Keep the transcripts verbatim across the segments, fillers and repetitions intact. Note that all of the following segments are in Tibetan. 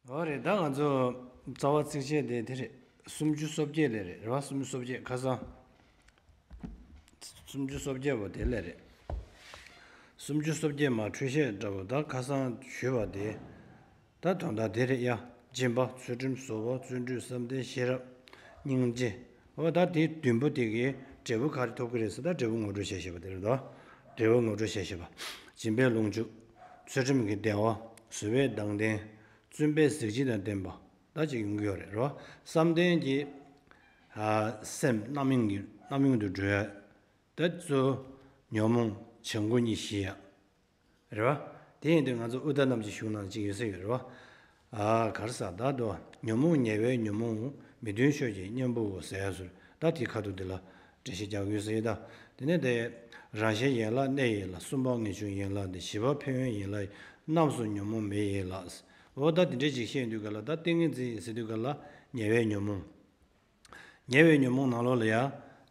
འོ་རེད། ད་ང་ཚོ་རྩ་བ་ཚིགས་བཅད་དེ་དེ་རེད། སུམ་ཅུ་སོ་བརྒྱད་ལས་རེད། རེད་བ། སུམ་ཅུ་སོ་བརྒྱད་ཁ་སང་། སུམ་ཅུ་སོ་བརྒྱད་པོ་དེ་ལས་རེད། སུམ་ཅུ་སོ་བརྒྱད་མ་འཕྲོས་བཤད་འདྲ་པོ་ད་ཁ་སང་ཞུས་པ་དེ། ད་དོན་དག་དེ་རེད་ཡ། སྦྱིན་པ། ཚུལ་ཁྲིམས། བཟོད་པ། བརྩོན་འགྲུས། བསམ་གཏན། ཤེས་རབ། སྙིང་རྗེ། འོ་ད་དེ་བདུན་པོ་དེ་གའི་འབྲས་བུ་ག་རེ་ཐོབ་ཀྱི་རེད་ཟེར། ད་འབྲས་བུ་ངོ་སྤྲོད་བྱས་བཞག་པ་དེ་རེད་དོ། འབྲས་བུ་ངོ་སྤྲོད་བྱས་བཞག་པ། སྦྱིན་པས་ལོངས་སྤྱོད། ཚུལ་ཁྲིམས་ཀྱིས་བདེ་བ། བཟོད་པས་སྡང་ལྡན། བརྩོན་པས་གཟི་བརྗིད་དང་ལྡན་པ། ད་ཅིག་ཡོང་གི་ཡོད་རེད། རེད་བ། བསམ་གཏན་གྱི་ཨ་སེམས་རྣམ་གཡེང་གི་རྣམ་གཡེང་དུ་འགྲོ་ཡ། ད་གཙོ་བོ་ཉོན་མོངས་བྱམས་སྒོ་གཉིས་ཞི་ཡ། རེད་བ། དེ་ཡིན་དུས་ང་ཚོ་ཨུ་ཏ་ནམ་ཅིག་གཞུང་ནང་ཅིག་ཡོད་ས་ཡོད་རེད་བ། ཨ་ག་རེ་ཟེར། ད་དོ། ཉོན་མོངས་ཉེ་བའི་ཉོན་མོངས། མི་མཐུན་ཕྱོགས་ཀྱི་གཉེན་པོའོ་ཟེར་ཡ་ཟུར། ད་དེ་ཁ་ཐུག་དེ་ལ་འགྲེལ་བཤད་རྒྱག་དགོས་ས་ཡོད་ད། དེ་ནས་དེ། རང་གཞན་ཡན་ལག་གནས་ཡིན་ལ། གསུམ་པ་ངེས་འབྱུང་ཡན་ལག་སྟེ། བཞི་པ་ཕན་ཡོན་ཡན་ལག་ཡིན། རྣམས་སུ་ཉོན་མོངས་མེ་ཡིན་ལ། འོ་ད་དེ་འདྲའི་ཅིག་བཤད་དུས་ག་ལ། ད་ཏིང་ངེ་འཛིན་ཟེར་དུས་ག་ལ་ཉེ་བའི་ཉོན་མོངས། ཉེ་བའི་ཉོན་མོངས་ནང་ལོགས་ལ་ཡ།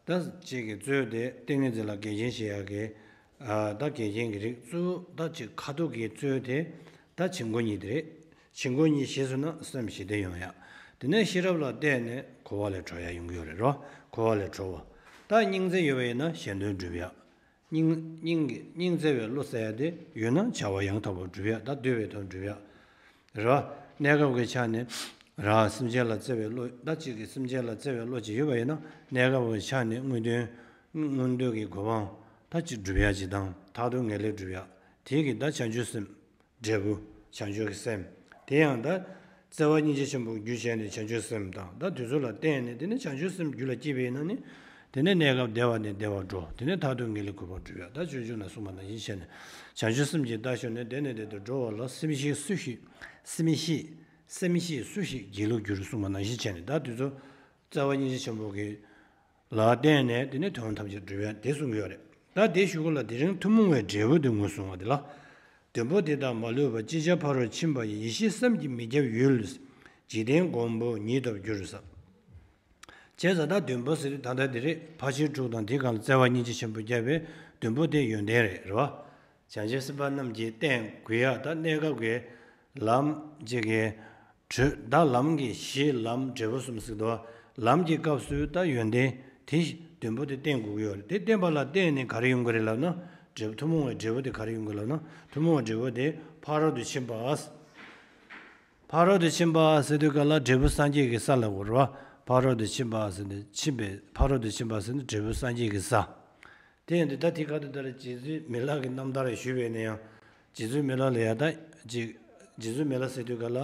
ད་ཅིག་གི་གཙོ་བོ་དེ་ཏིང་ངེ་འཛིན་ལ་འགལ་རྐྱེན་བྱེད་ཡག་གི། ཨ་ད་འགལ་རྐྱེན་གྱི་རིགས་གཙོ་བོ། ད་ཅིག་ཁ་ཐུག་གི་གཙོ་བོ་དེ། ད་བྱིང་རྒོད་གཉིས་དེ་རེད། བྱིང་རྒོད་གཉིས་ཞི་སོང་ན་སེམས་ཞི་བདེ་ཡོང་ཡ། དེ་ནས་ཤེས་རབ་ལ་བརྟེན་ནས་འཁོར་བ་ལས་གྲོལ་ཡ་ཡོང་གི་ཡོད་རེད་རོ། འཁོར་བ་ལས་གྲོལ་བ། ད་སྙིང་བརྩེ་ཡོད་པ་ཡིན་ན་གཞན་དོན་འགྲུབ་ཡ། སྙིང་སྙིང་གི་སྙིང་བརྩེ་བའི་བློ་ཟེར་ཡ་དེ་ཡོད་ན་བྱ་བ་ཡང་དག་པར་འགྲུབ་ཡ། ད་འདོད་པའི་དོན་འགྲུབ་ཡ། རེད་བ། གནས་སྐབས་ཀྱི་ཆ་ནས་རང་སེམས་ཅན་ལ་བརྩེ་བའི་བློ། ད་གཅིག་གིས་སེམས་ཅན་ལ་བརྩེ་བའི་བློ་ཅིག་ཡོད་པ་ཡིན་ན། གནས་སྐབས་ཀྱི་ཆ་ནས་དངོས་དོན། མངོན་འདོད་ཀྱི་གོ་འཕང་ད་ཅིག་འགྲུབ་ཡ་ཅིག་དང་། མཐར་ཐུག་ངེས་ལེགས་འགྲུབ་ཡ། དེ་གི་ད་བྱང་ཆུབ་སེམས། འབྲས་བུ། བྱང་ཆུབ་ཀྱི་སེམས། དེ་ཡང་ད། བརྩེ་བ་སྙིང་རྗེ་ཆེན་པོ་རྒྱུ་བྱས་ནས་བྱང་ཆུབ་སེམས་དང་། ད་དེ་ཚོ་ལ་བརྟེན་ནས། དེ་ནས་བྱང་ཆུབ་སེམས་རྒྱུད་ལ་སྐྱེས་པ་ཡིན་ན་ནི། དེ་ནས་གནས་སྐབས་བདེ་བ་ནས་བདེ་བར་འགྲོ། དེ་ནས་མཐར་ཐུག་ངེས་ལེགས་གོ་འཕང་འགྲུབ་ཡ། ད་སྤྱོད་འཇུག་ན་གསུངས་པ་ནང་བཞིན་བྱས་ནས། བྱང་ཆུབ་སེམས་ཀྱི་རྟ་ཞོན་ནས། བདེ་ནས་བདེ་དུ་འགྲོ་བ་ལ། སེམས་ཤེས་སུ་ཞིག་སེམས་ཤེས། སེམས་ཤེས་སུ་ཞིག་དགེ་ལུགས་འགྱུར། གསུངས་པ་ནང་བཞིན་བྱས་ནས། ད་དེ་ཚོ་བརྩེ་བ་སྙིང་རྗེ་ཆེན་པོ་གི་ལ་བརྟེན་ནས། དེ་ནས་དོན་ཐམས་ཅད་འགྲུབ་ཡ་དེ་གསུང་གི་ཡོད་རེད། ད་དེའི་གཞུག་གུ་ལ། དེ་རིང་ཐུན་མོང་བའི་འབྲས་བུ་དེ་ངོས་བཟུང་བ་དེ་ལ། བདུན་པོ་དེ་དག་མ་ལུས་པ། ཅིག་ཅར་ཕ་རོལ་ཕྱིན་པ་ཡི། ཡེ་ཤེས་བསམ་གྱིས་མི་ཁྱབ་ཡུལ། འཇིག་རྟེན་གོང་བུ་ཉིད་ཐོབ་འགྱུར་ཟེར། བྱས་ཙང་ད་བདུན་པོ་ཟེར་དུས་ད་ལྟ་དེ་རེད། ཕར་ཕྱིན་དྲུག་དང་དེའི་སྒང་ལ་བརྩེ་བ་སྙིང་རྗེ་ཆེན་པོ་བརྒྱབ་པའི་བདུན་པོ་དེ་ཡོན་ཏན་རེད། རེད་བ། བྱང་ཆུབ་སེམས་དཔའ་རྣམས་ཀྱིས་བསྟེན་དགོས་ཡ། ད་གནས་སྐབས་ཀྱི་ལམ་གཅིག་གི་གྲོལ། ད་ལམ་གྱི་གཞི། ལམ། འབྲས་བུ་གསུམ་ཟེར་དུས། ལམ་གྱི་སྐབས་སུ་ད་ཡོན་ཏན་དེ་བདུན་པོ་དེ་བསྟེན་དགོས་ཀྱི་ཡོད་རེད། དེ་བསྟེན་པ་ལ་བརྟེན་ནས་ག་རེ་ཡོང་གི་རེད་ལབ་ན། འབྲས་བུ། ཐུན་མོང་བའི་འབྲས་བུ་དེ་ག་རེ་ཡོང་གི་ལབ་ན། ཐུན་མོང་བའི་འབྲས་བུ་དེ་ཕ་རོལ་ཏུ་ཕྱིན་པ། ཕ་རོལ་ཏུ་ཕྱིན་པ་ཟེར་དུས་ག་ལ་འབྲས་བུ་སངས་རྒྱས་ཀྱི་ས་ལ་གོ་ར། ཕ་རོལ་ཏུ་ཕྱིན་པ་ཟེར་ནས། ཕྱིན་པའི། ཕ་རོལ་ཏུ་ཕྱིན་པ་ཟེར་ནས་འབྲས་བུ་སངས་རྒྱས་ཀྱི་ས། དེ་ཡིན་དུས་ད་དེ་ག་དུས་ལྟར་རྗེ་བཙུན་མི་ལ་གི་རྣམ་ཐར་ཞུས་པས་ན་ཡང་། རྗེ་བཙུན་མི་ལ་ལ་ཡ་ད་ཅིག་རྗེ་བཙུན་མི་ལ་ཟེར་དུས་ག་ལ།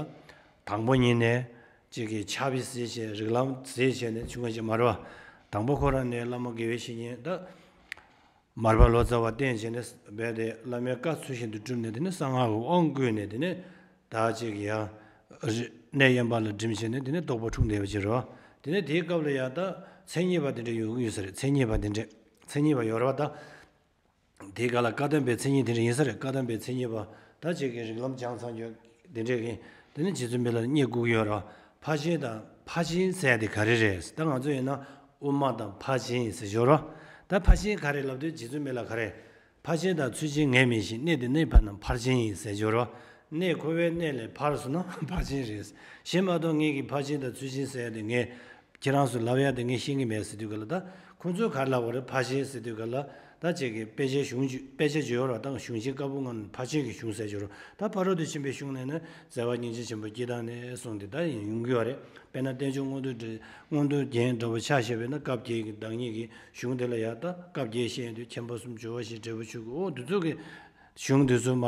དང་པོ་ཉིད་ནས་ཅིག་གི་ཕྱག་དཔེ་གཟིགས་བྱས། རིགས་ལམ་གཟིགས་བྱས་ནས་བྱུང་བ་ཞིག་མ་རེད་བ། དང་པོ་ཁོ་རང་ནས་བླ་མ་དགེ་བའི་བཤེས་གཉེན་ད། མར་པ་ལོ་ཙཱ་བ་བསྟེན་བྱས་ནས་སྦས་ཏེ། བླ་མའི་བཀའ་ཚུལ་བཞིན་དུ་བསྒྲུབས་ནས། དེ་ནས་གསང་སྔགས་ཀྱི་དབང་བསྐུར་ནས། དེ་ནས་ད་ཅིག་ཡང་གནས་དབེན་པ་ལ་འགྲིམས་བྱས་ནས། དེ་ནས་རྟོགས་པ་འཁྲུངས་བསྡད་པ་ཅིག་རེད་བ། དེ་ནས་དེའི་སྐབས་ལ་ཡང་ད་མཚན་ཉིད་པ་དེ་འདྲ་ཡོང་གི་ཡོད་ས་རེད། མཚན་ཉིད་པ་དེ་འདྲ། མཚན་ཉིད་པ་ཡོད་རེད་བ་ད། དེའི་སྐབས་ལ་བཀའ་གདམས་པའི་མཚན་ཉིད་དེ་འདྲ་ཡིན་ས་རེད། བཀའ་གདམས་པའི་མཚན་ཉིད་པ་ད་ཅིག་གི་རིགས་ལམ་སྦྱངས་ཚར་རྒྱུ་དེ་འདྲས་ཀྱི། དེ་ནས་རྗེ་བཙུན་མི་ལ་བསྙད་བཀུར་ཡོད་རེད་བ། ཕར་ཕྱིན་དང་། ཕར་ཕྱིན་ཟེར་ཡ་དེ་ག་རེ་རེད། ད་ང་ཚོ་ཡིན་ན་དབུ་མ་དང་ཕར་ཕྱིན་ཟེར་ཡོད་རེད་བ། ད་ཕར་ཕྱིན་ག་རེ་ལབ་དུས་རྗེ་བཙུན་མི་ལ་ག་རེ། ཕར་ཕྱིན་དང་ཚུལ་ཕྱིན་ངེས་མེད་བཞིན། གནས་དེ་གནས་པ་རྣམས་ཕར་ཕྱིན་ཡིན་ཟེར་ཡོད་རེད་བ། གནས་འཁོར་བའི་གནས་ལས་ཕར་སོང་ན་ཕར་ཕྱིན་རེད། གཞན་མ་གཏོགས་ངེད་ཀྱིས་ཕར་ཕྱིན་དང་ཚུལ་ཕྱིན་ཟེར་ཡ་དེ་ངས་ཁྱེད་རང་ཚོ་ལབ་ཡ་དེ་ངས་ཤེས་ཀྱི་མེད་ཟེར་དུས་ག་ལ། ད་ཁོང་ཚོས་ག་རེ་ལབ་པ་རེད། ཕར་ཕྱིན་ཟེར་དུས་ག་ལ། ད་ཅིག་གི་དཔེ་ཆའི་གཞུང་ཅིག་དཔེ་ཆ་ཅིག་ཡོད་རེད་བ། ད་གཞུང་ཆེན་བཀའ་པོད་ལྔ་ནང་ཕར་ཕྱིན་གྱི་གཞུང་ཟེར་ཅིག་ཡོད་རེད། ད་ཕ་རོལ་ཏུ་ཕྱིན་པའི་གཞུང་ནས་ནི། བརྩེ་བ་སྙིང་རྗེ་ཆེན་པོ་སྐྱེ་སྟངས་ནས་གསུངས་ཏེ་ད་ཡིན་ཡོང་གི་ཡོད་རེད། དཔེར་ན་བསྟན་བཅོས་མངོན་མཐོ་འདྲ། མངོན་མཐོ་རྒྱན་འདྲ་པོ་ཆ་བཞག་པ་ཡིན་ན། བཀའ་བརྒྱད་ཀྱི་བདག་ཉིད་ཀྱི་གཞུང་དེ་ལ་ཡ། ད་བཀའ་བརྒྱད་བཤད་དུས་མཁྱེན་པ་གསུམ། སྦྱོར་བ་བཞི། འབྲས་བུ་ཆོས་སྐུ། འོ་འདི་ཚོ་གི་གཞུང་འདི་ཚོ་མ་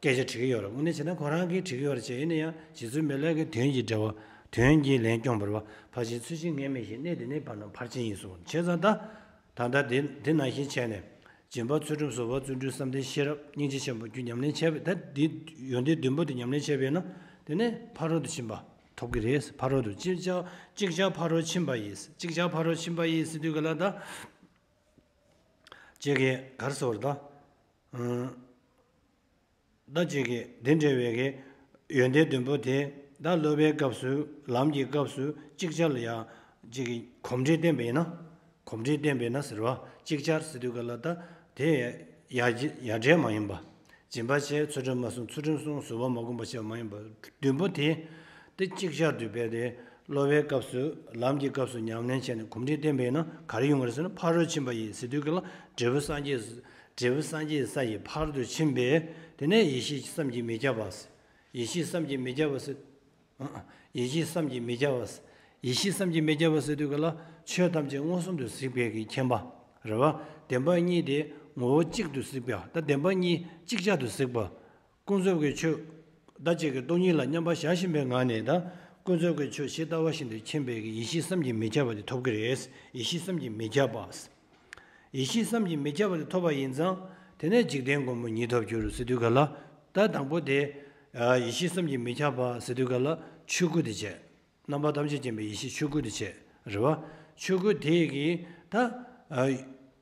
སྐད་ཆ་དྲི་གི་ཡོད་རེད། དངོས་གནས་བྱས་ན་ཁོ་རང་གིས་དྲི་གི་ཡོད་རེད་བྱས། ཡིན་ན་ཡང་རྗེ་བཙུན་མི་ལ་གི་དོན་གྱི་འགྲེལ་པ། དོན་གྱི་ལན་སྐྱོང་བར་བ། ཕར་ཕྱིན་ཚུལ་ཕྱིན་ངེས་མེད་བཞིན། གནས་དེ་གནས་པ་རྣམས་ཕར་ཕྱིན་ཡིན་གསུངས། བྱས་ཙང་ད། ད་ལྟ་དེ་དེ་ནང་བཞིན་བྱས་ནས། སྦྱིན་པ། ཚུལ་ཁྲིམས། བཟོད་པ། བརྩོན་འགྲུས། བསམ་གཏན། ཤེས་རབ། སྙིང་རྗེ་ཆེན་པོ་རྒྱུ་ཉམས་ལེན་བྱས་པས། ད་འདི་ཡོན་ཏན་བདུན་པོ་དེ་ཉམས་ལེན་བྱས་པས་ན། དེ་ནས་ཕ་རོལ་ཏུ་ཕྱིན་པ་ཐོབ་ཀྱི་རེད། ཕ་རོལ་ཏུ། ཅིག་ཅར་ཅིག་ཅར་ཕ་རོལ་ཕྱིན་པ་ཡིས། ཅིག་ཅར་ཕ་རོལ་ཕྱིན་པ་ཡིས་ཟེར་དུས་ག་ལ་ད། ཅིག་གི་ག་རེ་ཟེར་བ་རེད་ད། ཨང་། ད་ཅིག་གི་འདི་འདྲ་བའི་གི་ཡོན་ཏན་བདུན་པོ་དེ། ད་སློབ་པའི་སྐབས་སུ། ལམ་གྱི་སྐབས་སུ་ཅིག་ཅར་ལ་ཡ། ཅིག་གི་གོམས་འདྲིས་བསྟེན་པ་ཡིན་ན། གོམས་འདྲིས་བསྟེན་པ་ཡིན་ན་ཟེར་བ། ཅིག་ཅར་ཟེར་དུས་ག་ལ་ད། དེ་ཡ་ཡ་བྲལ་མ་ཡིན་པ། སྦྱིན་པ་བྱས། ཚུལ་ཁྲིམས་མ་བསྲུངས། ཚུལ་ཁྲིམས་བསྲུངས། བཟོད་པ་མ་བསྒོམས་པ་བྱས་མ་ཡིན་པ། བདུན་པོ་དེ། དེ་ཅིག་ཅར་དུ་བས་ཏེ། སློབ་པའི་སྐབས་སུ་ལམ་གྱི་སྐབས་སུ་ཉམས་ལེན་བྱས་ནས་གོམས་འདྲིས་བསྟེན་པས་ན་ག་རེ་ཡོང་གི་རེད་ཟེར་ན། ཕ་རོལ་ཕྱིན་པ་ཡི་ཟེར་དུས་སྐབས་ལ་འབྲས་བུ་སངས་རྒྱས། འབྲས་བུ་སངས་རྒྱས་ས་ཡི་ཕ་རོལ་ཏུ་ཕྱིན་པས། དེ་ནས་ཡེ་ཤེས་བསམ་གྱིས་མི་ཁྱབ་པ། ཡེ་ཤེས་བསམ་གྱིས་མི་ཁྱབ་པ་ཟེར། ཡེ་ཤེས་བསམ་གྱིས་མི་ཁྱབ་པ། ཡེ་ཤེས་བསམ་གྱིས་མི་ཁྱབ་པ་ཟེར་དུས་སྐབས་ལ་ཆོས་ཐམས་ཅད་མངོན་སུམ་དུ་གཟིགས་པའི་གི་མཁྱེན་པ་རེད་བ། བདེན་པ་གཉིས་དེ་ངོ་བོ་གཅིག་ཏུ་གཟིགས་པ། ད་བདེན་པ་གཉིས་ཅིག་ཅར་དུ་གཟིགས་པ། ཀུན་རྫོབ་ཀྱི་ཆོས་ད་ཅིག་གི་སྟོང་ཉིད་ལ་མཉམ་པར་བཞག་བཞིན་པའི་ངང་ནས། ད་ཀུན་རྫོབ་ཀྱི་ཆོས་ཇི་ལྟ་བ་བཞིན་དུ་མཁྱེན་པའི་གི་ཡེ་ཤེས་བསམ་གྱིས་མི་ཁྱབ་པ་དེ་ཐོབ་ཀྱི་རེད། ཡེ་ཤེས་བསམ་གྱིས་མི་ཁྱབ་པ། ཡེ་ཤེས་བསམ་གྱིས་མི་ཁྱབ་པ་དེ་ཐོབ་པ་ཡིན་ཙང་། དེ་ནས་འཇིག་རྟེན་མགོན་པོ་ཉིད་ཐོབ་འགྱུར་ཟེར་དུས་སྐབས་ལ། ད་དང་པོ་དེ་ཡེ་ཤེས་བསམ་གྱིས་མི་ཁྱབ་པ་ཟེར་དུས་སྐབས་ལ་ཆོས་སྐུ་དེ་བྱས། རྣམ་པ་ཐམས་ཅད་མཁྱེན་པའི་ཡེ་ཤེས་ཆོས་སྐུ་དེ་བྱས་རེད་བ། ཆོས་སྐུ་དེ་གིས་ད་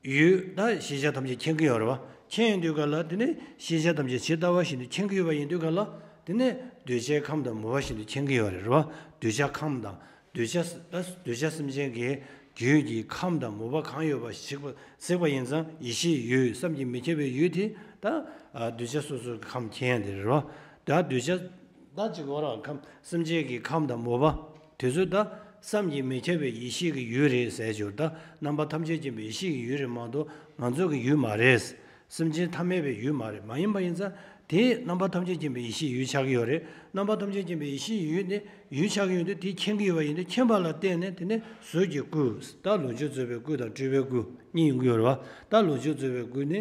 ཡུལ་ད་ཤེས་བྱ་ཐམས་ཅད་མཁྱེན་གྱི་ཡོད་རེད་བ། མཁྱེན་ཡོང་དུས་སྐབས་ལ་དེ་ནས་ཤེས་བྱ་ཐམས་ཅད་ཇི་ལྟ་བ་བཞིན་དུ་མཁྱེན་གྱི་ཡོད་པ་ཡིན་དུས་སྐབས་ལ། དེ་ནས་གདུལ་བྱའི་ཁམས་དང་མོས་པ་བཞིན་དུ་མཁྱེན་གྱི་ཡོད་རེད་བ། གདུལ་བྱ་ཁམས་དང་། གདུལ་བྱ་ད་གདུལ་བྱ་སེམས་ཅན་གྱི་རྒྱུད་ཀྱི་ཁམས་དང་མོས་པ་གང་ཡོད་པ་ཞིག་པ་གཟིགས་པ་ཡིན་ཙང་། ཡེ་ཤེས་ཡུལ་བསམ་གྱིས་མི་ཁྱབ་པའི་ཡུལ་དེ་ད་གདུལ་བྱ་སོ་སོའི་ཁམས་མཁྱེན་ཡ་དེ་རེད་བ། ད་གདུལ་བྱ་ད་ཅིག་འོ་རང་ཁམས་སེམས་ཅན་གྱི་ཁམས་དང་མོས་པ་དེ་ཚོ་ད་བསམ་གྱིས་མི་ཁྱབ་པའི་ཡེ་ཤེས་ཀྱི་ཡུལ་རེད་ཟེར་ཞོར། ད་རྣམ་པ་ཐམས་ཅད་མཁྱེན་པའི་ཡེ་ཤེས་ཀྱི་ཡུལ་རེད་མ་གཏོགས་ང་ཚོ་གི་ཡུལ་མ་རེད། སེམས་ཅན་ཐ་མལ་པའི་ཡུལ་མ་རེད། མ་ཡིན་པ་ཡིན་ཙང་དེ་རྣམ་པ་ཐམས་ཅད་མཁྱེན་པའི་ཡེ་ཤེས་ཡུལ་ཆགས་ཀྱི་ཡོད་རེད། རྣམ་པ་ཐམས་ཅད་མཁྱེན་པའི་ཡེ་ཤེས་ཡུལ་དེ་ཡུལ་ཆགས་ཀྱི་ཡོད་དུས། དེ་མཁྱེན་གྱི་ཡོད་པ་ཡིན་དུས། མཁྱེན་པ་ལ་བརྟེན་ནས་དེ་ནས་གཟུགས་ཀྱི་སྐུ། ད་ལོངས་སྤྱོད་རྫོགས་པའི་སྐུ་དང་སྤྲུལ་པའི་སྐུ་གཉིས་ཡོང་གི་ཡོད་རེད་བ། ད་ལོངས་སྤྱོད་རྫོགས་པའི་སྐུ་ནི།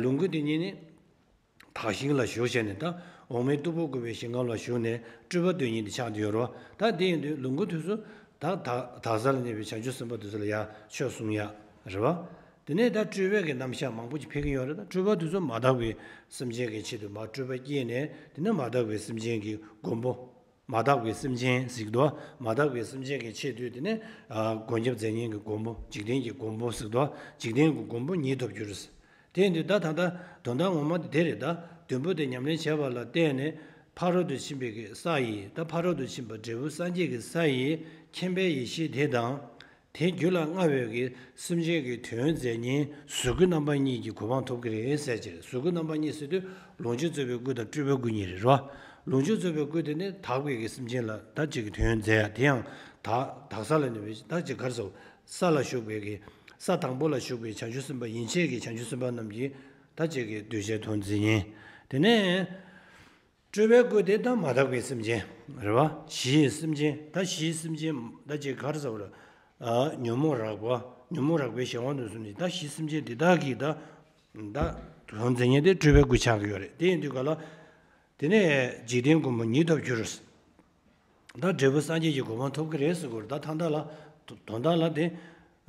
ལོངས་སྐུ་དེ་ཉིད་ནི། དག་ཞིང་ལ་བཞུགས་བྱས་ནས། ད་འོག་མིན་སྟུག་པོ་བཀོད་པའི་ཞིང་ཁམས་ལ་བཞུགས་ནས་སྤྲུལ་པ་དོན་གཉེར་དེ་ཆགས་བསྡད་ཡོད་རེད་བ། ད་དེ་ཡིན་དུས་ལོངས་སྐུ་དེ་ཚོ་ད་དག་དག་ས་ལ་གནས་པའི་བྱང་ཆུབ་སེམས་དཔའ་དེ་ཚོ་ལ་ཡ་ཆོས་གསུང་ཡ་རེད་བ། དེ་ནས་ད་སྤྲུལ་པའི་གི་རྣམ་གཞག་མང་པོ་ཅིག་ཕེབས་ཀྱི་ཡོད་རེད། ད་སྤྲུལ་པ་དེ་ཚོ་མ་དག་པའི་སེམས་ཅན་གྱི་ཆེད་དུ་མར་སྤྲུལ་པ་བསྐྱེད་ནས། དེ་ནས་མ་དག་པའི་སེམས་ཅན་གྱི་མགོན་པོ། མ་དག་པའི་སེམས་ཅན་ཟེར་གྱི་འདུག་མ་དག་པའི་སེམས་ཅན་གྱི་ཆེད་དུ། དེ་ནས་ཨ་མགོན་སྐྱབས་མཛད་མཁན་གྱི་མགོན་པོ། འཇིག་རྟེན་གྱི་མགོན་པོ་ཟེར་གྱི་འདུག་འཇིག་རྟེན་གྱི་མགོན་པོ་ཉིད་ཐོབ་འགྱུར། དེ་ཡིན་དུས་ད་ད་ལྟ་དོན་དག་ངོ་མ་དེ་དེ་རེད། ད་བདུན་པོ་དེ་ཉམས་ལེན་བྱས་པ་ལ་བརྟེན་ནས་ཕ་རོལ་ཏུ་ཕྱིན་པའི་གི་ས་ཡི། ད་ཕ་རོལ་ཏུ་ཕྱིན་པ་འབྲས་བུ་སངས་རྒྱས་ཀྱི་ས་ཡི་མཁྱེན་པའི་ཡེ་ཤེས་དེ་དང་། དེ་རྒྱུད་ལ་མངའ་བའི་གི་སེམས་ཅན་གྱི་དོན་མཛད་མཁན་གཟུགས་སྐུ་རྣམ་པ་གཉིས་ཀྱི་གོ་འཕང་ཐོབ་ཀྱི་རེད་ཟེར་གྱི་རེད། གཟུགས་སྐུ་རྣམ་པ་གཉིས་ཟེར་དུས་ལོངས་སྤྱོད་རྫོགས་པའི་སྐུ་དང་སྤྲུལ་པའི་སྐུ་གཉིས་རེད་རོ། ལོངས་སྤྱོད་རྫོགས་པའི་སྐུ་དེ་ནི་དག་པའི་གི་སེམས་ཅན་ལ་ད་ཅིག་གི་དོན་མཛད་ཡ། དེ་ཡང་དག་དག་ས་ལ་ནི་ད་ཅིག་ག་རེ་ཟེར། ས་ལ་བཞུགས་པའི་གི་ས་དང་པོ་ལ་བཞུགས་པའི་བྱང་ཆུབ་སེམས་དཔའ། ཡན་ཆད་ཀྱི་བྱང་ཆུབ་སེམས་དཔའ་རྣམས་ཀྱིས་ད་ཅིག་གི་གདུལ་བྱའི་དོན་མཛད་མཁན། དེ་ནས། སྤྲུལ་པའི་སྐུ་དེ་ད་མ་དག་པའི་སེམས་ཅན་རེད་བ། གཞིའི་སེམས་ཅན། ད་གཞིའི་སེམས་ཅན་ད་ཅིག་ག་རེ་ཟེར་བ་རེད། ཨ་ཉོན་མོངས་རགས་པ། ཉོན་མོངས་རགས་པའི་གཞན་དབང་དུ་སོང་ནས། ད་གཞིའི་སེམས་ཅན་དེ་དག་གིས་ད་ད་དོན་མཛད་མཁན་དེ་སྤྲུལ་པའི་སྐུ་ཆགས་ཀྱི་ཡོད་རེད། དེ་ཡིན་དུས་ག་ལ། དེ་ནས་འཇིག་རྟེན་མགོན་པོ་ཉིད་ཐོབ་འགྱུར། ད་འབྲས་བུ་སངས་རྒྱས་ཀྱི་གོ་འཕང་ཐོབ་ཀྱི་རེད་ཟེར་གྱི་ཡོད་རེད། ད་ད་ལྟ་ལ་དོན་དག་ལ་དེ།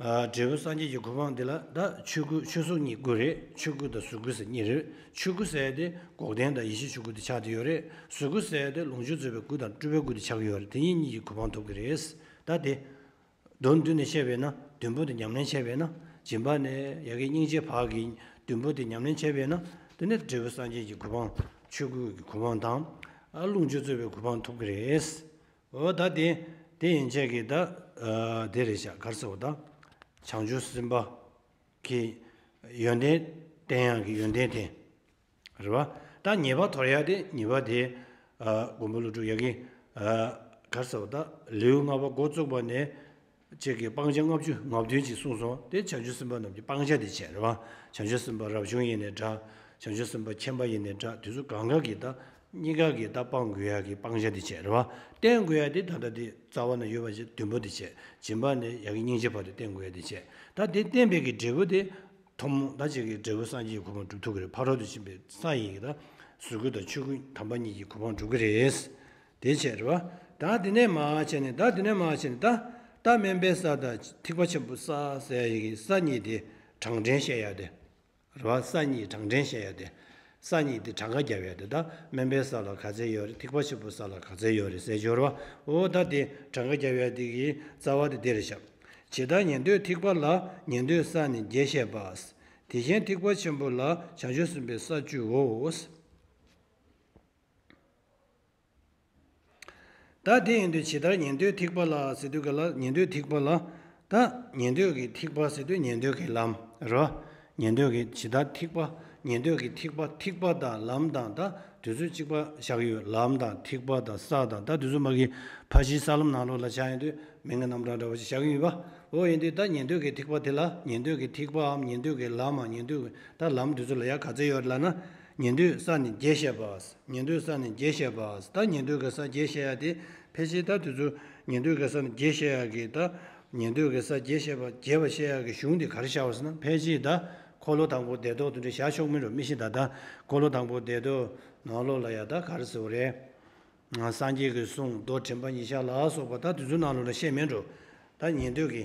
ཨ་འབྲས་བུ་སངས་རྒྱས་ཀྱི་གོ་འཕང་འདི་ལ་ད་ཆོས་སྐུ་ཆོས་གཟུགས་གཉིས་དགོས་རེད། ཆོས་སྐུ་དང་གཟུགས་སྐུ་ཟེར་གཉིས་རེད། ཆོས་སྐུ་ཟེར་ཡ་དེ་འགོག་བདེན་དང་ཡེ་ཤེས་ཆོས་སྐུ་དེ་ཆགས་བསྡད་ཡོད་རེད། གཟུགས་སྐུ་ཟེར་ཡ་དེ་ལོངས་སྤྱོད་རྫོགས་པའི་སྐུ་དང་སྤྲུལ་པའི་སྐུ་དེ་ཆགས་ཀྱི་ཡོད་རེད། དེ་གཉིས་གཉིས་ཀྱི་གོ་འཕང་ཐོབ་ཀྱི་རེད། ད་དེ་མདོར་བསྡུས་ནས་བཤད་པས་ན། བདུན་པོ་དེ་ཉམས་ལེན་བྱས་པས་ན། སྦྱིན་པ་ནས་ཡ་གི་སྙིང་རྗེ་བར་གྱི་བདུན་པོ་དེ་ཉམས་ལེན་བྱས་པས་ན། དེ་ནས་འབྲས་བུ་སངས་རྒྱས་ཀྱི་གོ་འཕང་། ཆོས་སྐུ་གི་གོ་འཕང་དང་། ཨ་ལོངས་སྤྱོད་རྫོགས་པའི་གོ་འཕང་ཐོབ་ཀྱི་རེད། འོ་ད་དེ་དེ་ཡན་ཆད་ཀྱི་ད་ཨ་དེ་རེད་ཤག་ག་རེ་ཟེར་བ་དང་། བྱང་ཆུབ་སེམས་དཔའ་གི་ཡོན་ཏན་བསྟན་ཡག་གི་ཡོན་ཏན་དེ་རེད་བ། ད་ཉེས་པ་དོར་ཡག་དེ། ཉེས་པ་དེ་ཨ་མགོན་པོ་ཀླུ་སྒྲུབ་ཡ་གི་ཨ་ག་རེ་ཟེར་བ་ད། ལེའུ་ལྔ་པ་འགོ་བཙུགས་པ་ནས་ཅིག་གི་སྤང་བྱ་ལྔ་བཅུ་ང་བདུན་ཅིག་གསུངས་སོང་། དེ་བྱང་ཆུབ་སེམས་དཔའ་རྣམས་ཀྱི་སྤང་བྱ་དེ་བྱས་རེད་བ། བྱང་ཆུབ་སེམས་དཔའ་རབ་བྱུང་ཡིན་ནའི་འདྲ། བྱང་ཆུབ་སེམས་དཔའ་མཁྱེན་པ་ཡིན་ནའི་འདྲ། དེ་ཚོ་གང་ག་གི་ད་གཉིས་ཀ་གི་ད་སྤང་དགོས་ཡ་གི་སྤང་བྱ་དེ་བྱས་རེད་བ། བསྟེན་དགོས་ཡ་དེ་ད་ལྟ་དེ་རྩ་བ་ན་ཡོད་པ་ཅིག་བདུན་པོ་དེ་བྱས། སྦྱིན་པ་ནས་ཡ་གི་སྙིང་རྗེ་བར་དུ་བསྟེན་དགོས་ཡ་དེ་བྱས། ད་དེ་བསྟེན་པའི་གི་འབྲས་བུ་དེ་ཐོབ་མོ། ད་ཅིག་གི་འབྲས་བུ་སངས་རྒྱས་ཀྱི་གོ་འཕང་སྒྲུབ་ཐུབ་ཀྱི་རེད། ཕ་རོལ་ཏུ་ཕྱིན་པའི་ས་ཡི་གི་ད་གཟུགས་སྐུ་དང་ཆོས་སྐུ་དམ་པ་གཉིས་ཀྱི་གོ་འཕང་སྒྲུབ་ཀྱི་རེད། དེ་བྱས་རེད་བ། ད་དེ་ནས་མར་བྱས་ནས། ད་དེ་ནས་མར་བྱས་ནས་ད། ད་དམན་པའི་ས་དང་ཐེག་པ་ཆེན་པོའི་ས་ཟེར་ཡ་གི་ས་གཉིས་དེ་གྲངས་འདྲེན་བཤད་ཡ་དེ་རེད་བ། ས་གཉིས་གྲངས་འདྲེན་བཤད་ཡ་དེ། ས་གཉིས་དེ་གྲངས་ཀ་རྒྱབ་ཡ་དེ། ད་དམན་པའི་ས་ལ་ག་ཚད་ཡོད་རེད། ཐེག་པ་ཆེན་པོའི་ས་ལ་ག་ཚད་ཡོད་རེད་ཟེར་གྱི་ཡོད་རེད་བ། འོ་ད་དེ་གྲངས་ཀ་རྒྱབ་ཡ་དེ་གི་རྩ་བ་དེ་དེ་རེད་ཤག་ཇི་ལྟར་ཉན་ཐོས་ཐེག་པ་ལ་ཉན་ཐོས་ས་ནི་བརྒྱད་བཤད་པ། དེ་བཞིན་ཐེག་པ་ཆེན་པོ་ལ་བྱང་ཆུབ་སེམས་དཔའི་ས་བཅུའོ། ད་དེ་ཡིན་དུས་ཇི་ལྟར་ཉན་ཐོས་ཐེག་པ་ལ་ཟེར་དུས་ག་ལ། ཉན་ཐོས་ཐེག་པ་ལ། ད་ཉན་ཐོས་ཀྱི་ཐེག་པ་ཟེར་དུས་ཉན་ཐོས་ཀྱི་ལམ་རེད། ཉན་ཐོས་ཀྱི་ཇི་ལྟར་ཐེག་པ། ཉན་ཐོས་ཀྱི་ཐེག་པ། ཐེག་པ་དང་ལམ་དང་ད་དུས་ཚོད་གཅིག་པ་བཞག་ཡོད། ལམ་དང་ཐེག་པ་དང་ས་དང་ད་དུས་ཚོད་མ་གི་ཕར་ཕྱིན་ས་ལམ་ནང་ལོགས་ལ་ཆགས་ཡོང་དུས་མིང་གི་རྣམ་གྲངས་འདྲ་བོ་ཞིག་བཞག་གི་ཡོད་པ། འོ་ཡིན་དུས་ད་ཉན་ཐོས་ཀྱི་ཐེག་པ་དེ་ལ་ཉན་ཐོས་ཀྱི་ཐེག་པའམ་ཉན་ཐོས་ཀྱི་ལམ་མ་ཉན་ཐོས་ཀྱི་ད་ལམ་དུས་ཚོད་ལ་ཡ་ག་ཚོད་ཡོད་ལབ་ན། ཉན་ཐོས་ས་ནི་རྒྱས་བཤད་པ། ཉན་ཐོས་ས་ནི་རྒྱས་བཤད་པ། ད་ཉན་ཐོས་ཀྱི་ས་རྒྱས་བཤད་ཡ་དེ་ཕལ་ཆེར་ད་དུས་ཚོད་ཉན་ཐོས་ཀྱི་ས་ནི་རྒྱས་བཤད་ཡ་གི་ད། ཉན་ཐོས་ཀྱི་ས་རྒྱས་བཤད་པ་རྒྱས་པ་བཤད་ཡག་གི་གཞུང་འདི་ག་རེ་བཞག་པ་ཟེར་ན། ཕལ་ཆེར་ད་འཁོར་ལོ་དང་པོ་བདེ་ཏོག་དེ་འདྲ་བཞག་ཆོག་མིན་འགྲོ། མི་ཤེས། ད་ད་འཁོར་ལོ་དང་པོ་བདེ་ཏོག་ནང་ལོགས་ལ་ཡ་ད་ག་རེ་ཟེར་བ་རེད། སངས་རྒྱས་ཀྱི་གསུང་མདོ་དྲན་པ་ཉིད་བཞག་ལ་སོགས་པ་ད་དེ་ཚོའི་ནང་ལོགས་ལ་བཤད་མིན་འགྲོ། ད་ཉན་ཐོས་ཀྱི་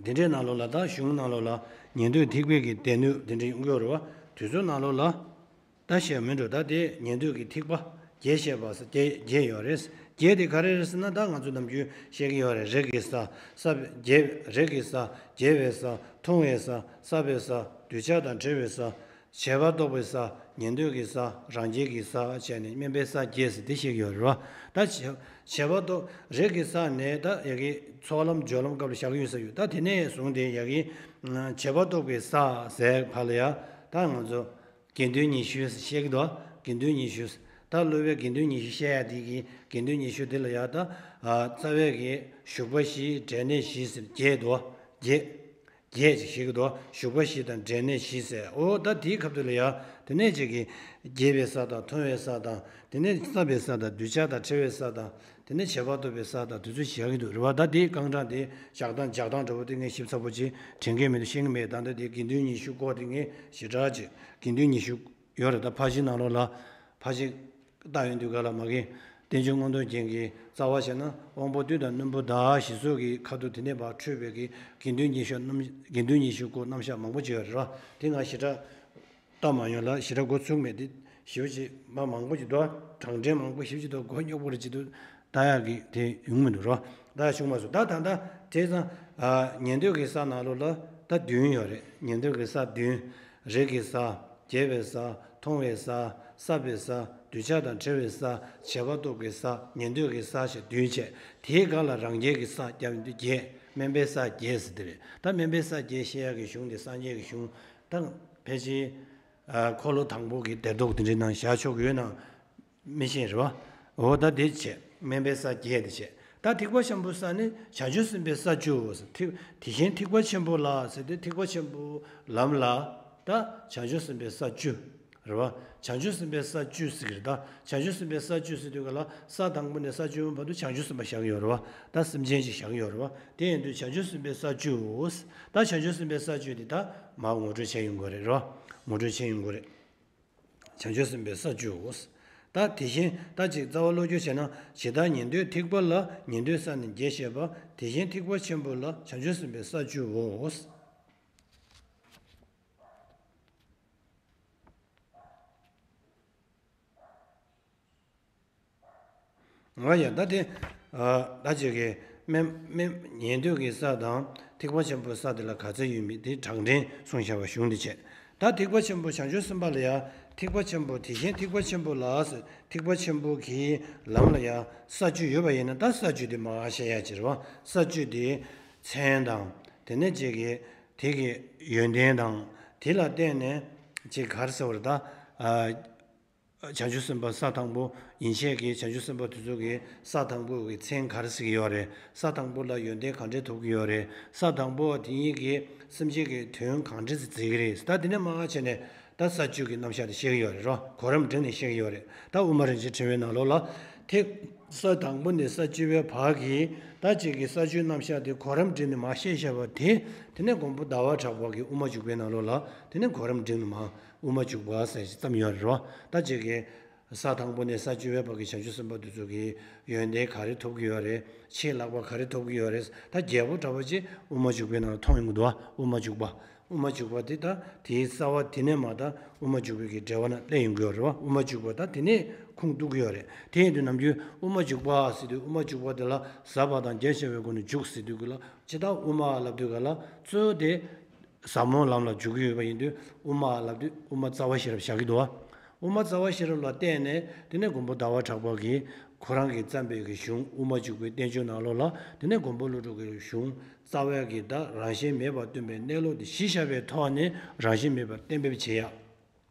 འདི་འདྲའི་ནང་ལོགས་ལ་ད་གཞུང་ནང་ལོགས་ལ་ཉན་ཐོས་ཐེག་པའི་གི་སྡེ་སྣོད་འདི་འདྲ་ཡོང་གི་ཡོད་རེད་བ། དེ་ཚོའི་ནང་ལོགས་ལ། ད་བཤད་མི་འགྲོ། ད་དེ་ཉན་ཐོས་ཀྱི་ཐེག་པ་རྒྱས་བཤད་པ་ཟེར་རྒྱས་རྒྱས་ཡོད་རེད། རྒྱས་དེ་ག་རེ་རེད་ཟེར་ན། ད་ང་ཚོ་ནམ་རྒྱུན་བཤད་ཀྱི་ཡོད་རེད། རེག་གི་ས། ས་རྒྱས། རེག་གི་ས། རྒྱས་པའི་ས། མཐོང་བའི་ས། ས་པའི་ས། གདུལ་བྱ་དང་བྲལ་བའི་ས། བྱས་པ་རྟོགས་པའི་ས། ཉན་ཐོས་ཀྱི་ས། རང་རྒྱལ་གྱི་ས་བྱས་ནས་དམན་པའི་ས་བརྒྱད་ཟེར་དེ་བཤད་ཀྱི་ཡོད་རེད་བ། ད་བྱས་བྱས་པ་རྟོགས། རེག་གི་ས་ནས་ད་ཡ་གི་ཚོགས་ལམ་སྦྱོར་ལམ་སྐབས་ལ་བཞག་གི་ཡོད་ས་ཡོད། ད་དེ་ནས་བཟུང་སྟེ་ཡ་གི་བྱས་པ་རྟོགས་པའི་ས་ཟེར་བ་ལ་ཡ་ད་ང་ཚོ། དགེ་འདུན་ཉི་ཤུ་ཞེས་བཤད་ཀྱི་འདུག། དགེ་འདུན་ཉི་ཤུ། ད་སློབ་དཔོན་དགེ་འདུན་ཉི་ཤུ་བཤད་ཡ་དེ་གི་དགེ་འདུན་ཉི་ཤུ་དེ་ལ་ཡ་ད། ཨ། རྩ་བའི་གི་ཞུགས་པ་བཞི། འབྲས་གནས་བཞི་ཟེར་བརྒྱད་འདུག། བརྒྱད། བརྒྱད་ཅིག་བཤད་ཀྱི་འདུག། ཞུགས་པ་བཞི་དང་འབྲས་གནས་བཞི་ཟེར། འོ་ད་དེའི་སྐབས་དེ་ལ་ཡ་དེ་ནས་ཅིག་གི་རྒྱས་པའི་ས་དང་མཐོང་བའི་ས་དང་། དེ་ནས་ས་པའི་ས་དང་། གདུལ་བྱ་དང་བྲལ་བའི་ས་དང་། དེ་ནས་བྱས་པ་རྟོགས་པའི་ས་དང་དེ་ཚོ་བཞག་གི་འདུག་རེད་བ། ད་དེའི་རྐང་གྲངས་དེ་བཞག་སྟངས་རྒྱག་སྟངས་འདྲ་བོ་དེ་ངས་ཞིབ་ཚགས་པོ་ཅིག་དྲན་གྱི་མི་འདུག། ཤེས་ཀྱི་མེད། ད་ལྟ་དེ་དགེ་འདུན་ཉི་ཤུ་སྐོར་དེ་ངས་ཞེ་དྲག་ཅིག། དགེ་འདུན་ཉི་ཤུ་ཡོད་རེད། ད་ཕར་ཕྱིན་ནང་ལོགས་ལ་ཕར་ཕྱིན་ལྟ་ཡོང་དུས་ག་ལ་མ་གི་བསྟན་བཅོས་མངོན་རྟོགས་རྒྱན་གྱི་རྩ་བ་བྱས་ན་དབང་པོ་རྟུལ་དང་རྣོན་པོ་དག་ཞེས་སོགས་ཀྱི་ཁ་ཐུག་དེ་ནས་ཕར་འཕྲོས་པའི་གི་དགེ་འདུན་ཉི་ཤུ་རྣམ། དགེ་འདུན་ཉི་ཤུ་སྐོར་རྣམ་གཞག་མང་པོ་ཅིག་ཡོད་རེད་བ། དེ་ང་ཞེ་དྲག་ལྟ་མ་ཡོང་ལ། ཞེ་དྲག་མགོ་ཚོད་མེད་དེ། ཞེ་པོ་ཅིག་མ་མང་པོ་ཅིག་འདུག། གྲངས་འདྲེན་མང་པོ་ཞེ་པོ་ཅིག་འདུག། མགོ་རྙོག་པོ་རེ་ཅིག་འདུག། ལྟ་ཡག་གི་དེ་ཡོང་མི་འདུག་རོ། ད་བྱུང་མ་སོང་། ད་ད་ད་དེ་ཙང་། ཨ། ཉན་ཐོས་ཀྱི་ས་ནང་ལོགས་ལ་ད་བདུན་ཡོད་རེད། ཉན་ཐོས་ཀྱི་ས་བདུན། རེག་གི་ས། རྒྱས་པའི་ས། མཐོང་བའི་ས། ས་པའི་ས། གདུལ་བྱ་དང་བྲལ་བའི་ས། བྱས་པ་རྟོགས་པའི་ས། ཉན་ཐོས་ཀྱི་ས་ཞེས་བདུན་བྱས། དེའི་སྒང་ལ་རང་རྒྱལ་གྱི་ས་བརྒྱབ་ཡོང་དུས་བརྒྱད། དམན་པའི་ས་བརྒྱད་ཟེར་དེ་རེད། ད་དམན་པའི་ས་བརྒྱད་བཤད་ཡག་གི་གཞུང་དེ་སངས་རྒྱས་ཀྱི་གཞུང་། ད་ཕལ་ཆེར། ཨ། འཁོར་ལོ་དང་པོ་གི་བདེ་ཏོག་དེ་འདྲའི་ནང་བཞག་ཆོག་གི་ཡོད་ན། མི་ཤེས་རེད་བ། འོ་ད་དེ་བྱས། དམན་པའི་ས་བརྒྱད་དེ་བྱས། ད་ཐེག་པ་ཆེན་པོའི་ས་ནི་བྱང་ཆུབ་སེམས་དཔའི་ས་བཅུའོ་ཟེར། ཐེག་དེ་བཞིན་ཐེག་པ་ཆེན་པོ་ལ་ཟེར་ཏེ། ཐེག་པ་ཆེན་པོའི་ལམ་ལ་ད་བྱང་ཆུབ་སེམས་དཔའི་ས་བཅུ་རེད་བ། བྱང་ཆུབ་སེམས་དཔའི་ས་བཅུ་ཟེར་གི་རེད། ད་བྱང་ཆུབ་སེམས་དཔའི་ས་བཅུ་ཟེར་དུས་ག་ལ་ས་དང་པོ་ནས་ས་བཅུ་བར་དུ་བྱང་ཆུབ་སེམས་དཔའ་བཞག་གི་ཡོད་རེད་བ། ད་སེམས་ཅན་ཅིག་བཞག་གི་ཡོད་རེད་བ། དེ་ཡིན་དུས་བྱང་ཆུབ་སེམས་དཔའི་ས་བཅུའོ། ད་བྱང་ཆུབ་སེམས་དཔའི་ས་བཅུ་དེ་ད་མར་ངོ་སྤྲོད་བྱས་ཡོང་གི་རེད་རོ། ངོ་སྤྲོད་བྱས་ཡོང་གི་རེད། བྱང་ཆུབ་སེམས་དཔའི་ས་བཅུའོ། ད་དེ་བཞིན་ད་ཅིག་རྩ་བ་བློ་སྦྱོང་བྱས་ན། ཇི་ལྟར་ཉན་ཐོས་ཐེག་པ་ལ། ཉན་ཐོས་ས་ནི་རྒྱས་བཤད་པ། དེ་བཞིན་ཐེག་པ་ཆེན་པོ་ལ། བྱང་ཆུབ་སེམས་དཔའི་ས་བཅུའོ། ང་ཡང་ད་དེ། ཨ། ད་ཅིག་གི་དམན་དམན་ཉན་ཐོས་ཀྱི་ས་དང་ཐེག་པ་ཆེན་པོའི་ས་དེ་ལ་ག་ཚོད་ཡོད་མེད་དེ་གྲངས་འདྲེན་གསུངས་བཞག་པ་གཞུང་འདི་བྱས། ད་ཐེག་པ་ཆེན་པོ་བྱང་ཆུབ་སེམས་དཔའ་ལ་ཡང་ཐེག་པ་ཆེན་པོ། དེ་བཞིན་ཐེག་པ་ཆེན་པོ་ལ་ཟེར། ཐེག་པ་ཆེན་པོ་གི་ལམ་ལ་ཡང་ས་བཅུ་ཡོད་པ་ཡིན་ན། ད་ས་བཅུ་དེ་མར་བཤད་ཡ་ཅིག་རེད་བ། ས་བཅུ་དེ་མཚན་དང་། དེ་ནས་ཅིག་གི་དེ་གི་ཡོན་ཏན་དང་། དེ་ལ་བརྟེན་ནས་ཅིག་ག་རེ་ཟེར་བ་རེད། ད། ཨ། བྱང་ཆུབ་སེམས་དཔའ་ས་དང་པོ་ཡན་ཆད་ཀྱི་བྱང་ཆུབ་སེམས་དཔའ་དེ་ཚོ་གི་ས་དང་པོ་གི་མཚན་ག་རེ་ཟེར་གྱི་ཡོད་རེད། ས་དང་པོ་ལ་ཡོན་ཏན་ག་འདྲས་ཐོབ་ཀྱི་ཡོད་རེད། ས་དང་པོ་དེ་ཉིད་ཀྱི་སེམས་ཅན་གྱི་དོན་ག་འདྲས་སེ་མཛད་ཀྱི་རེད། ད་དེ་ནས་མར་བྱས་ནས་ད་ས་བཅུ་གི་རྣམ་གཞག་དེ་བཤད་ཀྱི་ཡོད་རེད་རོ། གོ་རིམ་བསྒྲིགས་ནས་བཤད་ཀྱི་ཡོད་རེད། ད་དབུ་མ་རིན་ཆེན་ཕྲེང་བའི་ནང་ལོགས་ལ་ཐེག་ས་དང་པོ་ནས་ས་བཅུ་པའི་བར་གྱི་ད་ཅིག་གི་ས་བཅུའི་རྣམ་གཞག་དེ་གོ་རིམ་བསྒྲིགས་ནས་མར་བཤད་བཞག་པ་དེ། དེ་ནས་མགོན་པོ་ཟླ་བ་གྲགས་པ་གིས་དབུ་མ་འཇུག་པའི་ནང་ལོགས་ལ་དེ་ནས་གོ་རིམ་བསྒྲིགས་ནས་མར། དབུ་མ་འཇུག་པ་ཟེར་ཞིག་བརྩམས་ཡོད་རེད་བ། ད་ཅིག་གི་ས་དང་པོ་ནས་ས་བཅུ་པའི་བར་གྱི་བྱང་ཆུབ་སེམས་དཔའ་དེ་ཚོ་གིས་ཡོན་ཏན་ག་རེ་ཐོབ་ཀྱི་ཡོད་རེད། ཆེས་ལྷག་པ་ག་རེ་ཐོབ་ཀྱི་ཡོད་རེད། ད་རྒྱས་པོ་འདྲ་བོ་ཅིག་དབུ་མ་འཇུག་པའི་ནང་ལ་མཐོང་ཡོང་གི་འདུག་བ། དབུ་མ་འཇུག་པ། དབུ་མ་འཇུག་པ་དེ་ད་དེའི་རྩ་བ་དེ་ནས་མར་ད་དབུ་མ་འཇུག་པའི་གི་འགྲེལ་པ་ནང་སླེབས་ཡོང་གི་ཡོད་རེད་བ། དབུ་མ་འཇུག་པ་ད་དེ་ནས་ཁུངས་གཏུགས་ཀྱི་ཡོད་རེད། དེ་ཡིན་དུས་ནམ་རྒྱུན་དབུ་མ་འཇུག་པ་ཟེར་དུས་དབུ་མ་འཇུག་པ་དེ་ལ་ཟབ་པ་དང་རྒྱས་བཤད་པའི་སྒོ་ནས་འཇུག་ཟེར་དུས་གི་ལ་ཇི་ལྟར་དབུ་མ་ལབ་དུས་ག་ལ་གཙོ་བོ་དེ། ཟབ་མོའི་ལམ་ལ་འཇུག་གི་ཡོད་པ་ཡིན་དུས་དབུ་མ་ལབ་དུས་དབུ་མ་རྩ་བ་ཤེས་རབ་བཞག་གི་འདུག་བ། དབུ་མ་རྩ་བ་ཤེས་རབ་ལ་བརྟེན་ནས་དེ་ནས་མགོན་པོ་ཟླ་བ་གྲགས་པ་གིས་ ཁོ་རང་གིས་བརྩམས་པའི་གི་གཞུང་དབུ་མ་འཇུག་པའི་བསྟན་བཅོས་ནང་ལོགས་ལ། དེ་ནས་མགོན་པོ་ཀླུ་སྒྲུབ་ཀྱི་གཞུང་རྩ་བའི་གི་ད་རང་བཞིན་མེད་པར་སྟོན་པའི་གནས་ལུགས་དེ་གཞི་བཞག་པའི་ཐོག་ནས་རང་བཞིན་མེད་པར་གཏན་འབེབས་བྱེད་ཡ།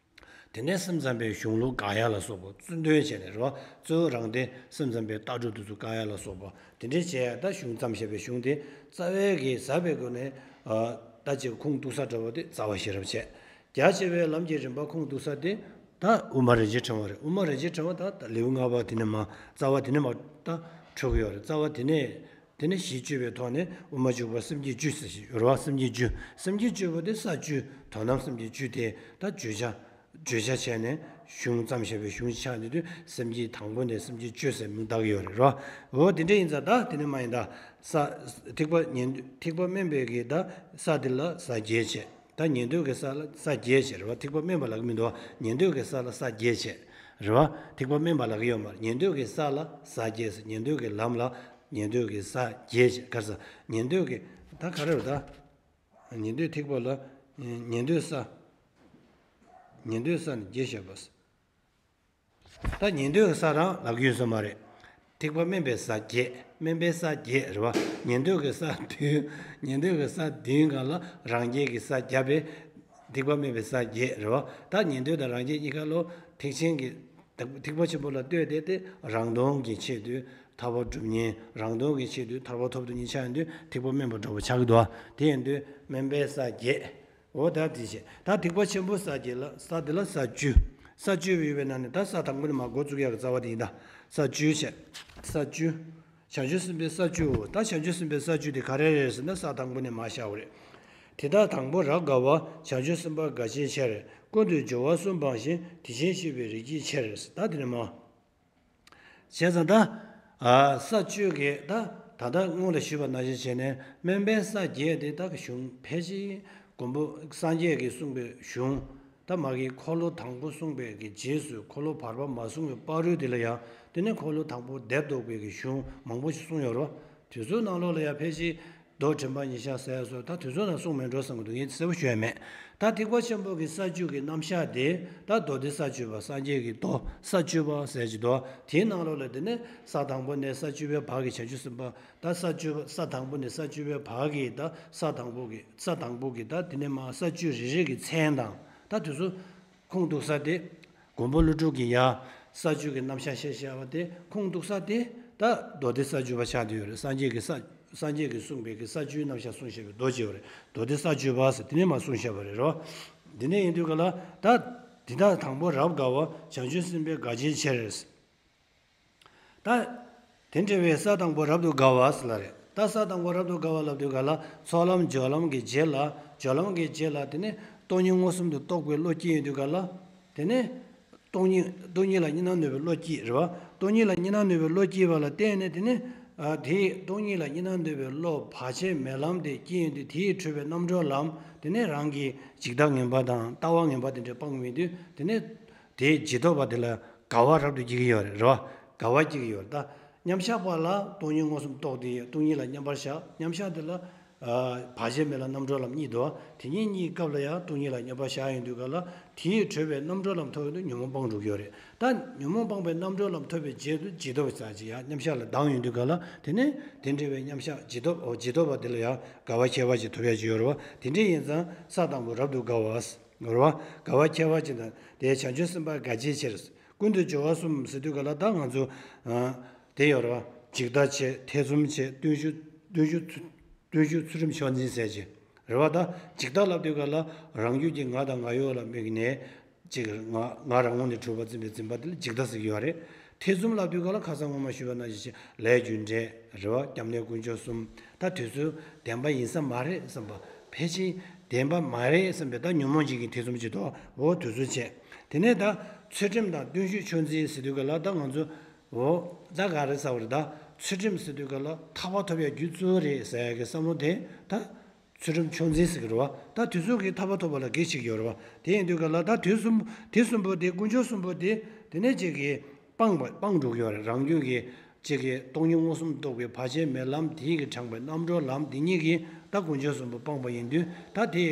དེ་ནས་སེམས་ཙམ་པའི་གཞུང་ལུགས་དགག་ཡ་ལ་སོགས་པ་རྩོད་འདོན་བྱས་ནས་རེད་བ། གཙོ་བོ་རང་སྡེ་སེམས་ཙམ་པའི་ལྟ་གྲུབ་དེ་ཚོ་བཀག་ཡ་ལ་སོགས་པ་དེ་འདྲའི་བྱས་ཡ། ད་གཞུང་བརྩམས་བཞག་པའི་གཞུང་དེ་རྩ་བའི་གི་ཟབ་པའི་སྒོ་ནས། ཨ། ད་ཅིག་ཁུངས་གཏུགས་ས་འདྲ་བོ་དེ་རྩ་བ་ཤེས་རབ་བྱས། རྒྱ་ཆེ་བའི་ལམ་གྱི་རིམ་པ་ཁུངས་གཏུགས་ས་དེ་ད་དབུ་མ་རིན་ཆེན་ཕྲེང་བ་རེད། དབུ་མ་རིན་ཆེན་ཕྲེང་བ་ད་ད་ལེའུ་ལྔ་པ་དེ་ནས་མར་རྩ་བ་དེ་ནས་མར་ད་འཕྲོ་གི་ཡོད་རེད། རྩ་བ་དེ་ནས། དེ་ནས་གཞི་བཅོས་པའི་ཐོག་ནས་དབུ་མ་འཇུག་པ་སེམས་བསྐྱེད་བཅུ་ཟེར་ཞིག་ཡོད་རེད་བ། སེམས་བསྐྱེད་བཅུ། སེམས་བསྐྱེད་བཅུ་པོ་དེ་ས་བཅུ། དོན་དམ་སེམས་བསྐྱེད་བཅུ་དེ་ད་བརྗོད་བྱ། བརྗོད་བྱ་བྱས་ནས་གཞུང་བརྩམས་བཞག་པའི་གཞུང་ཆགས་འདི་དུས་སེམས་བསྐྱེད་དང་པོ་ནས་སེམས་བསྐྱེད་བཅུ་ཟེར་མིང་བཏགས་ཀྱི་ཡོད་རེད་རོ། འོ་དེ་འདྲ་ཡིན་ཙང་ད་དེ་ནས་མར་ཡིན་ད། ས། ཐེག་པ་ཉན། ཐེག་པ་དམན་པའི་གི་ད་ས་དེ་ལ་ས་བརྒྱད་བྱས། ད་ཉན་ཐོས་ཀྱི་ས་ལ་ས་བརྒྱད་བྱས་རེད་བ། ཐེག་པ་དམན་པ་ལབ་ཀྱི་མི་འདུག་བ། ཉན་ཐོས་ཀྱི་ས་ལ་ས་བརྒྱད་བྱས་རེད་བ། ཐེག་པ་དམན་པ་ལབ་ཀྱི་ཡོད་མ་རེད། ཉན་ཐོས་ཀྱི་ས་ལ་ས་བརྒྱད་ཟེར། ཉན་ཐོས་ཀྱི་ལམ་ལ། ཉན་ཐོས་ཀྱི་ས་བརྒྱད་ཅེས། ག་རེ་ཟེར། ཉན་ཐོས་ཀྱི། ད་ག་རེ་རེད་ད། ཉན་ཐོས་ཐེག་པ་ལ། ཉན་ཐོས་ས། ཉན་ཐོས་ས་ནི་བརྒྱད་བཤད་པ། ད་ཉན་ཐོས་ཀྱི་ས་རང་ལབ་ཀྱི་ཡོད་ས་མ་རེད། ཐེག་པ་དམན་པའི་ས་བརྒྱད། དམན་པའི་ས་བརྒྱད་རེད་བ། ཉན་ཐོས་ཀྱི་ས་བདུན། ཉན་ཐོས་ཀྱི་ས་བདུན་སྒང་ལ་རང་རྒྱལ་གྱི་ས་བརྒྱད་པས། ཐེག་པ་དམན་པའི་ས་བརྒྱད་རེད་བ། ད་ཉན་ཐོས་དང་རང་རྒྱལ་གཉིས་ཀ་ལོ་ཐེག་ཆེན་གྱི། ཐེག་པ་ཆེན་པོ་ལ་ལྟོས་ཏེ་དེ་རང་དོན་གྱི་ཆེད་དུ་ཐར་པ་སྒྲུབ་མཁན། རང་དོན་གྱི་ཆེད་དུ་ཐར་པ་ཐོབ་ཐུབ་མཁན་ཆགས་ཡོང་དུས་ཐེག་པ་དམན་པ་འདྲ་བོ་ཆགས་ཀྱི་འདུག་དེ་ཡིན་དུས་དམན་པའི་ས་བརྒྱད། འོ་ད་དེ་བྱས། ད་ཐེག་པ་ཆེན་པོ་ས་བརྒྱད་ལ། ས་དེ་ལ་ས་བཅུ། ས་བཅུ་ཡོད་པའི་ནང་ནས་ད་ས་དང་པོ་ནས་མར་འགོ་བཙུགས་ཡག་གི་རྩ་བ་དེ་ཡིན་ད། ས་བཅུ་བྱས། ས་བཅུ། བྱང་ཆུབ་སེམས་དཔའི་ས་བཅུའོ། ད་བྱང་ཆུབ་སེམས་དཔའི་ས་བཅུ་དེ་ག་རེ་རེད་ཟེར་ན་ས་དང་པོ་ནས་མར་བཞག་པ་རེད། དེ་དག་དང་པོ་རབ་དགའ་བ། བྱང་ཆུབ་སེམས་དཔའ་དགའ་ཆེན་ཆེར། ཀུན་ཏུ་སྦྱོར་བ་གསུམ་སྤངས་ཤིང་། དེ་བཞིན་གཤེགས་པའི་རིགས་ཀྱི་ཕྱིར། ད་དེ་ནས་མར། བྱས་ཙང་ད། ཨ། ས་བཅུ་གི་ད། ད་ལྟ་སྔོན་ལ་ཞུས་པ་ནང་བཞིན་བྱས་ནས་དམན་པའི་ས་བརྒྱད་དེ་ད་གི་གཞུང་ཕལ་ཆེར་མགོན་པོ་སངས་རྒྱས་ཀྱིས་གསུངས་པའི་གཞུང་། ད་མ་གི་འཁོར་ལོ་དང་པོ་གསུངས་པའི་གི་རྗེས་སུ་འཁོར་ལོ་བར་པ་མ་གསུངས་པའི་བར་དུ་དེ་ལ་ཡང་དེ་ནས་འཁོར་ལོ་དང་པོ་དེབ་ལྡོག་པའི་གི་གཞུང་མང་པོ་ཞིག་གསུངས་ཡོད་རེད། དེ་ཚོའི་ནང་ལོགས་ལ་ཡང་ཕལ་ཆེར་མདོ་དྲན་པ་ཉེར་བཞག་ཟེར་སོགས་ད་དེ་ཚོ་ནང་གསུངས་མེད་འགྲོ་བསམ་གྱི་འདུག་ངས་གསལ་པོ་ཞུ་ཡ་མེད། ད་ཐེག་པ་ཆེན་པོ་གི་ས་བཅུ་གི་རྣམ་གཞག་དེ་ད་མདོ་སྡེ་ས་བཅུ་པ། སངས་རྒྱས་ཀྱི་མདོ་ས་བཅུ་པ་ཟེར་གྱི་འདུག་དེའི་ནང་ལོགས་ལ་དེ་ནས་ས་དང་པོ་ནས་ས་བཅུ་པའི་བར་གྱི་བྱང་ཆུབ་སེམས་དཔའ། ད་ས་བཅུ་པ། ས་དང་པོ་ནས་ས་བཅུ་པའི་བར་གྱི་ད་ས་དང་པོ་གི། ས་དང་པོ་གི་ད་དེ་ནས་མར་ས་བཅུ་རེ་རེ་གི་མཚན་དང་ད་དེ་ཚོ་ཁུངས་གཏུགས་ས་དེ། མགོན་པོ་ཀླུ་སྒྲུབ་ཀྱིས་ཡ་ས་བཅུ་གི་རྣམ་གཞག་བཤད་བཞག་པ་དེ་ཁུངས་གཏུགས་ས་དེ་ད་མདོ་སྡེ་ས་བཅུ་པ་ཆགས་བསྡད་ཡོད་རེད། སངས་རྒྱས་ཀྱི་ས། སངས་རྒྱས་ཀྱིས་གསུངས་པའི་གི་ས་བཅུའི་རྣམ་གཞག་གསུངས་བཞག་པའི་མདོ་ཅིག་ཡོད་རེད། མདོ་སྡེ་ས་བཅུ་པ་ཟེར་དེ་ནས་མར་གསུངས་བཞག་པ་རེད་རོ། དེ་ནས་ཡིན་དུས་ག་ལ་ད། དེ་དག་དང་པོ་རབ་དགའ་བ། བྱང་ཆུབ་སེམས་དཔའ་དགའ་ཆེན་ཆེར། ད། དེ་འདྲ་བའི་ས་དང་པོ་རབ་ཏུ་དགའ་བ་ཟེར་ལ་རེད། ད་ས་དང་པོ་རབ་ཏུ་དགའ་བ་ལབ་དུས་ག་ལ་ཚོགས་ལམ་སྦྱོར་ལམ་གྱི་རྗེས་ལ། སྦྱོར་ལམ་གྱི་རྗེས་ལ་དེ་ནས་སྟོང་ཉིད་མངོན་སུམ་དུ་རྟོགས་པའི་བློ་སྐྱེས་ཡོང་དུས་ག་ལ། དེ་ནས་སྟོང་ཉིད། སྟོང་ཉིད་ལ་གཉིས་སྣང་ནུས་པའི་བློ་སྐྱེས་རེད་བ། སྟོང་ཉིད་ལ་གཉིས་སྣང་ནུས་པའི་བློ་སྐྱེས་པ་ལ་བརྟེན་ནས་དེ་ནས། ཨ། དེའི་སྟོང་ཉིད་ལ་གཉིས་སྣང་ནུས་པའི་བློ་བར་ཆད་མེད་ལམ་དེ་སྐྱེས་ཡོང་དུས་དེས་འཕྲོས་པའི་རྣམ་གྲོལ་ལམ་དེ་ནས་རང་གི་འཇིག་ལྟ་ངན་པ་དང་ལྟ་བ་ངན་པ་དེ་འདྲ་སྤངས་ཡོང་དུས་དེ་ནས། དེའི་རྗེས་ཐོབ་པ་དེ་ལ་དགའ་བ་རབ་ཏུ་སྐྱེ་གི་ཡོད་རེད། རེད་བ། དགའ་བ་སྐྱེ་གི་ཡོད་རེད། ད་མཉམ་གཞག་པ་ལ་སྟོང་ཉིད་མངོན་སུམ་རྟོགས་ཏེ་སྟོང་ཉིད་ལ་མཉམ་པར་བཞག་མཉམ་གཞག་དེ་ལ། ཨ། བར་ཆད་མེད་ལམ་རྣམ་གྲོལ་ལམ་གཉིས་འདུག་དེ་གཉིས་གཉིས་སྐབས་ལ་ཡང་སྟོང་ཉིད་ལ་མཉམ་པར་བཞག་ཡོང་དུས་ག་ལ་དེས་འཕྲོས་པའི་རྣམ་གྲོལ་ལམ་ཐོབ་ཡོང་དུས་ཉོན་མོངས་སྤངས་འགྲོ་གི་ཡོད་རེད། ད་ཉོན་མོངས་སྤངས་པའི་རྣམ་གྲོལ་ལམ་ཐོབ་པའི་རྗེས་སུ་རྗེས་ཐོབ་ཟེར་ཅིག་ཡང་མཉམ་གཞག་ལ་ལྡང་ཡོང་དུས་ག་ལ་དེ་ནས་དེ་འདྲ་བའི་མཉམ་གཞག་རྗེས་ཐོབ། འོ། རྗེས་ཐོབ་པ་དེ་ལ་ཡང་དགའ་བ་ཁྱད་པར་ཅན་ཐོབ་ཡ་ཅིག་ཡོད་རེད་བ། དེ་འདྲ་ཡིན་ཙང་ས་དང་པོ་རབ་ཏུ་དགའ་བ། རེད་བ། དགའ་བ་ཁྱད་པར་ཅན་དང་དེ་བྱང་ཆུབ་སེམས་དཔའ་དགའ་ཆེན་ཆེར། ཀུན་ཏུ་སྦྱོར་བ་གསུམ་ཟེར་དུས་ག་ལ་ད་ང་ཚོ། ཨ། དེ་ཡོད་རེད་བ། འཇིག་ལྟ་བྱས། ཐེ་ཚོམ་བྱས། བརྟུལ་ཞུགས། བརྟུལ་ཞུགས། བརྟུལ་ཞུགས་ཚུལ་ཁྲིམས་མཆོག་འཛིན་ཟེར་གྱི། རེད་བ། ད་འཇིག་ལྟ་ལབ་དུས་ག་ལ་རང་རྒྱུད་ཀྱི་ང་དང་ང་གཡོ་ལ་དམིགས་ནས། ཅིག་ང་ང་རང་ངོས་ནས་གྲུབ་པ་འཛིན་པའི་འཛིན་པ་དེ་ལ་འཇིག་ལྟ་ཟེར་གྱི་ཡོད་རེད། ཐེ་ཚོམ་ལབ་དུས་ག་ལ་ཁ་སང་སྔོན་མ་ཞུས་པ་ནང་བཞིན་བྱས་ལས་རྒྱུ་འབྲས། རེད་བ། སྐྱབས་གནས་དཀོན་མཆོག་གསུམ། ད་དེ་ཚོ་བདེན་པ་ཡིན་ས་མ་རེད་བསམ་པ། ཕལ་ཆེར་བདེན་པ་མ་རེད་བསམ་པའི་ད་ཉོན་མོངས་ཅན་གྱི་ཐེ་ཚོམ་ཅིག་འདུག་འོ། དེ་ཚོ་བྱས། དེ་ནས་ད་ཚུལ་ཁྲིམས་དང་བརྟུལ་ཞུགས་མཆོག་འཛིན་ཟེར་དུས་ག་ལ་ད་ང་ཚོ། འོ། ད་ག་རེ་ཟེར་བ་རེད། ད་ཚུལ་ཁྲིམས་ཟེར་དུས་ག་ལ་ཐར་པ་ཐོབ་ཡ་རྒྱུ་གཙོ་བོ་རེད་ཟེར་ཡ་གི་བསམ་བློ་དེ་ད། ཚུལ་ཁྲིམས་མཆོག་འཛིན་ཟེར་གི་རེད་བ། ད་དེ་ཚོ་གིས་ཐར་པ་ཐོབ་པ་ལ་གེགས་བྱེད་ཀྱི་ཡོད་རེད་བ། དེ་ཡིན་དུས་ག་ལ་ད་དེ་གསུམ། དེ་གསུམ་པོ་དེ། དཀོན་མཆོག་གསུམ་པོ་དེ། དེ་ནས་ཅིག་གིས་སྤངས་པ། སྤངས་འགྲོ་གི་ཡོད་རེད། རང་རྒྱུད་ཀྱི་ཅིག་གིས་སྟོང་ཉིད་མངོན་སུམ་རྟོགས་པའི་བར་ཆད་མེད་ལམ་དེ་གི་དྲངས་པའི་རྣམ་གྲོལ་ལམ་དེ་གཉིས་ཀྱིས་ད་དཀོན་མཆོག་གསུམ་པོ་སྤངས་པ་ཡིན་དུས་ད་དེ་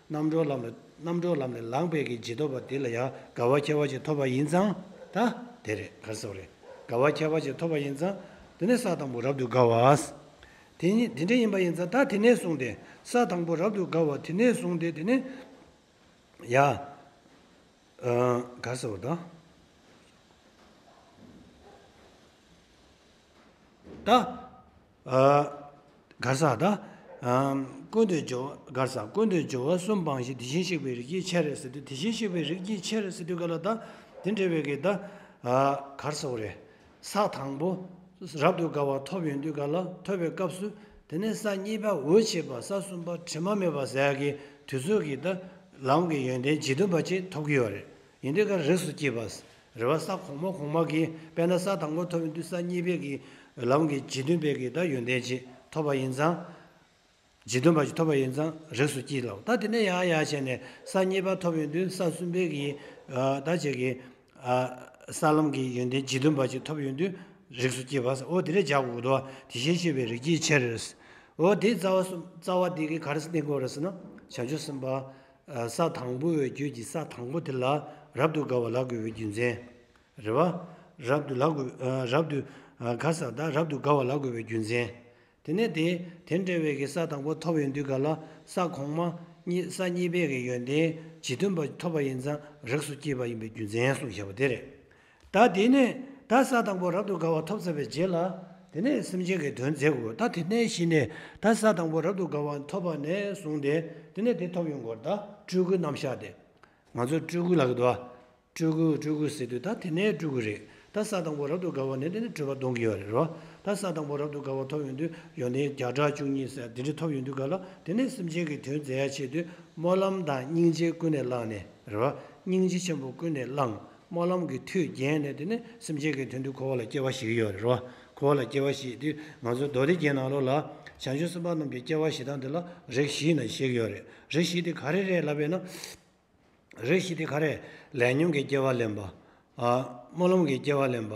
རྣམ་གྲོལ་ལམ་ལ། རྣམ་གྲོལ་ལམ་ལས་ལངས་པའི་གི་རྗེས་ཐོབ་པ་དེ་ལ་ཡང་དགའ་བ་ཁྱད་པར་ཅན་ཐོབ་པ་ཡིན་ཙང་ད་དེ་རེད། ག་རེ་ཟེར་བ་རེད། དགའ་བ་ཁྱད་པར་ཅན་ཐོབ་པ་ཡིན་ཙང་། དེ་ནས་ས་དང་པོ་རབ་ཏུ་དགའ་བ། དེ་ཉིད་དེ་འདྲ་ཡིན་པ་ཡིན་ཙང་། ད་དེ་ནས་བཟུང་སྟེ་ས་དང་པོ་རབ་ཏུ་དགའ་བ་དེ་ནས་བཟུང་སྟེ་དེ་ནས། ཡ། ཨ། ག་རེ་ཟེར་བ་ད། ད། ཨ། ག་རེ་ཟེར་ད། ཨ། ཀུན་ཏུ་སྦྱོར་བ། ག་རེ་ཟེར། ཀུན་ཏུ་སྦྱོར་བ་གསུམ་སྤངས་ཤིང་། དེ་བཞིན་གཤེགས་པའི་རིགས་ཀྱི་ཆར་ཟེར་དུས། དེ་བཞིན་གཤེགས་པའི་རིགས་ཀྱི་ཆར་ཟེར་དུས་ག་ལ་ད། དེ་འདྲ་བའི་གི་ད། ཨ། ག་རེ་ཟེར་བ་རེད། ས་དང་པོ་རབ་ཏུ་དགའ་བ་ཐོབ་ཡོང་དུས་ག་ལ། ཐོབ་པའི་སྐབས་སུ་དེ་ནས་ས་གཉིས་པ་འོད་ཆེས་པ། ས་གསུམ་པ་དྲི་མ་མེད་པ་ཟེར་ཡག་གི་དུས་ཚོད་ཀྱི་ད་ལམ་གྱི་ཡོན་ཏན་ཇི་བདུན་པ་ཅིག་ཐོབ་ཀྱི་ཡོད་རེད། ཡིན་དུས་ཀ་རིགས་སུ་སྐྱེས་པ། རེད་བ། ས་གོང་མ་གོང་མ་གི། དཔེར་ན་ས་དང་པོ་ཐོབ་ཡོང་དུས་ས་གཉིས་པའི་གི་ལམ་གྱི་ཇི་བདུན་པའི་གི་ད་ཡོན་ཏན་ཅིག་ཐོབ་པ་ཡིན་ཙང་། ཇི་བདུན་པ་ཅིག་ཐོབ་པ་ཡིན་ཙང་རིགས་སུ་སྐྱེས་ལ། ད་དེ་ནས་ཡར་ཡར་བྱས་ནས་ས་གཉིས་པ་ཐོབ་ཡོང་དུས་ས་གསུམ་པའི་གི། ཨ། ད་ཅིག་གི། ཨ། ས་ལམ་གྱི་ཡོན་ཏན་ཇི་བདུན་པ་ཅིག་ཐོབ་ཡོང་དུས་རིགས་སུ་སྐྱེས་པ། འོ་དེ་འདྲ་སྦྱར་དགོས་འདུག། དེ་བཞིན་གཤེགས་པའི་རིགས་ཀྱི་ཆར། འོ་དེ་རྩ་བ་གསུམ། རྩ་བ་དེ་གི་ག་རེ་བསྟན་དགོས་རེད་ཟེར་ན། བྱང་ཆུབ་སེམས་དཔའ། ཨ། ས་དང་པོ་བའི་རྒྱུད་ཀྱི་ས་དང་པོ་དེ་ལ་རབ་ཏུ་དགའ་བ་ལབ་དགོས་པའི་རྒྱུ་མཚན། རེད་བ། རབ་ཏུ་ལབ་དགོས། ཨ། རབ་ཏུ། ཨ། ག་རེ་ཟེར་ད། རབ་ཏུ་དགའ་བ་ལབ་དགོས་པའི་རྒྱུ་མཚན། དེ་ནས་དེ། དེ་འདྲ་བའི་གི་ས་དང་པོ་ཐོབ་ཡོང་དུས་ག་ལ། ས་གོང་མ་གཉིས། ས་གཉིས་པའི་གི་ཡོན་ཏན་ཇི་བདུན་པ་ཐོབ་པ་ཡིན་ཙང་རིགས་སུ་སྐྱེས་པ་ཡིན་པའི་རྒྱུ་མཚན་གསུངས་བཞག་པ་དེ་རེད། ད་དེ་ནས་ད་ས་དང་པོ་རབ་ཏུ་དགའ་བ་ཐོབ་ཚར་བའི་རྗེས་ལ། དེ་ནས་སེམས་ཅན་གྱི་དོན་མཛད་དགོས། ད་དེ་ནས་གཞི་ནས་ད་ས་དང་པོ་རབ་ཏུ་དགའ་བ་ཐོབ་པ་ནས་བཟུང་སྟེ་དེ་ནས་དེ་ཐོབ་ཡོང་དགོས། ད་སྤྲུལ་སྐུའི་རྣམ་གཞག་དེ། ང་ཚོ་སྤྲུལ་སྐུ་ལབ་ཀྱི་འདུག་བ། སྤྲུལ་སྐུ། སྤྲུལ་སྐུ་ཟེར་དུས་ད་དེ་ནས་སྤྲུལ་སྐུ་རེད། ད་ས་དང་པོ་རབ་ཏུ་དགའ་བ་ནས་དེ་ནས་སྤྲུལ་པ་སྟོན་གྱི་ཡོད་རེད་རོ། ད་ས་དང་པོ་རབ་ཏུ་དགའ་བ་ཐོབ་ཡོང་དུས་ཡོན་ཏན་བརྒྱ་ཕྲག་བཅུ་གཉིས་ཟེར་དེ་འདྲ་ཐོབ་ཡོང་དུས་ག་ལ། དེ་ནས་སེམས་ཅན་གྱི་དོན་མཛད་ཡ་ཆེད་དུ་སྨོན་ལམ་དང་སྙིང་རྗེ་ཀུན་ནས་བསླངས་ནས་རེད་བ། སྙིང་རྗེ་ཆེན་པོ་ཀུན་ནས་བསླངས། སྨོན་ལམ་གྱི་མཐུ་རྒྱས་ནས་དེ་ནས་སེམས་ཅན་གྱི་དོན་དུ་འཁོར་བ་ལ་སྐྱེ་བ་བཞེས་ཀྱི་ཡོད་རེད་རོ། འཁོར་བ་ལ་སྐྱེ་བ་བཞེས་དུས་ང་ཚོ་མདོ་སྡེ་རྒྱན་ནང་ལོགས་ལ་བྱང་ཆུབ་སེམས་དཔའ་རྣམས་ཀྱི་སྐྱེ་བ་བཞེས་སྟངས་དེ་ལ་རིགས་བཞི་ན་བཞེད་ཀྱི་ཡོད་རེད། རིགས་བཞི་དེ་ག་རེ་རེད་ལབ་པས་ན། རིགས་བཞི་དེ་ག་རེ། ལས་ཉོན་གྱི་སྐྱེ་བ་ལེན་པ། ཨ། སྨོན་ལམ་གྱི་སྐྱེ་བ་ལེན་པ།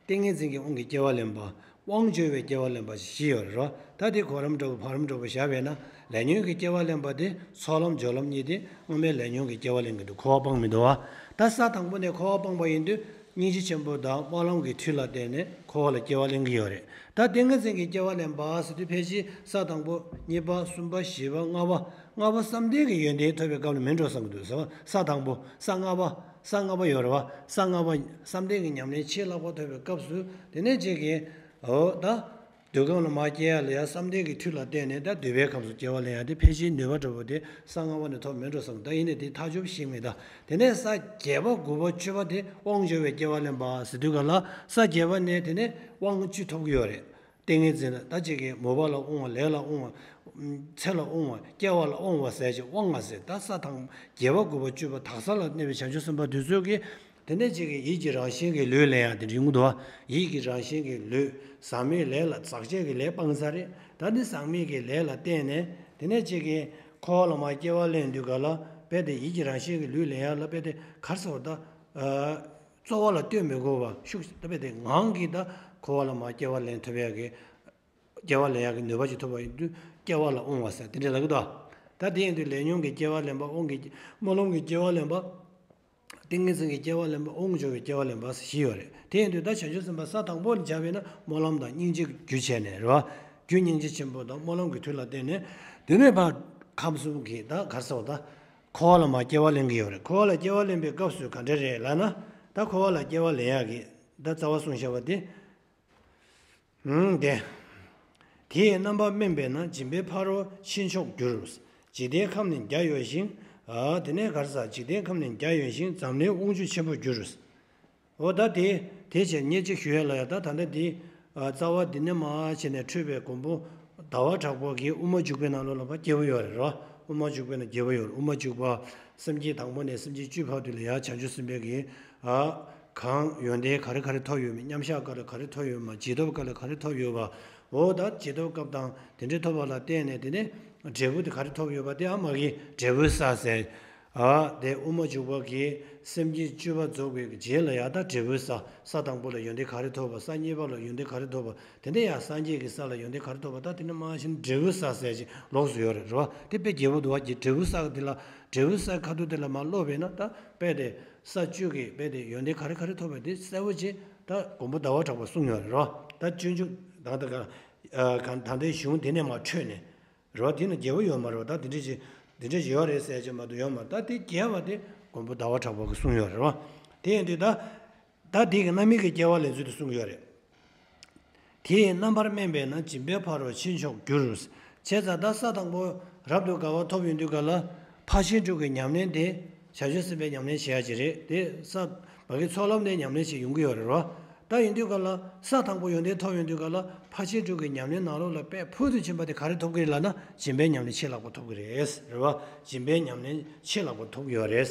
ཏིང་ངེ་འཛིན་གྱི་དབང་གི་སྐྱེ་བ་ལེན་པ། དབང་འབྱོར་བའི་སྐྱེ་བ་ལེན་པ་ཞེས་བཞི་ཡོད་རེད་རོ། ད་དེ་གོ་རིམ་འདྲ་པོ་བར་རིམ་འདྲ་པོ་བཞག་པས་ན། ལས་ཉོན་གྱི་སྐྱེ་བ་ལེན་པ་དེ་ཚོགས་ལམ་སྦྱོར་ལམ་གཉིས་དེ་སྔོན་མའི་ལས་ཉོན་གྱི་སྐྱེ་བ་ལེན་གྱི་འདུག། འཁོར་བ་སྤངས་མི་འདུག་བ། ད་ས་དང་པོ་ནས་འཁོར་བ་སྤངས་པ་ཡིན་དུས་སྙིང་རྗེ་ཆེན་པོ་དང་སྨོན་ལམ་གྱི་མཐུ་ལ་བརྟེན་ནས་འཁོར་བ་ལ་སྐྱེ་བ་ལེན་གྱི་ཡོད་རེད། ད་ཏིང་ངེ་འཛིན་གྱི་སྐྱེ་བ་ལེན་པ་ཟེར་དུས་ཕལ་ཆེར་ས་དང་པོ། གཉིས་པ། གསུམ་པ། བཞི་པ། ལྔ་པ། ལྔ་པ་བསམ་གཏན་གྱི་ཡོན་ཏན་ཐོབ་པའི་སྐབས་ལ་མིན་འགྲོ་བསམ་གྱི་འདུག་ཟེར་བ། ས་དང་པོ། ས་ལྔ་པ། ས་ལྔ་པ་ཡོད་རེད་བ། ས་ལྔ་པ་བསམ་གཏན་གྱི་ཉམས་ལེན་ཆེས་ལྷག་པ་ཐོབ་པའི་སྐབས་སུ་དེ་ནས་ཅིག་གིས། འོ་ད། འདོད་ཁམས་ལ་མར་སྐྱེ་ཡ་ལ་ཡ་བསམ་གཏན་གྱི་མཐུ་ལ་བརྟེན་ནས་ད་འདོད་པའི་ཁམས་སུ་སྐྱེ་བ་ལེན་ཡ་དེ་ཕལ་ཆེར་ནུས་པ་འདྲ་པོ་དེ་ས་ལྔ་པ་ནས་ཐོབ་མིན་འགྲོ་བསམ། ད་ཡིན་ནའི་དེ་ཐག་ཆོད་ཤེས་མེད་ད། དེ་ནས་ས་བརྒྱད་པ་དགུ་པ་བཅུ་པ་དེ་དབང་འབྱོར་བའི་སྐྱེ་བ་ལེན་པ་ཟེར་དུས་ག་ལ། ས་བརྒྱད་པ་ནས་དེ་ནས་དབང་བཅུ་ཐོབ་ཀྱི་ཡོད་རེད། ཏིང་ངེ་འཛིན་ལ་ད་ཅིག་གིས་མོས་པ་ལ་དབང་བ། ལས་ལ་དབང་བ། ཚེ་ལ་དབང་བ། སྐྱེ་བ་ལ་དབང་བ་ཟེར་ཅིག་དབང་བ་ཟེར། ད་ས་དང་བརྒྱད་པ་དགུ་པ་བཅུ་པ་དག་ས་ལ་གནས་པའི་བྱང་ཆུབ་སེམས་དཔའ་དེ་ཚོས་ཀྱིས། དེ་ནས་ཅིག་གིས་ཡིད་ཀྱི་རང་བཞིན་གྱི་ལུས་ལེན་ཡ་དེ་འདྲ་ཡོང་གི་འདུག་བ། ཡིད་ཀྱི་རང་བཞིན་གྱི་ལུས། ཟག་མེད་ལས་ལ། ཟག་བཅས་ཀྱི་ལས་སྤངས་ཚར་རེད། ད་ནི་ཟག་མེད་ཀྱི་ལས་ལ་བརྟེན་ནས་དེ་ནས་ཅིག་གིས་འཁོར་བ་ལ་མར་སྐྱེ་བ་ལེན་དུས་ག་ལ་རྦད་དེ་ཡིད་ཀྱི་རང་བཞིན་གྱི་ལུས་ལེན་ཡ་ལ་རྦད་དེ་ག་རེ་ཟེར་བ་ད། རྩོལ་བ་ལ་ལྟོས་མི་དགོས་པ་ཤུགས་ད་རྦད་དེ་ངང་གིས་ད་འཁོར་བ་ལ་མར་སྐྱེ་བ་ལེན་ཐུབ་ཡ་གི། སྐྱེ་བ་ལེན་ཡག་གི་ནུས་པ་ཅིག་ཐོབ་པ་ཡིན་དུས་སྐྱེ་བ་ལ་དབང་བ་ཟེར་དེ་འདྲ་ལབ་ཀྱི་འདུག། ད་དེ་ཡིན་དུས་ལས་ཉོན་གྱི་སྐྱེ་བ་ལེན་པ། དབང་གི་སྨོན་ལམ་གྱི་སྐྱེ་བ་ལེན་པ། ཏིང་ངེ་འཛིན་གྱི་སྐྱེ་བ་ལེན་པ། དབང་འབྱོར་བའི་སྐྱེ་བ་ལེན་པ་ཟེར་བཞི་ཡོད་རེད། དེ་ཡིན་དུས་ད་བྱང་ཆུབ་སེམས་དཔའ་ས་དང་པོ་ནས་སྦྱར་བས་ན་སྨོན་ལམ་དང་སྙིང་རྗེ་རྒྱུ་བྱས་ནས་རེད་བ། རྒྱུ་སྙིང་རྗེ་ཆེན་པོ་དང་སྨོན་ལམ་གྱི་མཐུ་ལ་བརྟེན་ནས་དེ་ནས་ཕར་ཁམས་གསུམ་གྱི་ད་ག་རེ་ཟེར་བ་ད། འཁོར་བ་ལ་མར་སྐྱེ་བ་ལེན་གྱི་ཡོད་རེད། འཁོར་བ་ལ་སྐྱེ་བ་ལེན་པའི་སྐབས་སུ་ག་འདྲ་རེད་ལབ་ན། ད་འཁོར་བ་ལ་སྐྱེ་བ་ལེན་ཡག་གི་ད་རྩ་བ་གསུངས་བཞག་པ་དེ། ཧུམ། དེ། དེས་རྣམ་པར་སྨིན་པས་ན། སྦྱིན་པའི་ཕ་རོལ་ཕྱིན་མཆོག་འགྱུར། འཇིག་རྟེན་ཁམས་ནི་རྒྱ་ཡོད་ཅིང་། ཨ། དེ་ནས་ག་རེ་ཟེར། འཇིག་རྟེན་ཁམས་ནི་རྒྱ་ཡོད་ཅིང་། འཛམ་གླིང་དབང་ཕྱུག་ཆེན་པོར་འགྱུར། འོ་ད་དེ་དེ་བྱས་ཉེར་གཅིག་ཞུ་ཡ་ལ་ཡ། ད་ད་ལྟ་འདི། ཨ། རྩ་བ་འདི་ནས་མར་བྱས་ནས་འཕྲོས་པའི་མགོན་པོ་ཟླ་བ་གྲགས་པ་གིས་དབུ་མ་འཇུག་པའི་ནང་ལོགས་ལ་ཕར་རྒྱས་པོ་ཡོད་རེད་རོ། དབུ་མ་འཇུག་པའི་ནང་རྒྱས་པོ་ཡོད་རེད། དབུ་མ་འཇུག་པ་སེམས་བསྐྱེད་དང་པོ་ནས་སེམས་བསྐྱེད་བཅུའི་བར་དུ་ལ་ཡ་བྱང་ཆུབ་སེམས་དཔའི་གི། ཨ། གང་ཡོན་ཏན་ག་རེ་ག་རེ་ཐོབ་ཡོད་མེད། མཉམ་བཞག་སྐབས་ལ་ག་རེ་ཐོབ་ཡོད་མེད། རྗེས་ཐོབ་སྐབས་ལ་ག་རེ་ཐོབ་ཡོད་པ། འོ་ད་རྗེས་ཐོབ་སྐབས་དང་དེ་འདྲའི་ཐོབ་པ་ལ་བརྟེན་ནས་དེ་ནས་འབྲས་བུ་དེ་ག་རེ་ཐོབ་ཡོད་པ་དེ། ཨ། མ་གི་འབྲས་བུའི་ས་ཟེར། ཨ་དེ་དབུ་མ་འཇུག་པ་གི་སེམས་བསྐྱེད་བཅུ་པ་རྫོགས་པའི་རྗེས་ལ་ཡང་ད་འབྲས་བུའི་ས། ས་དང་པོ་ལ་ཡོན་ཏན་ག་རེ་ཐོབ་པ། ས་གཉིས་པ་ལ་ཡོན་ཏན་ག་རེ་ཐོབ་པ། དེ་ནས་ཡང་སངས་རྒྱས་ཀྱི་ས་ལ་ཡོན་ཏན་ག་རེ་ཐོབ་པ། ད་དེ་ནས་མར་ཕྱིན་འབྲས་བུའི་ས་ཟེར་ཅིག་ལོགས་སུ་ཡོད་རེད། རེད་བ། དེ་དཔེ་རྒྱས་པོ་འདུག་བ། འབྲས་བུའི་ས་དེ་ལ་འབྲས་བུའི་ས་ཁ་ཐུག་དེ་ལ་མར་ཀློག་པས་ན་ད་དཔེ་དེ་ས་བཅུ་གི་དཔེ་དེ་ཡོན་ཏན་ག་རེ་ག་རེ་ཐོབ་པ་དེ་གསལ་པོ་ཅིག་ད་མགོན་པོ་ཟླ་བ་གྲགས་པས་གསུངས་ཡོད་རེད། རེད་བ། ད་སྤྱོད་འཇུག་ད་ད་ག་ད་ལྟའི་གཞུང་དེ་ནས་མར་འཕྲོས་ནས། རེད་བ། དེ་ནི་རྒྱས་པོ་ཡོད་མ་རེད་བ། ད་དེ་འདྲ་ཞིག་དེ་འདྲ་ཞིག་ཡོད་རེད་ཟེར་གྱི་མ་གཏོགས་ཡོད་མ་རེད། ད་དེ་རྒྱས་པ་དེ་མགོན་པོ་ཟླ་བ་གྲགས་པ་གིས་གསུངས་ཡོད་རེད་བ། དེ་ཡིན་དུས་ད་ད་དེ་གི་རྣམ་སྨིན་གྱི་སྐྱེ་བ་ལེན་ཚུལ་དེ་གསུངས་ཡོད་རེད། དེ་ཡི་རྣམ་པར་སྨིན་པས་ན་སྦྱིན་པའི་ཕ་རོལ་ཕྱིན་མཆོག་འགྱུར། བྱས་ཙང་ད་ས་དང་པོ་རབ་ཏུ་དགའ་བ་ཐོབ་ཡོང་དུས་ག་ལ་ཕར་ཕྱིན་དྲུག་གི་ཉམས་ལེན་དེ་བྱང་ཆུབ་སེམས་དཔའི་ཉམས་ལེན་བྱེད་ཡ་ཅིག་རེད། དེ་ས་བ་གི་ཚོགས་ལམ་དེ་ཉམས་ལེན་བྱེད་ཡོང་གི་ཡོད་རེད་བ། ད་ཡིན་དུས་ག་ལ་ས་དང་པོ་ཡོན་ཏན་ཐོབ་ཡོང་དུས་ག་ལ་ཕར་ཕྱིན་དྲུག་གི་ཉམས་ལེན་ནང་ལོགས་ལ་དཔེ་ཕུལ་དུ་ཕྱིན་པ་དེ་ག་རེ་ཐོབ་ཀྱི་རེད་ལབ་ན་སྦྱིན་པའི་ཉམས་ལེན་ཆེས་ལྷག་པ་ཐོབ་ཀྱི་རེད། རེད་བ། སྦྱིན་པའི་ཉམས་ལེན་ཆེས་ལྷག་པ་ཐོབ་ཀྱི་ཡོད་རེད།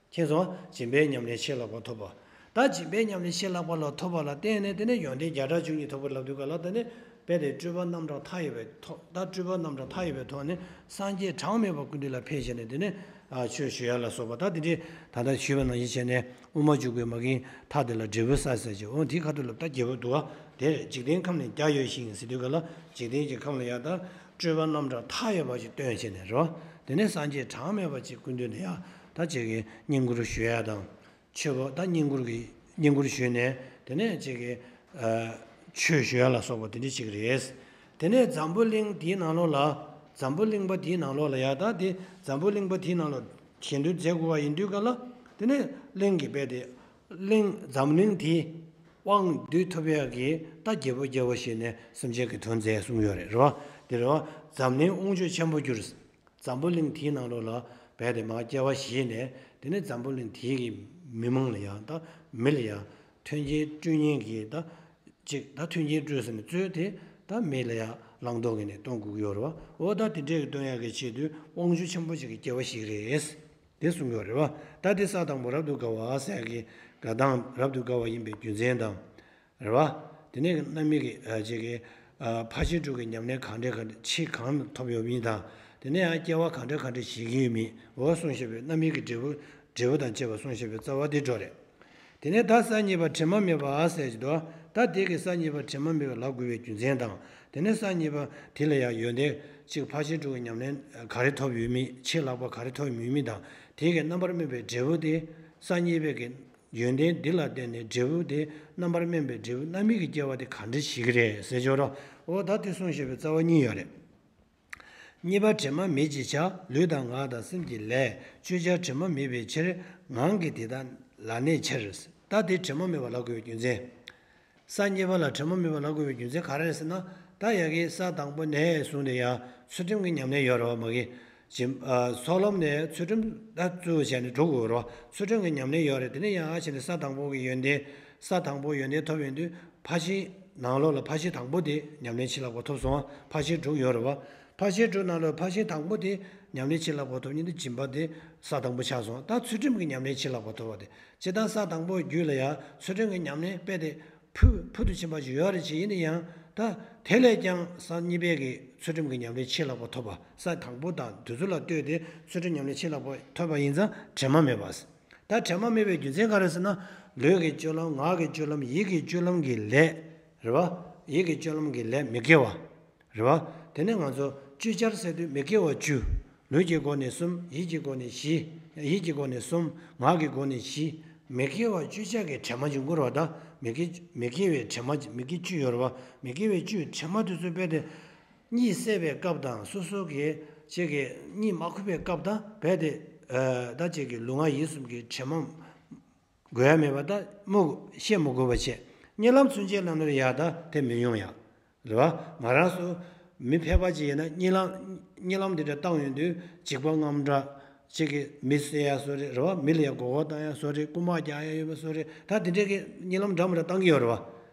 མཁྱེན་སོང་། སྦྱིན་པའི་ཉམས་ལེན་ཆེས་ལྷག་པ་ཐོབ་པ། ད་སྦྱིན་པའི་ཉམས་ལེན་ཆེས་ལྷག་པ་ལ་ཐོབ་པ་ལ་བརྟེན་ནས་དེ་ནས་ཡོན་ཏན་བརྒྱ་ཕྲག་བཅུ་གཉིས་ཐོབ་པ་ལབ་དུས་ག་ལ་དེ་ནས་དཔེ་དེ་སྤྲུལ་པ་རྣམ་གྲངས་མཐའ་ཡས་པའི་ཐོག་ད་སྤྲུལ་པ་རྣམ་གྲངས་མཐའ་ཡས་པའི་ཐོག་ནས་སངས་རྒྱས་གྲངས་མེད་པ་ཀུན་འདུས་ལ་ཕེབས་བྱས་ནས་དེ་ནས་ཨ་ཆོས་ཞུ་ཡ་ལ་སོགས་པ། ད་དེ་འདྲའི་ད་ལྟ་ཞུས་པ་ནང་བཞིན་བྱས་ནས་དབུ་མ་འཇུག་པའི་མ་གིའི་མཐའ་དེ་ལ་འབྲས་བུའི་ས་ཟེར་གྱི། འོ་དེའི་ཁ་ཐུག་ལ་ད་རྒྱས་པོ་འདུག་བ། དེ་འཇིག་རྟེན་ཁམས་ནི་རྒྱ་ཡོད་ཞིང་ཟེར་དུས་ག་ལ་འཇིག་རྟེན་གྱི་ཁམས་ལ་ཡ་ད་སྤྲུལ་པ་རྣམ་གྲངས་མཐའ་ཡས་པ་ཞིག་སྟོན་བྱས་ནས་རོ། དེ་ནས་སངས་རྒྱས་གྲངས་མེད་པ་ཅིག་ཀུན་འདུས་ནས་ཡ་ད་ཅིག་གི་བསྙེན་བཀུར་ཞུ་ཡ་དང་། མཆོད་པ་ད་བསྙེན་བཀུར་གྱི་བསྙེན་བཀུར་ཞུས་ནས་དེ་ནས་ཅིག་གི་ཨ་ཆོས་ཞུ་ཡ་ལ་སོགས་པ་དེ་འདྲ་ཅིག་རེད། དེ་ནས་འཛམ་བུ་གླིང་དེའི་ནང་ལོགས་ལ་འཛམ་བུ་གླིང་པ་དེའི་ནང་ལོགས་ལ་ཡ་ད་དེ་འཛམ་བུ་གླིང་པ་དེའི་ནང་ལོགས་གཞན་དོན་མཛད་དགོས་པ་ཡིན་དུས་ག་ལ་དེ་ནས་གླིང་གི་དཔེ་དེ་གླིང་འཛམ་གླིང་དེའི་དབང་སྡུད་ཐུབ་ཡག་གི་ད་རྒྱལ་པོ་རྒྱལ་བ་ཞིག་ནས་སེམས་ཅན་གྱི་དོན་མཛད་གསུངས་ཡོད་རེད། རེད་བ། དེ་རེད་བ། འཛམ་གླིང་དབང་ཕྱུག་ཆེན་པོ་གྱུར། འཛམ་བུ་གླིང་དེའི་ནང་ལོགས་ལ་བས་དེ་མ་སྐྱེ་བ་བཞེས་ནས་དེ་ནས་འཛམ་བུ་གླིང་དེའི་གི་མི་མང་ལ་ཡང་ད་མི་ལ་ཡང་མཐུན་རྐྱེན་སྤྲོད་མཁན་གྱི་ད་ཅིག་ད་མཐུན་རྐྱེན་སྤྲོད་ཟེར་ནས་གཙོས་དེ་ད་མི་ལ་ཡང་བླང་དོར་གྱི་ནས་གཏོང་དགོས་ཀྱི་ཡོད་རེད་བ། འོ་ད་དེ་འདྲས་ཀྱི་གཏོང་ཡག་གི་ཆེད་དུ་དབང་ཕྱུག་ཆེན་པོ་ཅིག་གི་སྐྱེ་བ་ཞིག་རེད། དེ་གསུང་གི་ཡོད་རེད་བ། ད་དེ་ས་དང་པོ་རབ་ཏུ་དགའ་བ་ཟེར་གི་དགའ་སྟངས་རབ་ཏུ་དགའ་བ་ཡིན་པའི་རྒྱུ་མཚན་དང་། རེད་བ། དེ་ནས་རྣམ་སྨིན་གྱི་ཨ་ཅིག་གི་ཨ་ཕར་ཕྱིན་དྲུག་གི་ཉམས་ལེན་གང་འདྲ་གང་འདྲ་ཕྱིས་གང་ཐོབ་ཡོད་མིན་དང་། དེ་ནས་ཡང་སྐྱེ་བ་གང་འདྲ་གང་འདྲ་བཞེས་ཀྱི་ཡོད་མིན་འོ་གསུངས་བཞག་པའི་རྣམ་སྨིན་གྱི་འབྲས་བུ་འབྲས་བུ་དང་བཅས་པ་གསུངས་བཞག་པའི་རྩ་བ་དེ་འགྲོ་རེད། དེ་ནས་ད་ས་གཉིས་པ་དྲི་མ་མེད་པ་ཟེར་གྱི་འདུག་ད་དེ་གི་ས་གཉིས་པ་དྲི་མ་མེད་པ་ལབ་དགོས་པའི་རྒྱུ་མཚན་དང་། དེ་ནས་ས་གཉིས་པ་དེ་ལ་ཡང་ཡོན་ཏན་གཅིག་ཕར་ཕྱིན་དྲུག་གི་ཉམས་ལེན་ག་རེ་ཐོབ་ཡོད་མིན་ཆེས་ལྷག་པ་ག་རེ་ཐོབ་ཡོད་མིན་དང་། དེ་གི་རྣམ་པར་སྨིན་པའི་འབྲས་བུ་དེ་ས་གཉིས་པའི་གི་ཡོན་ཏན་འདི་ལ་བརྟེན་ནས་འབྲས་བུ་དེ་རྣམ་པར་སྨིན་པའི་འབྲས་བུ་རྣམ་སྨིན་གྱི་སྐྱེ་བ་དེ་ག་འདྲ་ཞིག་རེད་ཟེར་ཆོག་རོ། འོ་ད་དེ་གསུངས་བཞག་པའི་རྩ་བ་གཉིས་ཡོད་རེད། གཉིས་པ་དྲི་མ་མེད་ཅེས་བྱ། ལུས་དང་ངག་དང་སེམས་ཀྱི་ལས། བཅས་བྱ་དྲི་མ་མེད་པའི་ཕྱིར། ངང་གིས་དེ་དག་ལ་གནས་ཕྱིར། ད་དེ་དྲི་མ་མེད་པ་ལབ་དགོས་པའི་རྒྱུ་མཚན། ས་གཉིས་པ་ལ་དྲི་མ་མེད་པ་ལབ་དགོས་པའི་རྒྱུ་མཚན་ག་རེ་རེད་ཟེར་ན། ད་ཡ་གི་ས་དང་པོ་ནས་བཟུང་སྟེ་ཡང་ཚུལ་ཁྲིམས་ཀྱི་ཉམས་ལེན་ཡོད་རེད་བ་མ་གི། ཇི་ཨ་ཚོགས་ལམ་ནས་ཚུལ་ཁྲིམས་ད་བཙུགས་བྱས་ནས་འགྲོ་དགོས་རེད་བ། ཚུལ་ཁྲིམས་ཀྱི་ཉམས་ལེན་ཡོད་རེད། དེ་ནས་ཡང་ཨ་བྱས་ནས་ས་དང་པོ་གི་ཡོན་ཏན། ས་དང་པོ་ཡོན་ཏན་ཐོབ་ཡོང་དུས་ཕར་ཕྱིན་ནང་ལོགས་ལ་ཕར་ཕྱིན་དང་པོ་དེ་ཉམས་ལེན་ཆེས་ལྷག་པ་ཐོབ་སོང་བ། ཕར་ཕྱིན་དྲུག་ཡོད་རེད་བ། ཕར་ཕྱིན་དྲུག་ནང་ལོགས་ཕར་ཕྱིན་དང་པོ་དེ་ཉམས་ལེན་ཆེས་ལྷག་པ་ཐོབ་ཡོང་དུས་སྦྱིན་པ་དེ་ས་དང་པོ་ཆགས་སོང་བ། ད་ཚུལ་ཁྲིམས་ཀྱི་ཉམས་ལེན་ཆེས་ལྷག་པ་ཐོབ་པ་དེ། ཇི་ལྟར་ས་དང་པོའི་རྒྱུད་ལ་ཡང་ཚུལ་ཁྲིམས་ཀྱི་ཉམས་ལེན་སྤེལ་ཏེ་ཕུ་ཕུལ་དུ་ཕྱིན་པ་ཞིག་ཡོད་རེད་ཅེས་ཡིན་ན་ཡང་། ད་དེ་ལས་ཀྱང་ས་གཉིས་པའི་གི་ཚུལ་ཁྲིམས་ཀྱི་ཉམས་ལེན་ཆེས་ལྷག་པ་ཐོབ་པ། ས་དང་པོ་དང་དེ་ཚོ་ལ་ལྟོས་ཏེ་ཚུལ་ཁྲིམས་ཉམས་ལེན་ཆེས་ལྷག་པ་ཐོབ་པ་ཡིན་ཙང་དྲི་མ་མེད་པ། ད་དྲི་མ་མེད་པའི་རྒྱུ་མཚན་ག་རེ་ཟེར་ན། ལུས་ཀྱི་སྤྱོད་ལམ། ངག་གི་སྤྱོད་ལམ། ཡིད་ཀྱི་སྤྱོད་ལམ་གྱི་ལས། རེད་བ། ཡིད་ཀྱི་སྤྱོད་ལམ་གྱི་ལས་མི་དགེ་བ། རེད་བ། དེ་ནས་ང་ཚོ་བཅུ་ཆར་ཟེར་དུས་མི་དགེ་བ་བཅུ། ལུས་ཀྱི་སྒོ་ནས་གསུམ། ཡིད་ཀྱི་སྒོ་ནས་བཞི། ཡིད་ཀྱི་སྒོ་ནས་གསུམ། ངག་གི་སྒོ་ནས་བཞི། མི་དགེ་བ་བཅུ་ཆ་གི་དྲི་མ་འབྱུང་གི་རེད་བ། ད་མི་དགེ་མི་དགེ་བའི་དྲི་མ་མི་དགེ་བཅུ་ཡོད་རེད་བ། མི་དགེ་བའི་བཅུའི་དྲི་མ་དེ་ཚོ་རྦད་དེ་གཉིད་སད་པའི་སྐབས་དང་སོ་སོ་གི་ཅིག་གི་གཉིད་མ་ཁུག་པའི་སྐབས་དང་རྦད་དེ་ཨ་ད་ཅིག་གི་ལུས་ངག་ཡིད་གསུམ་གྱི་དྲི་མ་དགོས་ཡ་མེད་པ་ད་སྨོས་བཤད་མི་དགོས་པ་བྱས། གཉིད་ལམ་ཚུན་ཆད་ལ་ནོར་ཡ་ད་དེ་མི་ཡོང་ཡ། རེད་བ། ང་རང་ཚོ་མི་ཕལ་པ་ཅིག་ཡིན་ན་གཉིད་ལམ་གཉིད་ལམ་འདི་འདྲ་བཏང་ཡོང་དུས་འཇིགས་པ་དངངས་སྐྲག་ཅིག་གིས་མི་གསོད་ཡ་བཟོ་རེད། རེད་བ། མི་ལ་ཡ་མགོ་སྐོར་བཏང་ཡ་བཟོ་རེད། རྐུ་མ་རྒྱག་ཡ་ཡོད་པ་བཟོ་རེད། ད་དེ་འདྲས་ཀྱི་གཉིད་ལམ་འདྲ་མི་འདྲ་བཏང་གི་ཡོད་རེད་བ།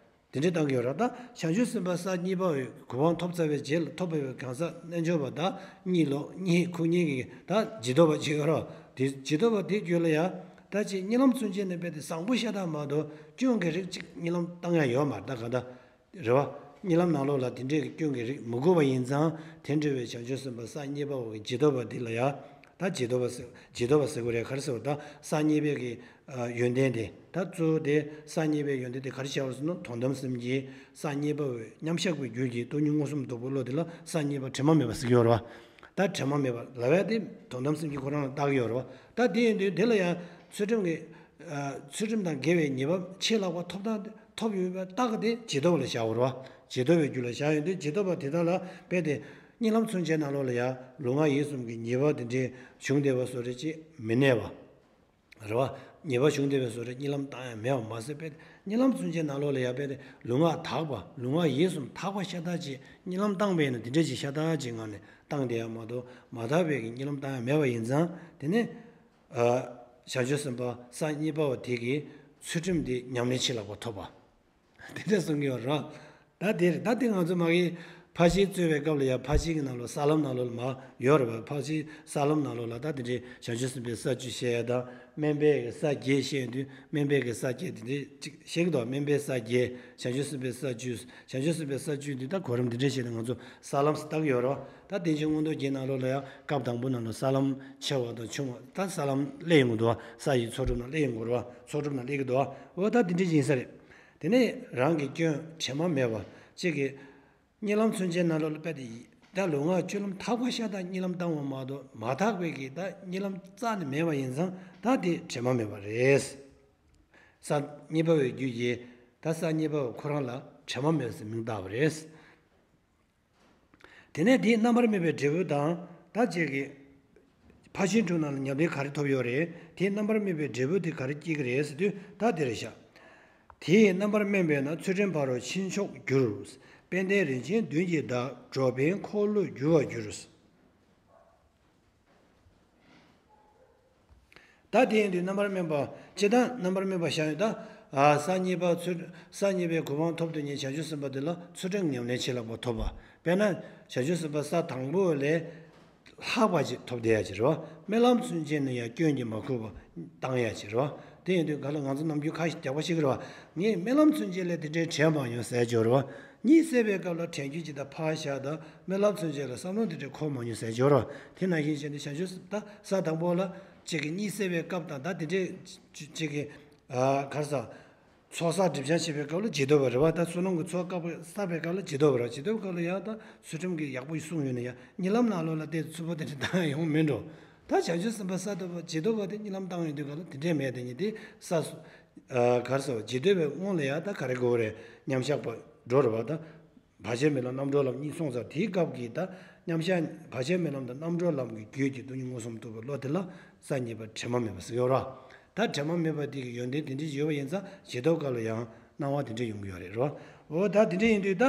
དེ་འདྲས་བཏང་གི་ཡོད་རེད། ད་བྱང་ཆུབ་སེམས་དཔའ་ས་གཉིས་པ་གོ་འཕང་ཐོབ་ཚར་བའི་རྗེས་ལ་ཐོབ་པའི་གང་ཟག་རྣལ་འབྱོར་པ་ད་གཉིད་ལོག་གཉིད་ཁུག་མཁན་གྱི་ད་བྱིས་ཐོབ་པ་ཅིག་ཡོད་རེད་བ། དེ་བྱིས་ཐོབ་པ་དེ་རྒྱུད་ལ་ཡ་ད་ཅིག་གཉིད་ལམ་ཚུན་ཆད་ནས་རྦད་དེ་བཟང་པོ་ཤ་སྟག་མ་གཏོགས་སྐྱོན་གྱི་རིགས་ཅིག་གཉིད་ལམ་བཏང་ཡ་ཡོད་མ་རེད། ད་ག་ད། རེད་བ། གཉིད་ལམ་ནང་ལོགས་ལ་དེ་འདྲའི་སྐྱོན་གྱི་རིགས་མི་དགོས་པ་ཡིན་ཙང་དེ་འདྲ་བའི་བྱང་ཆུབ་སེམས་དཔའ་ས་གཉིས་པ་འོ་གི་བྱིས་ཐོབ་པ་འདི་ལ་ཡང་ ད་རྗེས་ཐོབ་པ་ཟེར་རྗེས་ཐོབ་པ་ཟེར་དགོས་རེད། ག་རེ་ཟེར་བ་ད་ས་གཉིས་པའི་གི་ཡོན་ཏན་དེ་ད་གཙོ་བོ་དེ་ས་གཉིས་པའི་ཡོན་ཏན་དེ་ག་རེ་བྱ་བར་ཟེར་ན་དོན་དམ་སེམས་ཀྱི་ས་གཉིས་པ་བའི་མཉམ་བཞག་པའི་རྒྱུད་ཀྱི་སྟོང་ཉིད་མངོན་སུམ་རྟོགས་པའི་བློ་དེ་ལ་ས་གཉིས་པ་དྲི་མ་མེད་པ་ཟེར་གྱི་ཡོད་རེད་བ། ད་དྲི་མ་མེད་པ་ལབ་ཡ་དེ་དོན་དམ་སེམས་ཀྱི་ཁོ་རང་ལ་བཏགས་ཀྱི་ཡོད་རེད་བ། ད་དེ་ཡིན་དུས་དེ་ལ་ཡང་ཚུལ་ཁྲིམས་ཀྱི་ཚུལ་ཁྲིམས་དང་འགལ་བའི་ཉེས་པ་ཆེས་ལྷག་པ་ཐོབ་སྟངས་ཐོབ་ཡོད་པའི་རྟགས་དེ་རྗེས་ཐོབ་ལ་བཞག་དགོས་རེད་བ། རྗེས་ཐོབ་པའི་རྒྱུད་ལ་བཞག་ཡོད་དུས་རྗེས་ཐོབ་པ་དེ་དག་ལ་དཔེ་དེ་གཉིད་ལམ་མཚོན་བྱེད་ནང་ལོགས་ལ་ཡང་ལུས་ངག་ཡིད་གསུམ་གྱི་ཉེས་པ་དེ་འདྲའི་བྱུང་བསྡད་པ་བཟོ་འདྲ་ཅིག་མི་གནས་པ། རེད་བ། ཉེས་པ་བྱུང་བསྡད་པའི་བཟོ་འདྲ་གཉིད་ལམ་བཏང་ཡ་མེད་པ་མ་ཟད་པས་གཉིད་ལམ་མཚོན་བྱེད་ནང་ལོགས་ལ་ཡང་དཔེ་དེ་ལུས་ངག་དག་པ་ལུས་ངག་ཡིད་གསུམ་དག་པ་ཤ་སྟག་ཅིག་གཉིད་ལམ་བཏང་བས་ན་དེ་འདྲ་ཅིག་ཤ་སྟག་ཅིག་ངང་ནས་བཏང་བསྡད་ཡ་མ་གཏོགས་མ་དག་པའི་གི་གཉིད་ལམ་བཏང་ཡ་མེད་པ་ཡིན་ཙང་དེ་ནས། བྱང་ཆུབ་སེམས་དཔའ་ས་གཉིས་པ་བ་དེ་གིས་ཚུལ་ཁྲིམས་འདི་ཉམས་ལེན་བྱེད་ལ་གོ་ཐོབ་པ། དེ་འདྲ་གསུང་གི་ཡོད་རེད། ད་དེ་རེད། ད་དེ་ང་ཚོ་མ་གི་ཕར་ཕྱིན་རྩོད་པའི་སྐབས་ལ་ཡང་ཕར་ཕྱིན་གྱི་ནང་ལོགས་ས་ལམ་ནང་ལོགས་ལ་མ་ཡོད་རེད་པ། ཕར་ཕྱིན་ས་ལམ་ནང་ལོགས་ལ་ད་དེ་འདྲའི་བྱང་ཆུབ་སེམས་དཔའི་ས་བཅུ་བཤད་ཡ་དང་དམན་པའི་ས་བརྒྱད་བཤད་དུས་དམན་པའི་ས་བརྒྱད་དེ་འདྲའི་ཅིག་བཤད་ཀྱི་འདུག་དམན་པའི་ས་བརྒྱད་བྱང་ཆུབ་སེམས་དཔའི་ས་བཅུ། བྱང་ཆུབ་སེམས་དཔའི་ས་བཅུ་འདི་ད་གོ་རིམ་འདི་འདྲ་བྱས་ནས་ང་ཚོ་ས་ལམ་ཟེར་བཏགས་ཡོད་རེད་བ། ད་བསྟན་བཅོས་མངོན་རྟོགས་རྒྱན་ནང་ལོགས་ལ་ཡང་སྐབས་དང་པོ་ནང་ལ་ས་ལམ་ཆེ་བ་དང་ཆུང་བ་ད་ས་ལམ་སླེབས་ཡོང་གི་འདུག་བ། ས་ཡི་ཚོགས་སྒྲུབ་ནང་སླེབས་ཡོང་གི་རེད་བ། ཚོགས་སྒྲུབ་ནང་སླེབས་ཀྱི་འདུག་བ། འོ་ད་འདི་འདྲ་ཡིན་ས་རེད། དེ་ནས་རང་གི་སྐྱོན་དྲི་མ་མེད་པ་གཅིག་གིས་གཉིད་ལམ་མཚོན་བྱེད་ནང་ལོགས་ལ་དཔེ་དེ་ཡིན། ད་ལུས་ངག་སྤྱོད་ལམ་དག་པ་ཤ་སྟག་གཉིད་ལམ་བཏང་བ་མ་གཏོགས་མ་དག་པའི་གི་ད་གཉིད་ལམ་རྩ་ནས་མེད་པ་ཡིན་ཙང་ད་དེ་དྲི་མ་མེད་པ་རེད། ས་གཉིས་པ་བའི་རྒྱུད་ཀྱི་ད་ས་གཉིས་པ་བ་ཁོ་རང་ལ་དྲི་མ་མེད་ཟེར་མིང་བཏགས་པ་རེད། དེ་ནས་དེའི་རྣམ་པར་སྨིན་པའི་འབྲས་བུ་དང་ད་ཅིག་གི་ཕར་ཕྱིན་དྲུག་ནང་ལ་ཉམས་ལེན་ག་རེ་ཐོབ་ཡོད་རེད། དེའི་རྣམ་པར་སྨིན་པའི་འབྲས་བུ་དེ་ག་རེ་སྐྱེ་གི་རེད་ཟེར་དུས་ད་དེ་རེད་ཤག་དེའི་རྣམ་པར་སྨིན་པས་ན་ཚུལ་ཁྲིམས་ཕ་རོལ་ཕྱིན་མཆོག་འགྱུར། དཔལ་ལྡན་རིན་ཆེན་བདུན་གྱི་བདག་འགྲོ་ཕན་འཁོར་ལོས་སྒྱུར་བར་འགྱུར། ད་དེ་ཡིན་དུས་རྣམ་པར་སྨིན་པ་སྤྱིར་བཏང་རྣམ་པར་སྨིན་པ་བཞག་ཡོད་ད། ས་གཉིས་པ་ཚུལ་ས་གཉིས་པའི་གོ་འཕང་ཐོབ་ཏུ་ཉེ་བྱང་ཆུབ་སེམས་དཔའ་དེ་ལ་ཚུལ་ཁྲིམས་ཉམས་ལེན་བྱེད་ལ་གོ་ཐོབ་པ། དཔེར་ན་བྱང་ཆུབ་སེམས་དཔའ་ས་དང་པོ་ལས་ལྷག་པ་ཅིག་ཐོབ་བསྡད་ཡ་ཅིག་རེད་བ། རྨི་ལམ་མཚོན་བྱེད་ནི་ཡང་སྐྱོན་གྱིས་མ་གོས་པ་བཏང་ཡ་ཅིག་རེད་བ། དེ་ཡིན་དུས་ག་ལ་ང་ཚོ་ནམ་རྒྱུན་ཁ་ཞིག་རྒྱག་པ་ཞིག་རེད་བ། ངས་རྨི་ལམ་མཚོན་བྱེད་ལས་དེ་འདྲའི་དྲན་མ་མྱོང་ཟེར་ཅིག་ཡོད་རེད་བ། གཉིད་སད་པའི་སྐབས་ལ་དྲན་རྒྱུ་ཅིག་དང་ཕར་བཞག་དང་རྨི་ལམ་མཚོན་བྱེད་ལ་བསམ་བློ་འདི་འདྲའི་འཁོར་མ་མྱོང་ཟེར་ཅིག་ཡོད་རེད་བ། དེ་ནང་བཞིན་བྱས་ནས་བྱང་ཆུབ་སེམས་ད་ས་དང་པོ་ལ་ཅིག་གི་གཉིད་སད་པའི་སྐབས་དང་ད་དེ་འདྲའི་ཅིག་གི་ག་རེ་ཟ། ཚོགས་བསགས་སྒྲིབ་སྦྱང་བྱེད་པའི་སྐབས་ལ་ཇི་ལྟ་བ་རེད་བ། ད་བསོད་ནམས་ཀྱི་ཚོགས་བསགས་པའི་སྐབས་ལ་ཇི་ལྟ་བ་སྐབས་ལ་ཡང་ད་ཚུལ་ཁྲིམས་ཀྱི་ཡག་པོ་གསུངས་ཡོད་ན་ཡང་གཉིད་ལམ་ནང་ལོགས་ལ་དེ་ཚུལ་པོ་དེ་འདྲ་བཏང་ཡོང་མིན་འགྲོ། ད་བྱང་ཆུབ་སེམས་དཔའ་ས་ལྟ་བུ་ཇི་ལྟ་བ་དེ་གཉིད་ལམ་བཏང་ཡོང་དུས་ག་ལ་དེ་འདྲས་མེད་དེ་ཉིད་དེ་ས་སུ་ག་རེ་ཟ་བ་ཇི་ལྟ་བའི་སྔོན་ལ་ཡང་ད་ག་རེ་དགོས་རེད། མཉམ་བཞག་པ་འགྲོ་རེད་བ། ད་བར་ཆད་མེད་ལམ་རྣམ་གྲོལ་ལམ་གཉིས་སོང་ཙང་དེའི་སྐབས་ཀྱི་ད་མཉམ་བཞག་བར་ཆད་མེད་ལམ་དང་རྣམ་གྲོལ་ལམ་གྱི་རྒྱུད་ཀྱི་སྟོང་ཉིད་མངོན་སུམ་རྟོགས་པའི་བློ་དེ་ལ་ས་གཉིས་པ་དྲི་མ་མེད་པ་ཟེར་ཡོད་ར། ད་དྲི་མ་མེད་པ་དེ་གི་ཡོན་ཏན་དེ་འདྲ་ཡོད་པ་ཡིན་ཙང་ཇི་ལྟ་བ་སྐབས་ལ་ཡང་སྣང་བ་དེ་འདྲ་ཡོང་གི་ཡོད་རེད་རོ། འོ་ད་དེ་འདྲ་ཡིན་དུས་ད་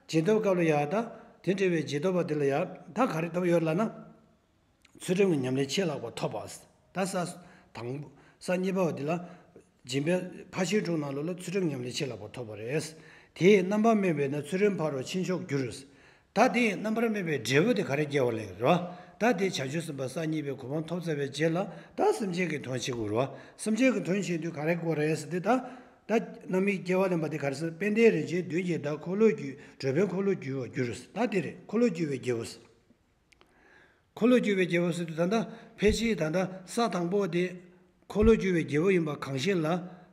ཇི་ལྟ་བ་སྐབས་ལ་ཡང་ད་དེ་འདྲ་བའི་ཇི་ལྟ་བ་དེ་ལ་ཡང་ད་ག་རེ་ཐོབ་ཡོད་ལབ་ན། ཚུལ་ཁྲིམས་ཀྱི་ཉམས་ལེན་ཆེས་ལྷག་པ་ཐོབ་པ། ད་ས་དང་པོ་ས་གཉིས་པ་བ་དེ་ལ་སྦྱིན་པའི་ཕར་ཕྱིན་དྲུག་ནང་ལོགས་ལ་ཚུལ་ཁྲིམས་ཉམས་ལེན་ཆེས་ལྷག་པ་ཐོབ་པ་རེད། དེའི་རྣམ་པར་སྨིན་པས་ན་ཚུལ་ཁྲིམས་ཕ་རོལ་ཕྱིན་མཆོག་འགྱུར། ད་དེའི་རྣམ་པར་སྨིན་པའི་འབྲས་བུ་དེ་ག་རེ་སྐྱེ་བ་ལེགས་རེད་བ། ད་དེ་བྱང་ཆུབ་སེམས་དཔའ་ས་གཉིས་པའི་གོ་འཕང་ཐོབ་ཚར་བའི་རྗེས་ལ་ད་སེམས་ཅན་གྱི་དོན་བྱེད་དགོས་རེད་བ། སེམས་ཅན་གྱི་དོན་བྱེད་དུས་ག་རེ་དགོས་རེད་ཟེར་དུས་ད་ད་རྣམ་སྨིན་སྐྱེ་བ་ལེན་པ་དེ་ག་རེ་ཟེར། དཔལ་ལྡན་རིན་ཆེན་བདུན་གྱི་བདག་འཁོར་ལོས་སྒྱུར་འགྲོ་ཕན་འཁོར་ལོས་སྒྱུར་བར་འགྱུར་ཟེར། ད་དེ་རེད། འཁོར་ལོས་སྒྱུར་བའི་རྒྱལ་པོ་ཟེར། འཁོར་ལོས་སྒྱུར་བའི་རྒྱལ་པོ་ཟེར་དུས་ད་ལྟ་ཕལ་ཆེར་ད་ལྟ་ས་དང་པོ་དེ་འཁོར་ལོས་སྒྱུར་བའི་རྒྱལ་པོ་ཡིན་པ་གང་ཞིག་ལ་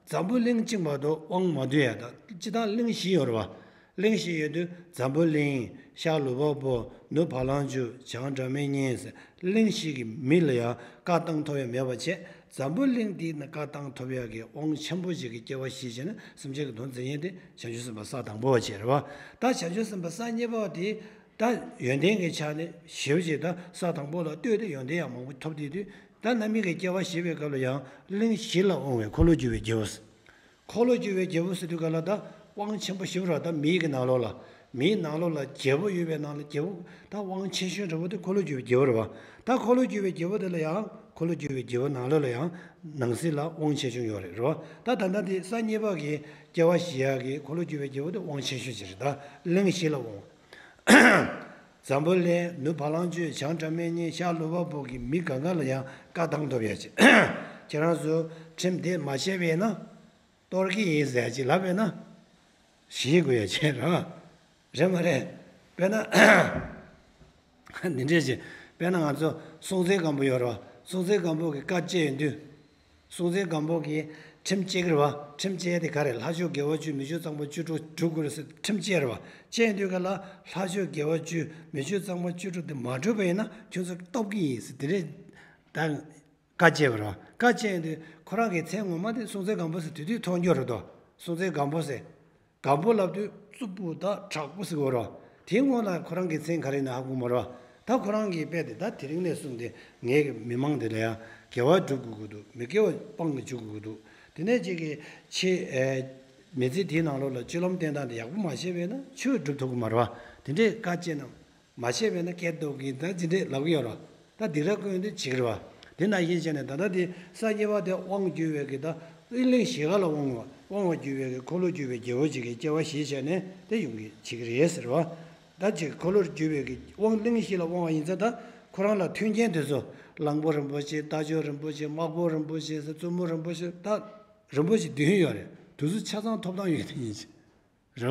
འཛམ་བུ་གླིང་གཅིག་མ་གཏོགས་དབང་མ་བསྡུ་ཡ་ད་སྤྱིར་བཏང་གླིང་བཞི་ཡོད་རེད་བ། གླིང་བཞི་ཡོད་དུས་འཛམ་བུ་གླིང་ཤར་ལུས་འཕགས་པོ་ནུབ་བ་ལང་སྤྱོད་བྱང་སྒྲ་མི་སྙན་ཟེར་གླིང་བཞི་གི་མི་ལ་ཡང་བཀའ་བཏང་ཐུབ་ཡ་མེད་པ་བྱས། འཛམ་བུ་གླིང་འདི་ན་བཀའ་བཏང་ཐུབ་ཡ་གི་དབང་ཆེན་པོ་ཞིག་གི་སྐྱེ་བ་བཞེས་བྱས་ན་སེམས་ཅན་གྱི་དོན་མཛད་མཁན་དེ་བྱང་ཆུབ་སེམས་དཔའ་ས་དང་པོ་བ་བྱས་རེད་བ། ད་བྱང་ཆུབ་སེམས་དཔའ་ས་གཉིས་པ་བ་དེ། ད་ཡོན་ཏན་གྱི་ཆ་ནས་ཞེ་པོ་ཅིག་ད་ས་དང་པོ་ལ་ལྟོས་ཏེ་ཡོན་ཏན་ཡང་མང་པོ་ཐོབ་བསྡད་དུས་ད་རྣམ་སྨིན་གྱི་སྐྱེ་བ་བཞེས་པའི་སྐབས་ལ་ཡང་གླིང་བཞི་ལ་དབང་བའི་འཁོར་ལོས་སྒྱུར་བའི་རྒྱལ་པོ་ཟེར། འཁོར་ལོས་སྒྱུར་བའི་རྒྱལ་པོ་ཟེར་དུས་ག་ལ་ད་དབང་ཆེན་པོ་ཞེ་པོ་ར། ད་མིའི་གི་ནང་ལོགས་ལ་མིའི་ནང་ལོགས་ལ་རྒྱལ་པོ་ཡོད་པའི་ནང་ལ་རྒྱལ་པོ་ད་དབང་ཆེ་ཤོས་འདྲ་པོ་དེ་འཁོར་ལོས་སྒྱུར་བའི་རྒྱལ་པོ་རེད་བ། ད་འཁོར་ལོས་སྒྱུར་བའི་རྒྱལ་པོ་དེ་ལ་ཡང་འཁོར་ལོས་སྒྱུར་བའི་རྒྱལ་པོ་ནང་ལོགས་ལ་ཡང་ནང་གསེས་ལ་དབང་ཆེ་ཤོས་ཡོད་རེད་རོ། ད་ད་ལྟ་དེ་ས་གཉིས་པ་གི་སྐྱེ་བ་བཞེས་ཡག་གི་འཁོར་ལོས་སྒྱུར་བའི་རྒྱལ་པོ་དེ་དབང་ཆེ་ཤོས་ཅིག་རེད། ད་གླིང་བཞི་ལ་དབང་། འཛམ་བུ་གླིང་ནུབ་བ་ལང་སྤྱོད་བྱང་སྒྲ་མི་སྙན་ཤར་ལུས་འཕགས་པོ་གི་མི་གང་ག་ལ་ཡང་བཀའ་བཏང་ཐུབ་ཡ་ཅིག་ཁྱེད་རང་ཚོ་ཁྲིམས་དེ་མ་བྱས་པས་ན་གཏོར་གི་ཡིན་ཟེར་ཡ་ཅིག་ལབ་པས་ན་ཞི་དགོས་ཡ་ཅིག་རེད། རེད་མ་རེད། དཔེར་ན་འདི་འདྲས་ཅིག་དཔེར་ན་ང་ཚོ་སྲོང་བཙན་སྒམ་པོ་ཡོད་རེད་བ། སྲོང་བཙན་སྒམ་པོ་གི་བཀའ་བཅད་ཡོང་དུས། སྲོང་བཙན་སྒམ་པོ་གིས་ཁྲིམས་བཅད་ཀྱི་རེད་བ། ཁྲིམས་བཅད་དེ་ག་རེ། ལྷ་ཆོས་དགེ་བ་བཅུ། མི་ཆོས་གཙང་མ་བཅུ་དྲུག་སྒྲུབ་དགོས་རེད་ཟེར་ཁྲིམས་བཅད་རེད་བ། བཅད་ཡོང་དུས་ག་ལ་ལྷ་ཆོས་དགེ་བ་བཅུ། མི་ཆོས་གཙང་མ་བཅུ་དྲུག་དེ་མ་སྒྲུབ་པ་ཡིན་ན་ཁྱོད་ཚོ་གཏུབ་ཀྱི་ཡིན་ཟེར་དེ་འདྲས་ད་བཀའ་བཅད་པ་རེད་བ། བཀའ་བཅད་ཡོང་དུས་ཁོ་རང་གི་མཚན་ངོ་མ་དེ་སྲོང་བཙན་སྒམ་པོ་ཟེར་དེ་དུས་ཐོགས་འགྱོ་རེད་དོ། སྲོང་བཙན་སྒམ་པོ་ཟེར། སྒམ་པོ་ལབ་དུས་རྩུབ་པོ་དང་དྲག་པོ་ཟེར་གོ་ར། དེའི་སྔོན་ལ་ཁོ་རང་གི་མཚན་ག་རེ་ཡིན་ན་ཧ་གོ་མ་ར། ད་ཁོ་རང་གིས་དཔེ་དེ་ད་དེ་རིང་ནས་བཟུང་སྟེ་ངའི་མི་མང་དེ་ལ་ཡང་དགེ་བ་སྒྲུབ་དགོས་ཀྱི་འདུག་མི་དགེ་བ་སྤང་གི་འཇུག་དགོས་ཀྱི་འདུག་དེ་ནས་ཅིག་གིས་ཆེས་ཨེ་མི་ཚེ་དེའི་ནང་ལོགས་ལ་སྤྱོད་ལམ་བསྟེན་སྟངས་དེ་ཡག་པོ་མ་བྱས་པས་ན་ཆོས་སྒྲུབ་ཐུབ་ཀྱི་མ་རེད་བ། དེ་འདྲའི་བཀའ་བཅད་ན། མ་བྱས་པས་ན་སྐད་སྡུག་གིས་ད་ཅི་འདྲས་ལབ་ཀྱི་ཡོད་རེད། ད་སྡིགས་ར་བསྐུལ་ཡོང་དུས་བྱེད་ཀྱི་རེད་བ། དེ་ནང་བཞིན་བྱས་ནས་ད་ལྟ་དེ་ས་གཉིས་པ་དེ་དབང་བསྒྱུར་བའི་གི་ད་གླིང་བཞི་ག་ལ་དབང་བ་དབང་བ་བསྒྱུར་བའི་གི་འཁོར་ལོ་བསྒྱུར་བའི་རྒྱལ་པོ་ཅིག་གི་སྐྱེ་བ་བཞེས་བྱས་ནས་དེ་ཡོང་གི་བྱེད་ཀྱི་རེད་ཟེར་བ། ད་ཅིག་འཁོར་ལོ་བསྒྱུར་བའི་གི་དབང་གླིང་བཞི་ལ་དབང་བ་ཡིན་ཙང་ད་ཁོ་རང་ལ་མཐུན་རྐྱེན་དེ་ཚོ་གླང་པོ་རིན་པོ་ཆེ། རྟ་མཆོག་རིན་པོ་ཆེ། དམག་དཔོན་རིན་པོ་ཆེ་ཟེར། བཙུན་མོ་རིན་པོ་ཆེ། ད་རིན་པོ་ཆེ་བདུན་ཡོད་རེད། དེ་ཚོ་ཆ་ཚང་ཐོབ་ཐང་ཡོད་དེ་ཡིན་ཅི། རེད་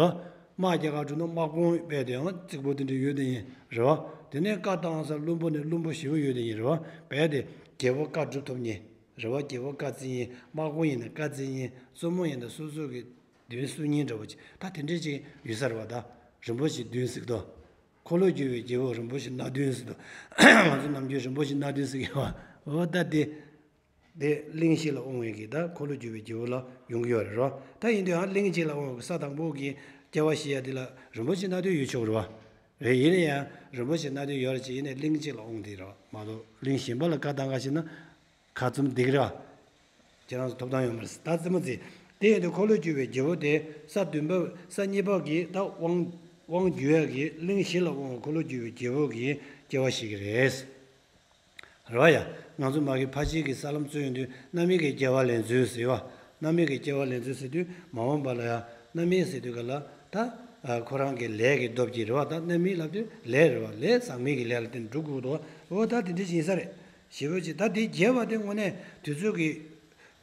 བ། དམག་རྒྱག་ག་འགྲོ་ན་དམག་དཔུང་རྦད་དེ་ཡང་རྩིག་པོ་དེ་འདྲ་ཡོད་དེ་ཡིན། རེད་བ། དེ་ནས་བཀའ་བཏང་ས་བློན་པོ་ནས་བློན་པོ་ཞེ་པོ་ཡོད་དེ་ཡིན། རེད་བ། རྦད་དེ་རྒྱལ་པོ་བཀའ་སྒྲུབ་ཐུབ་མཁན། རེད་བ། རྒྱལ་པོ་བཀའ་བརྩི་མཁན། དམག་དཔུང་ཡིན་ན་བཀའ་བརྩི་མཁན། བཙུན་མོ་ཡིན་ན་སོ་སོ་གི་མདུན་བསུ་མཁན་འདྲ་བོ་ཅིག་ད་དེ་འདྲས་ཅིག་ཡོད་ས་རེད་བ། ད་རིན་པོ་ཆེ་བདུན་ཟེར་དོ། འཁོར་ལོ་བསྒྱུར་བའི་རྒྱལ་པོ་རིན་པོ་ཆེ་སྣ་བདུན་ཟེར་དོ། ང་ཚོ་ནམ་རྒྱུན་རིན་པོ་ཆེ་སྣ་བདུན་ཟེར་གི་ཡོད་བ། འོ་ད་དེ། དེ་གླིང་བཞི་ལ་དབང་བའི་གི་ད་འཁོར་ལོ་བསྒྱུར་བའི་རྒྱལ་པོ་ལ་ཡོང་གི་ཡོད་རེད་རོ། ད་ཡིན་དུས་ཡང་གླིང་གཅིག་ལ་དབང་བའི་ས་དང་པོ་གི་སྐྱེ་བ་བཞེས་ཡ་དེ་ལ་རིན་པོ་ཆེ་སྣ་བདུན་ཡོད་ཆོག་རེད་བ། རེད། ཡིན་ན་ཡང་རིན་པོ་ཆེ་སྣ་བདུན་ཡོད་རེད་ཅེས་ཡིན་ནའི་གླིང་གཅིག་ལ་དབང་དེ་རེད་བ། མ་གཏོགས་གླིང་གཞན་པ་ལ་བཀའ་བཏང་ག་ཞིག་ན་ཁ་བཙུམ་འདེགས་རེད་བ། ཁྱེད་རང་ཚོ་ཐོབ་ཐང་ཡོད་མ་རེད། ད་རྩེད་མོ་རྩེ། དེ་ཡིན་དུས་འཁོར་ལོ་བསྒྱུར་བའི་རྒྱལ་པོ་དེ་ས་བདུན་པ་ས་གཉིས་པ་གི་ད་དབང་དབང་བསྒྱུར་ཡ་གི་གླིང་བཞི་ལ་དབང་བའི་འཁོར་ལོ་བསྒྱུར་བའི་རྒྱལ་པོ་གི་སྐྱེ་བ་བཞེས་ཀྱི་རེད། རེད་བ་ཡ། ང་ཚོ་མ་གི་ཕ་ཕྱིན་གྱི་ས་ལམ་རྩོད་ཡོང་དུས་རྣམ་སྨིན་གྱི་སྐྱེ་བ་ལེན་ཚུལ་ཟེར་བ། རྣམ་སྨིན་གྱི་སྐྱེ་བ་ལེན་ཚུལ་ཟེར་དུས་མ་འོངས་པ་ལ་ཡ་རྣམ་སྨིན་ཟེར་དུས་ག་ལ་ད་ཁོ་རང་གི་ལས་ཀྱི་སྟོབས་ཀྱིས་རེད་བ། ད་རྣམ་སྨིན་ལབ་དུས་ལས་རེད་བ། ལས་ཟག་མེད་ཀྱི་ལས་ལ་བརྟེན་འགྲོ་དགོས་འདུག་འོ་ད་དེ་འདྲ་ཞིག་ཡིན་ས་རེད། ཞེ་པོ་ཅིག་ད་དེ་རྒྱས་པ་དེ་དངོས་གནས་དུས་ཚོད་ཀྱི་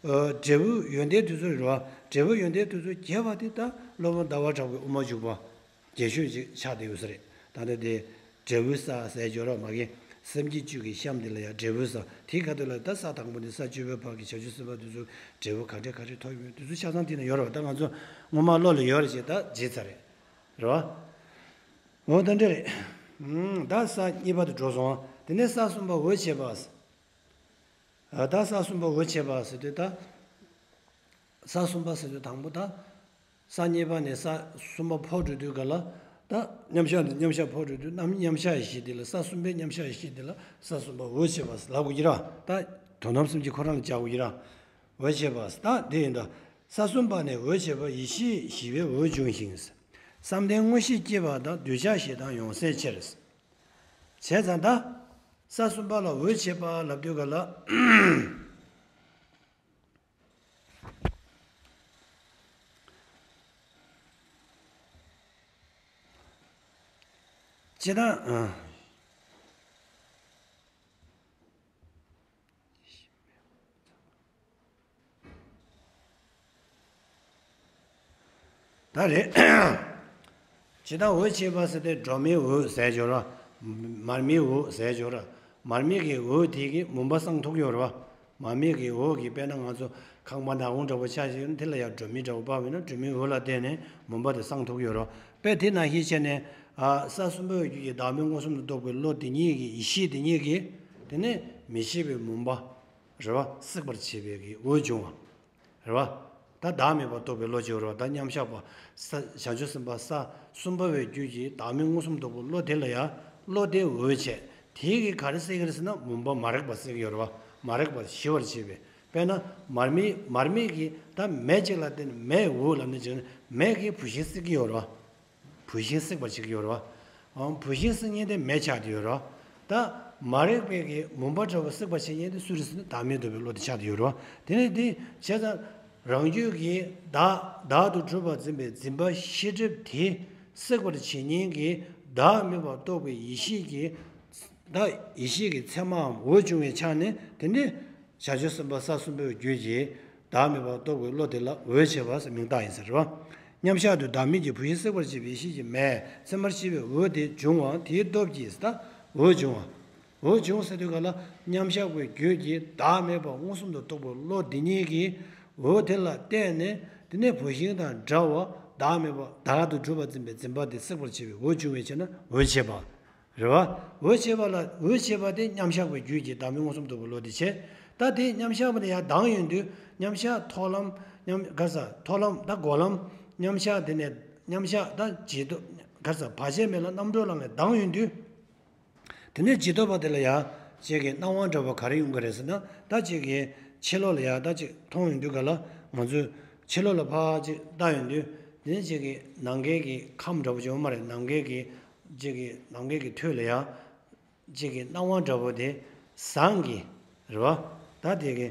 འབྲས་བུ་ཡོན་ཏན་དུས་ཚོད་རེད་བ། འབྲས་བུ་ཡོན་ཏན་དུས་ཚོད་རྒྱས་པ་དེ་ད་སློབ་དཔོན་ཟླ་བ་གྲགས་པའི་དབུ་མ་འཇུག་པ། རྒྱས་ཤོས་ཅིག་ཆགས་བསྡད་ཡོད་ས་རེད། ད་ལྟ་དེ་འབྲས་བུ་ས་ཟེར་སྦྱོར་བ་མ་གི་སེམས་བསྐྱེད་བཅུ་གི་གཤམ་དེ་ལ་ཡང་འབྲས་བུ་ས་དེའི་ཁ་ཐུག་ལ་ད་ས་དང་པོ་ནས་ས་བཅུ་པའི་བར་གྱི་བྱང་ཆུབ་སེམས་དཔའ་དེ་ཚོ་འབྲས་བུ་ག་འདྲས་ག་འདྲས་ཐོབ་ཡོད་དེ་ཚོ་ཆ་ཚང་དེ་ན་ཡོད་རེད་བ། ད་ང་ཚོ་སྔོན་མ་བློ་ལ་ཡོད་རེད་ཅེས་ད་བརྗེད་ཚར་རེད། རེད་བ། འོ་ད་འདྲ་རེད། ད་ས་གཉིས་པ་དུ་འགྲོ་སོང་། དེ་ནས་ས་གསུམ་པ་འོད་བྱེད་པ། ད་ས་གསུམ་པ་འོད་བྱེད་པ་ཟེར་དུས་ད། ས་གསུམ་པ་ཟེར་དུས་དང་པོ་ད། ས་གཉིས་པ་ནས་ས་གསུམ་པ་འཕོ་འགྲོ་དུས་ག་ལ། ད་མཉམ་གཞག་ནས་མཉམ་གཞག་འཕོ་འགྲོ་དུས་རྣམ་མཉམ་གཞག་གཞི་དེ་ལ་ས་གསུམ་པའི་མཉམ་གཞག་གཞི་དེ་ལ་ས་གསུམ་པ་འོད་བྱེད་པ་ལབ་དགོས་ཀྱི་ར། ད་དོན་དམ་སེམས་ཀྱི་ཁོ་རང་ལ་བྱ་དགོས་ཀྱི་ར། འོད་བྱེད་པ་ད་དེ་ཡིན་ད། ས་གསུམ་པ་ནས་འོད་བྱེད་པ་ཡེ་ཤེས་ཞི་བའི་འོད་འབྱུང་ཞིང་། བསམ་གཏན་མངོན་ཤེས་སྐྱེས་པ་དང་། འདོད་ཆགས་ཞེ་སྡང་ཡོང་སེལ་ཕྱིར། བྱས་ཙང་ད། ས་གསུམ་པ་ལ་འོད་བྱེད་པ་ལབ་དུས་ག་ལ། ཅི་ད། ད་རེད། ཇི་ལྟར་འོད་བྱེད་པ་ཟེར་ཏེ་སྒྲོན་མེའི་འོད་ཟེར་སྦྱོར་ར། མར་མེའི་འོད་ཟེར་སྦྱོར་ར། མར་མེ་གི་འོད་དེ་གིས་མུན་པ་སངས་ཐུབ་ཡོད་རེད་བ། མར་མེ་གི་འོད་ཀྱིས་དཔེར་ན་ང་ཚོ་ཁང་པ་ནག་ཁུང་འདྲ་པོ་ཆགས་ཤིག་དེ་ལ་ཡང་སྒྲོན་མེ་འདྲ་པོ་ཕབ་ཡོད་ན་སྒྲོན་མེའི་འོད་ལ་བརྟེན་ནས་མུན་པ་དེ་སངས་ཐུབ་ཡོད་རེད་བ། དཔེ་དེ་ནང་བཞིན་བྱས་ནས་ཨ་ས་གསུམ་པའི་རྒྱུད་ཀྱི་བདག་མེད་མངོན་སུམ་དུ་རྟོགས་པའི་བློ་དེ་ཉིད་ཀྱི་ཡེ་ཤེས་དེ་ཉིད་ཀྱིས་དེ་ནས་མི་ཤེས་པའི་མུན་པ་རེད་བ། སྲེག་པར་བྱེད་པའི་གི་འོད་འབྱུང་བ། རེད་བ། ད་བདག་མེད་པར་རྟོགས་པའི་བློ་ཅིག་ཡོད་རེད་བ། ད་མཉམ་གཞག་པ་ས་བྱང་ཆུབ་སེམས་དཔའ་ས་གསུམ་པ་བའི་རྒྱུད་ཀྱི་བདག་མེད་མངོན་སུམ་རྟོགས་པའི་བློ་དེ་ལ་ཡང་བློ་དེ་འོད་བྱས། དེ་གིས་ག་རེ་སྲེག་གི་རེད་ཟེར་ན་མུན་པ་མ་རིག་པ་སྲེག་གི་ཡོད་རེད་བ། མ་རིག་པ་ཞི་བར་བྱེད་པའི། དཔེར་ན་མར་མེ་མར་མེ་གིས་ད་མེ་གཅིག་ལ་བརྟེན་ནས་མེའི་འོད་ལབ་ནས་བྱས་ན་མེ་གིས་བུད་ཤིང་སྲེག་གི་ཡོད་རེད་བ། བུད་ཤིང་སྲེག་པར་བྱེད་ཀྱི་ཡོད་རེད་བ། འོ་བུད་ཤིང་སྲེག་མཁན་དེ་མེ་ཆགས་ཀྱི་ཡོད་རེད་བ། ད་མ་རིག་པའི་གི་མུན་པ་འདྲ་བོ་སྲེག་པར་བྱེད་མཁན་དེ་སུ་རེད་ཟེར་ན་བདག་མེད་རྟོགས་པའི་བློ་དེ་ཆགས་ཀྱི་ཡོད་རེད་བ། དེ་ནས་དེ་བྱས་ཙང་རང་རྒྱུད་ཀྱི་བདག་བདག་ཏུ་གྲུབ་པར་འཛིན་པའི་འཛིན་པ་ཤེས་སྒྲིབ་དེ་སྲེག་པར་བྱེད་མཁན་གྱི་བདག་མེད་པར་རྟོགས་པའི་ཡེ་ཤེས་ཀྱི་བདག་ཡེ་ཤེས་ཀྱི་མཚན་མའམ་འོད་བྱུང་བའི་ཆ་ནས་དེ་འདྲའི་བྱང་ཆུབ་སེམས་དཔའ་ས་གསུམ་པའི་རྒྱུད་ཀྱི་བདག་མེད་པར་རྟོགས་པའི་བློ་དེ་ལ་འོད་བྱེད་པ་ཟེར་མིང་བཏགས་ཡིན་ཟེར་བ། མཉམ་གཞག་ཏུ་བདག་མེད་ཀྱི་བུད་ཤིང་སྲེག་པར་བྱེད་པའི་ཡེ་ཤེས་ཀྱི་མེ་མཚན་མར་ཤེས་པའི་འོད་དེ་འབྱུང་བ་དེའི་སྟོབས་ཀྱིས་ད་འོད་འབྱུང་བ། འོ་བྱུང་ཟེར་དུས་ག་ལ། མཉམ་གཞག་པའི་རྒྱུད་ཀྱི་བདག་མེད་པ་མངོན་སུམ་དུ་རྟོགས་པའི་བློ་འདི་ཉིད་ཀྱིས། འོ་དེ་ལ་བརྟེན་ནས་དེ་ནས་བུད་ཤིང་དང་འདྲ་བ་བདག་མེད་པ་བདག་ཏུ་གྲུབ་པར་འཛིན་པའི་འཛིན་པ་དེ་བསྲེག་པར་བྱེད་པའི་འོ་བྱུང་བའི་ཕྱིར་ན་འོ་བྱེད་པ། རེད་བ། འོ་བྱེད་པ་ལ་འོ་བྱེད་པ་དེ་མཉམ་གཞག་པའི་རྒྱུད་ཀྱི་བདག་མེད་མངོན་སུམ་རྟོགས་པའི་བློ་དེ་བྱེད། ད་དེ་མཉམ་གཞག་པ་ལ་ཡང་ལྡང་ཡོང་དུས། མཉམ་གཞག་མཐོང་ལམ། མཉམ་ག་ས་མཐོང་ལམ་ད་སྒོམ་ལམ། མཉམ་གཞག་དེ་ནས་མཉམ་གཞག་ད་རྗེས་ཐོབ་ག་ས་བར་ཆད་མེད་ལམ་རྣམ་གྲོལ་ལམ་ལ་ལྡང་ཡོང་དུས། དེ་ནས་རྗེས་ཐོབ་པ་དེ་ལ་ཡང་ཅིག་གི་སྣང་བ་འདྲ་བ་ག་རེ་ཡོང་གི་རེད་ཟེར་ན། ད་ཅིག་གི་ཕྱི་ལོགས་ལ་ཡང་ད་ཅིག་མཐོང་ཡོང་དུས་ག་ལ། ང་ཚོས་ཕྱི་ལོགས་ལ་ཕར་ཅིག་ལྟ་ཡོང་དུས། དེ་ནས་ཅིག་གི་ནམ་མཁའི་གི་ཁམས་འདྲ་བོ་ཅིག་ཡོད་མ་རེད། ནམ་མཁའི་གི་ཅིག་གི་ནམ་མཁའི་གི་མཐོ་ལ་ཡང་ཅིག་གི་སྣང་བ་འདྲ་བོ་དེ་ཟངས་ཀྱི་རེད་བ། ད་དེ་གི་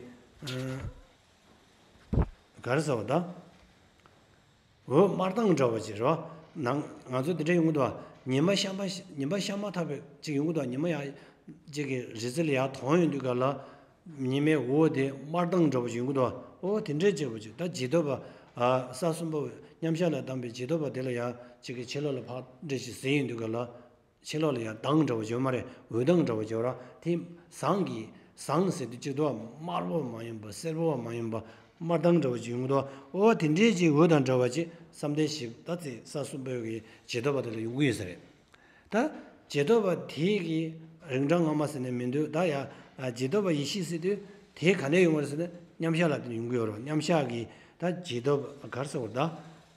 ག་རེ་ཟེར་བ་ད། འོད་དམར་མདངས་འདྲ་བ་ཅིག་རེད་བ། ནང་ང་ཚོ་འདི་འདྲ་ཡོང་གི་འདུག་བ། ཉི་མ་ཤར་མ་ཉི་མ་ཤར་མ་ཐག་པའི་ཅིག་ཡོང་གི་འདུག་བ། ཉི་མ་ཡང་ཅིག་གི་རི་རྩེ་ལ་ཡར་དོང་ཡོང་དུས་ག་ལ། ཉི་མའི་འོད་དེ་དམར་མདངས་འདྲ་བོ་ཅིག་ཡོང་གི་འདུག་བ། ཨོ་དེ་འདྲས་ཅིག་བོ་ཅིག་ད་རྗེས་ཐོབ་པ། ས་གསུམ་པ་མཉམ་གཞག་ལ་ལྡང་བའི་རྗེས་ཐོབ་པ་དེ་ལ་ཡང་ཅིག་གི་ཕྱི་ལོགས་ལ་ཕར་འདྲས་ཅིག་གཟིགས་ཡོང་དུས་ག་ལ། ཕྱི་ལོགས་ལ་ཡང་མདངས་འདྲ་བོ་ཅིག་ཡོད་མ་རེད། འོད་མདངས་འདྲ་བོ་ཅིག་ཡོད་ར། དེ་ཟངས་ཀྱི་ཟངས་ཟེར་དུས་གཅིག་ཏུ་དམར་པོ་མ་ཡིན་པ་སེར་པོ་མ་ཡིན་པ་དམར་མདངས་འདྲ་བོ་ཅིག་ཡོང་གི་འདུག་ཨོ་དེ་འདྲའི་ཅིག་འོད་དང་འདྲ་བ་ཅིག་བསམ་གཏན་བཞི་ད་ཚེ་ས་གསུམ་པའི་གི་རྗེས་ཐོབ་པ་དེ་ལ་ཡོང་གི་ཡོད་ས་རེད། ད་རྗེས་ཐོབ་པ་དེ་གི་རིང་གྲངས་སྔ་མ་ཟེར་ནས་མི་འདུག་ད་ཡ་རྗེས་ཐོབ་པ་ཡེ་ཤེས་ཟེར་དུས་དེ་ག་ནས་ཡོང་བ་རེད་ཟེར་ན། མཉམ་གཞག་ལ་བརྟེན་ནས་ཡོང་གི་ཡོད་རེད། མཉམ་གཞག་གི་ད་རྗེས་ཐོབ་ག་རེ་ཟེར་བ་ད།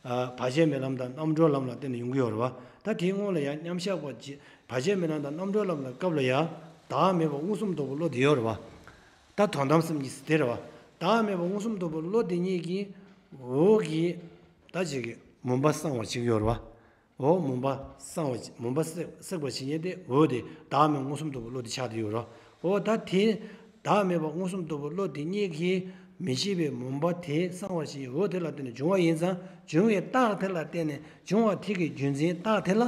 བར་ཆད་མེད་ལམ་དང་རྣམ་གྲོལ་ལམ་ལ་བརྟེན་ནས་ཡོང་གི་ཡོད་རེད་བ། ད་དེའི་སྔོན་ལ་ཡང་མཉམ་གཞག་པ་ཅིག་བར་ཆད་མེད་ལམ་དང་རྣམ་གྲོལ་ལམ་ལ་སྐབས་ལ་ཡང་བདག་མེད་པ་མངོན་སུམ་རྟོགས་པའི་བློ་དེ་ཡོད་རེད་བ། ད་དོན་དམ་སེམས་ཀྱི་དེ་རེད་བ། བདག་མེད་པ་མངོན་སུམ་རྟོགས་པའི་བློ་དེ་ཉིད་ཀྱིས་འོག་གི་ད་ཅིག་གི་མུན་པ་སངས་པར་བྱེད་ཀྱི་ཡོད་རེད་བ། འོ་མུན་པ་སངས་པ་མུན་པ་བསྲེག་བསྲེག་པར་བྱེད་མཁན་དེ་འོ་དེ་བདག་མེད་མངོན་སུམ་རྟོགས་པའི་བློ་དེ་ཆགས་བསྡད་ཡོད་རེད། འོ་ད་དེ་བདག་མེད་པ་མངོན་སུམ་རྟོགས་པའི་བློ་དེ་ཉིད་ཀྱིས་མི་ཤེས་པའི་མུན་པ་དེ་སངས་པར་བྱེད་འོ་དེ་ལ་བརྟེན་ནས་བྱུང་བ་ཡིན་ཙང་། བྱུང་བའི་རྟགས་དེ་ལ་བརྟེན་ནས་བྱུང་བ་དེ་གི་རྒྱུ་མཚན་རྟགས་དེ་ལ་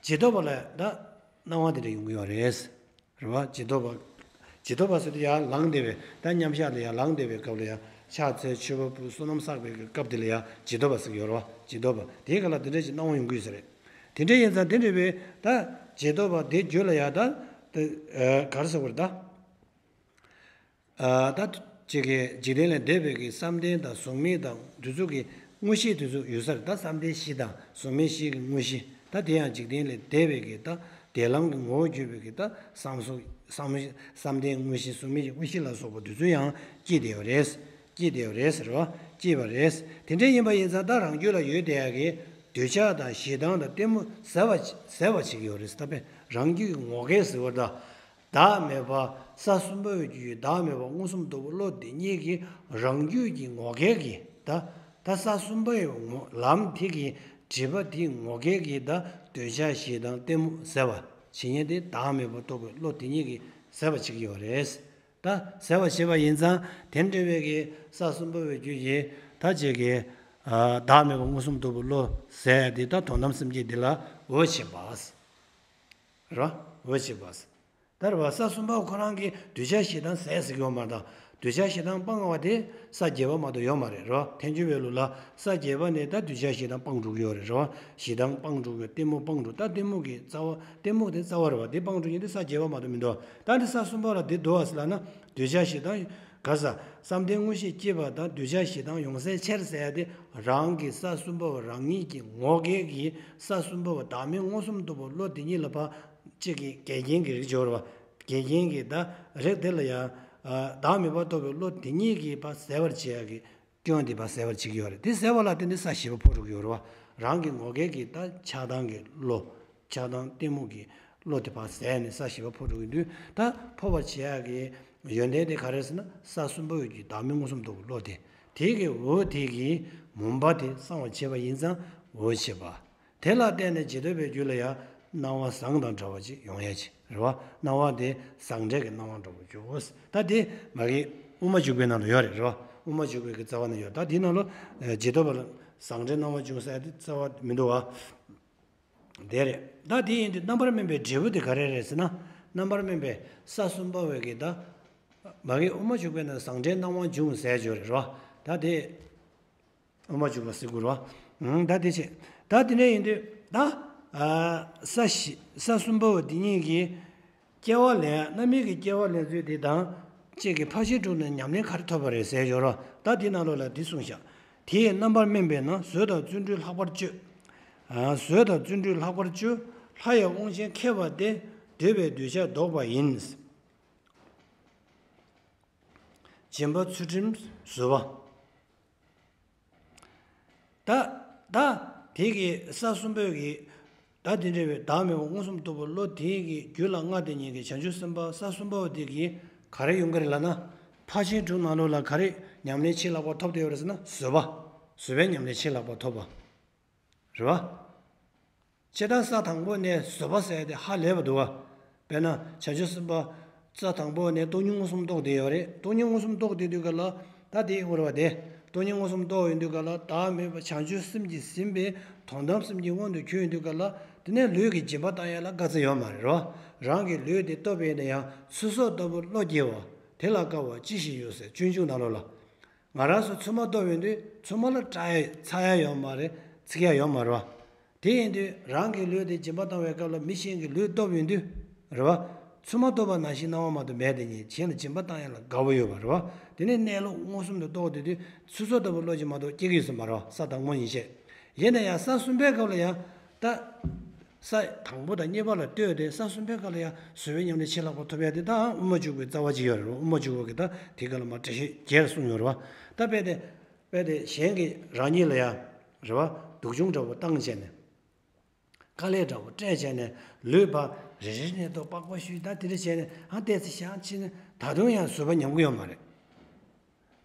རྗེས་ཐོབ་པ་ལ་ད་སྣང་བ་དེ་འདྲ་ཡོང་གི་ཡོད་རེད། རེད་བ། རྗེས་ཐོབ་པ། རྗེས་ཐོབ་པ་ཟེར་དུས་ཡར་ལངས་བསྡད་པའི་ད་མཉམ་གཞག་ལ་ཡར་ལངས་བསྡད་པའི་སྐབས་ལ་ཡང་ཕྱག་འཚལ་མཆོད་པ་ཕུལ་བསོད་ནམས་བསགས་པའི་སྐབས་དེ་ལ་ཡང་རྗེས་ཐོབ་པ་ཟེར་གྱི་ཡོད་རེད་བ། རྗེས་ཐོབ་པ་དེའི་སྐབས་ལ་དེ་འདྲ་ཞིག་སྣང་བ་ཡོང་གི་ཡོད་ས་རེད། དེ་འདྲ་ཡིན་ཙང་དེ་འདྲ་བའི་ད་རྗེས་ཐོབ་པ་དེ་རྒྱུད་ལ་ཡང་ད་ག་རེ་ཟེར་དགོས་རེད་ད། ད་ཅིག་གི་འཇིག་རྟེན་ལས་འདས་པའི་གི་བསམ་གཏན་དང་གཟུགས་མེད་དང་དེ་ཚོ་གི་དངོས་གཞི་དེ་ཚོ་ཡོད་ས་རེད། ད་བསམ་གཏན་བཞི་དང་གཟུགས་མེད་བཞི་གི་དངོས་གཞི། ད་དེ་ཡང་འཇིག་རྟེན་ལས་འདས་པའི་གི་ད་དེ་ལམ་གྱི་ངོ་བོ་གྱུར་པའི་གི་ད་བསམ་གཟུགས་བསམ་བསམ་གཏན་དངོས་གཞི་གཟུགས་མེད་ཀྱི་དངོས་གཞི་ལ་སོགས་པ་དེ་ཚོ་ཡང་སྐྱེས་བསྡད་ཡོད་རེད། སྐྱེས་བསྡད་ཡོད་རེད་ཟེར་བ། སྐྱེས་པ་རེད། དེ་འདྲ་ཡིན་པ་ཡིན་ཙང་ད་རང་རྒྱུད་ལ་ཡོད་བསྡད་ཡག་གི་འདོད་ཆགས་དང་ཞེ་སྡང་དང་གཏི་མུག་ཟད་པ་ཟད་པ་བྱེད་ཀྱི་ཡོད་རེད། ད་དཔེ་རང་རྒྱུད་ཀྱི་ངོ་སྐལ་ཟེར་བ་ད། བདག་མེད་པ་ས་གསུམ་པ་བའི་རྒྱུད་བདག་མེད་པ་མངོན་སུམ་རྟོགས་པའི་བློ་དེ་ཉིད་ཀྱིས་རང་རྒྱུད་ཀྱི་ངོ་སྐལ་གྱི་ད་ད་ས་གསུམ་པ་ཡི་ངོ་ལམ་དེ་གི་སྒྲིབ་པ་དེའི་ངོ་སྐལ་གྱི་ད་འདོད་ཆགས་ཞེ་སྡང་གཏི་མུག་ཟད་པ་བྱེད་ཉེན་དེ་བདག་མེད་པ་རྟོགས་པའི་བློ་དེ་ཉིད་ཀྱིས་ཟད་པ་བྱེད་ཀྱི་ཡོད་རེད། ད་ཟད་པ་བྱེད་པ་ཡིན་ཙང་དེ་འདྲ་བའི་གི་ས་གསུམ་པ་བའི་རྒྱུད་ཀྱི་ད་ཅིག་གི་བདག་མེད་པ་མངོན་སུམ་རྟོགས་པའི་བློ་ཟད་དེ་ད་དོན་དམ་སེམས་བསྐྱེད་དེ་ལ་འོ་བྱེད་པ། ར། འོ་བྱེད་པ། ད་རེད་བ། ས་གསུམ་པ་ཁོ་རང་གིས་འདོད་ཆགས་ཞེ་སྡང་ཟད་ཟེར་གྱི་ཡོད་མ་རེད། ད་འདོད་ཆགས་ཞེ་སྡང་སྤང་བ་དེ་ས་བརྒྱད་པ་མ་གཏོགས་ཡོད་མ་རེད། རེད་བ། ཐལ་འགྱུར་བའི་ལུགས་ལ་ས་བརྒྱད་པ་ནས་ད་འདོད་ཆགས་ཞེ་སྡང་སྤང་འགྲོ་གི་ཡོད་རེད། རེད་བ། ཞེ་སྡང་སྤང་འགྲོ་གི་གཏི་མུག་སྤང་འགྲོ། ད་གཏི་མུག་གི་རྩ་བ། གཏི་མུག་དེ་རྩ་བ་རེད་བ། དེ་སྤང་འགྲོ་མཁན་དེ་ས་བརྒྱད་པ་མ་གཏོགས་མི་འདུག་ད་འདི་ས་གསུམ་པ་ལ་དེ་འདུག་བ་ཟེར་ལབ་ན། འདོད་ཆགས་ཞེ་སྡང་ག་ས། བསམ་གཏན་དངོས་གཞི་སྐྱེས་པ་དང་འདོད་ཆགས་ཞེ་སྡང་ཡོང་སའི་ཕྱིར་ཟེར་ཡ་དེ་རང་གི་ས་གསུམ་པ་བ་རང་ཉིད་ཀྱི་ངོ་སྐལ་གྱི་ས་གསུམ་པ་བ་བདག་མེད་མངོན་སུམ་རྟོགས་པའི་བློ་དེ་ཉིད་ལ་ཕར་གཅིག་གི་འགལ་རྐྱེན་གྱི་རིགས་སྦྱོར་བ། འགལ་རྐྱེན་གྱི་ད་རིགས་དེ་ལ་ཡང་བདག་མེད་པ་རྟོགས་པའི་བློ་དེ་ཉིད་ཀྱིས་ཕར་ཟད་པར་བྱེད་ཡ་གི་སྐྱོན་དེ་ཕར་ཟད་པར་བྱེད་ཀྱི་ཡོད་རེད། དེ་ཟད་པ་ལ་བརྟེན་ནས་ས་བཞི་པ་འཕོ་འགྲོ་གི་ཡོད་རེད་བ། རང་གི་ངོ་སྐལ་གྱི་ད་ཆགས་སྡང་གི་བློ། ཆགས་སྡང་གཏི་མུག་གི་བློ་དེ་ཕར་ཟད་ནས་ས་བཞི་པ་འཕོ་འགྲོ་གི་དུས། ད་འཕོ་བར་བྱེད་ཡག་གི་ཡོན་ཏན་དེ་ག་རེ་ཟེར་ན། ས་གསུམ་པ་བའི་རྒྱུད་བདག་མེད་མངོན་སུམ་རྟོགས་པའི་བློ་དེ། དེ་གི་འོད་དེ་གིས་མུན་པ་དེ་སངས་པར་བྱེད་པ་ཡིན་ཙང་འོད་བྱེད་པ། དེ་ལ་བརྟེན་ནས་རྗེས་ཐོབ་པའི་རྒྱུད་ལ་ཡང་སྣང་བ་ཟངས་དང་འདྲ་བ་ཅིག་ཡོང་ཡ་ཅིག་རེད་བ། སྣང་བ་དེ་ཟངས་འདྲ་གི་སྣང་བ་འདྲ་བོ་བྱུང་། ད་དེ་མ་གི་དབུ་མ་འཇུག་པའི་ནང་ལ་ཡོད་རེད། རེད་བ། དབུ་མ་འཇུག་པའི་གི་རྩ་བ་ན་ཡོད། ད་དེའི་ནང་ལ་རྗེས་ཐོབ་པ་ལ་ཟངས་འདྲའི་སྣང་བ་བྱུང་ཟེར་ཡ་དེ་རྩ་བ་མི་འདུག་བ། དེ་རེད། ད་དེ་ཡིན་དུས་རྣམ་པར་སྨིན་པའི་འབྲས་བུ་དེ་ག་རེ་རེད་ཟེར་ན། རྣམ་པར་སྨིན་པའི་ས་གསུམ་པ་བའི་གི་ད། མ་གི་དབུ་མ་འཇུག་པའི་ནང་ཟངས་འདྲའི་སྣང་བ་འབྱུང་ཟེར་ཡོད་རེད་རོ། ད་དེ་དབུ་མ་འཇུག་པ་ཟེར་དགོས་རོ། ཨང་། ད་དེ་བྱས། ད་དེ་འདྲ་ཡིན་དུས་ད། ས་བཞི་ས་གསུམ་པ་བ་དེ་ཉིད་ཀྱི་ སྐྱེ་བ་ལེན། རྣམ་སྨིན་གྱི་སྐྱེ་བ་ལེན་ཚུལ་དེ་དང་། གཅིག་གིས་ཕར་ཕྱིན་དྲུག་ནས་ཉམས་ལེན་ག་རེ་ཐོབ་པ་རེད་ཟེར་ཡོད་རོ། ད་དེ་ནང་ལོགས་ལ་འདི་གསུངས་ཤག་དེས་རྣམ་པར་སྨིན་པས་ན་བཟོད་དང་བརྩོན་འགྲུས་ལྷག་པར་སྤྱོད། ཨ། བཟོད་དང་བརྩོན་འགྲུས་ལྷག་པར་སྤྱོད། ལྷ་ཡི་དབང་ཆེན་མཁས་པ་སྟེ། འདོད་པའི་འདོད་ཆགས་ལྡོག་པ་ཡིན། སྦྱིན་པ་ཚུལ་ཁྲིམས་བཟོད་པ། ད་ད་དེ་གི་ས་གསུམ་པོའི་གི། ད་དེ་འདྲ་བའི་བདག་མེད་པ་མངོན་སུམ་རྟོགས་པའི་བློ་དེ་གི་རྒྱུད་ལ་མངའ་བདག་ཉིད་ཀྱི་བྱང་ཆུབ་སེམས་དཔའ་ས་གསུམ་པོ་དེ་གི་ག་རེ་ཡོང་གི་རེད་ལབ་ན། ཕར་ཕྱིན་དྲུག་ནང་ལོགས་ལ་ག་རེ་ཉམས་ལེན་ཆེས་ལྷག་པ་ཐོབ་བསྡད་ཡོད་རེད་ཟེར་ན། བཟོད་པ། བཟོད་པའི་ཉམས་ལེན་ཆེས་ལྷག་པ་ཐོབ་པ། རེད་བ། སྤྱིར་བཏང་ས་དང་པོ་ནས་བཟོད་པ་ཟེར་ཡ་དེ་ཧ་ལས་པ་འདུག་བ། དཔེར་ན་བྱང་ཆུབ་སེམས་དཔའ་ས་དང་པོ་ནས་སྟོང་ཉིད་མངོན་སུམ་རྟོགས་བསྡད་ཡོད་རེད། སྟོང་ཉིད་མངོན་སུམ་རྟོགས་བསྡད་དུས་ག་ལ། ད་དེ་འོར་བ་དེ། སྟོང་ཉིད་མངོན་སུམ་རྟོགས་ཡོང་དུས་ག་ལ། བདག་མེད་པ་བྱང་ཆུབ་སེམས་ཀྱིས་ཟིན་པའི་དོན་དམ་སེམས་ཀྱི་དབང་དུ་གྱུར་ཡོང་དུས་ག་ལ། དེ་ནས་ལུས་ཀྱི་སྦྱིན་པ་བཏང་ཡ་ལ་དཀའ་ཚེགས་ཡོད་མ་རེད་རོ། རང་གི་ལུས་དེ་སྟོབས་ཡིན་ན་ཡང་ཚུར་གསོག་ལྟ་བུ་བློ་སྐྱེ་བ། དེ་ལ་དཀའ་བ་ཅི་ཞིག་ཡོད་ཟེར། སྤྱོད་འཇུག་ནང་ལོགས་ལ། ང་རང་ཚོ་ཚོད་མ་གཏོགས་ཡོང་དུས་ཚོད་མ་ལ་སྐྲག་ཡ་ཚ་ཡ་ཡོད་མ་རེད། ཚིག་ཡ་ཡོད་མ་རེད་བ། དེ་ཡིན་དུས་རང་གི་ལུས་དེ་སྦྱིན་པ་བཏང་བའི་སྐབས་ལ་མི་གཞན་གྱི་ལུས་སྟོབས་ཡོང་དུས། རེད་བ། ཚོད་མ་གཏོགས་པ་ནང་བཞིན་སྣང་བ་མ་གཏོགས་མེད་དེ་ཉིད་གཞན་ལ་སྦྱིན་པ་བཏང་ཡ་ལ་དགའ་བོ་ཡོད་པ་རེད་བ། དེ་ནས་གནས་ལུགས་མངོན་སུམ་དུ་རྟོགས་བསྡད་དུས་ཚུར་གསོག་ལྟ་བུ་བློ་ཅིག་མ་གཏོགས་སྐྱེ་གི་ཡོད་ས་མ་རེད་བ། ས་དང་པོ་ཉིད་བཤད། ཡིན་ན་ཡང་ས་གསུམ་པའི་སྐབས་ལ་ཡང་། ད། ས་དང་པོ་དང་གཉིས་པ་ལ་ལྟོས་ཏེ་ས་གསུམ་པའི་སྐབས་ལ་ཡང་བཟོད་པའི་ཉམས་ལེན་ཆེས་ལྷག་པ་ཐོབ་ཡ་དེ་དང་དབུ་མ་འཇུག་པའི་རྩ་བ་གཅིག་ཡོད་རེད། དབུ་མ་འཇུག་པ་གི་ད་དེ་ག་ལ་མ་བཀྲ་ཤིས་རྒྱལ་གསུངས་ཡོད་རེད་བ། ད་དཔེ་དེ། དཔེ་དེ་གཞན་གྱིས་རང་ཉིད་ལ་ཡང་། རེད་བ། སྡུག་སྦྱོང་འདྲ་བོ་བཏང་བྱས་ནས། དཀའ་ལས་འདྲ་བོ་སྤྲད་བྱས་ནས་ལུས་པ་རེ་རེ་ནས་ཐོག་པགས་པ་བཤུས་ད་དེ་འདྲ་བྱས་ནས་ཨ་བལྟས་ཚེ་བཞག་ཕྱིན་ནས་ད་དུང་ཡང་བཟོད་པ་ཉམས་ཀྱི་ཡོད་མ་རེད།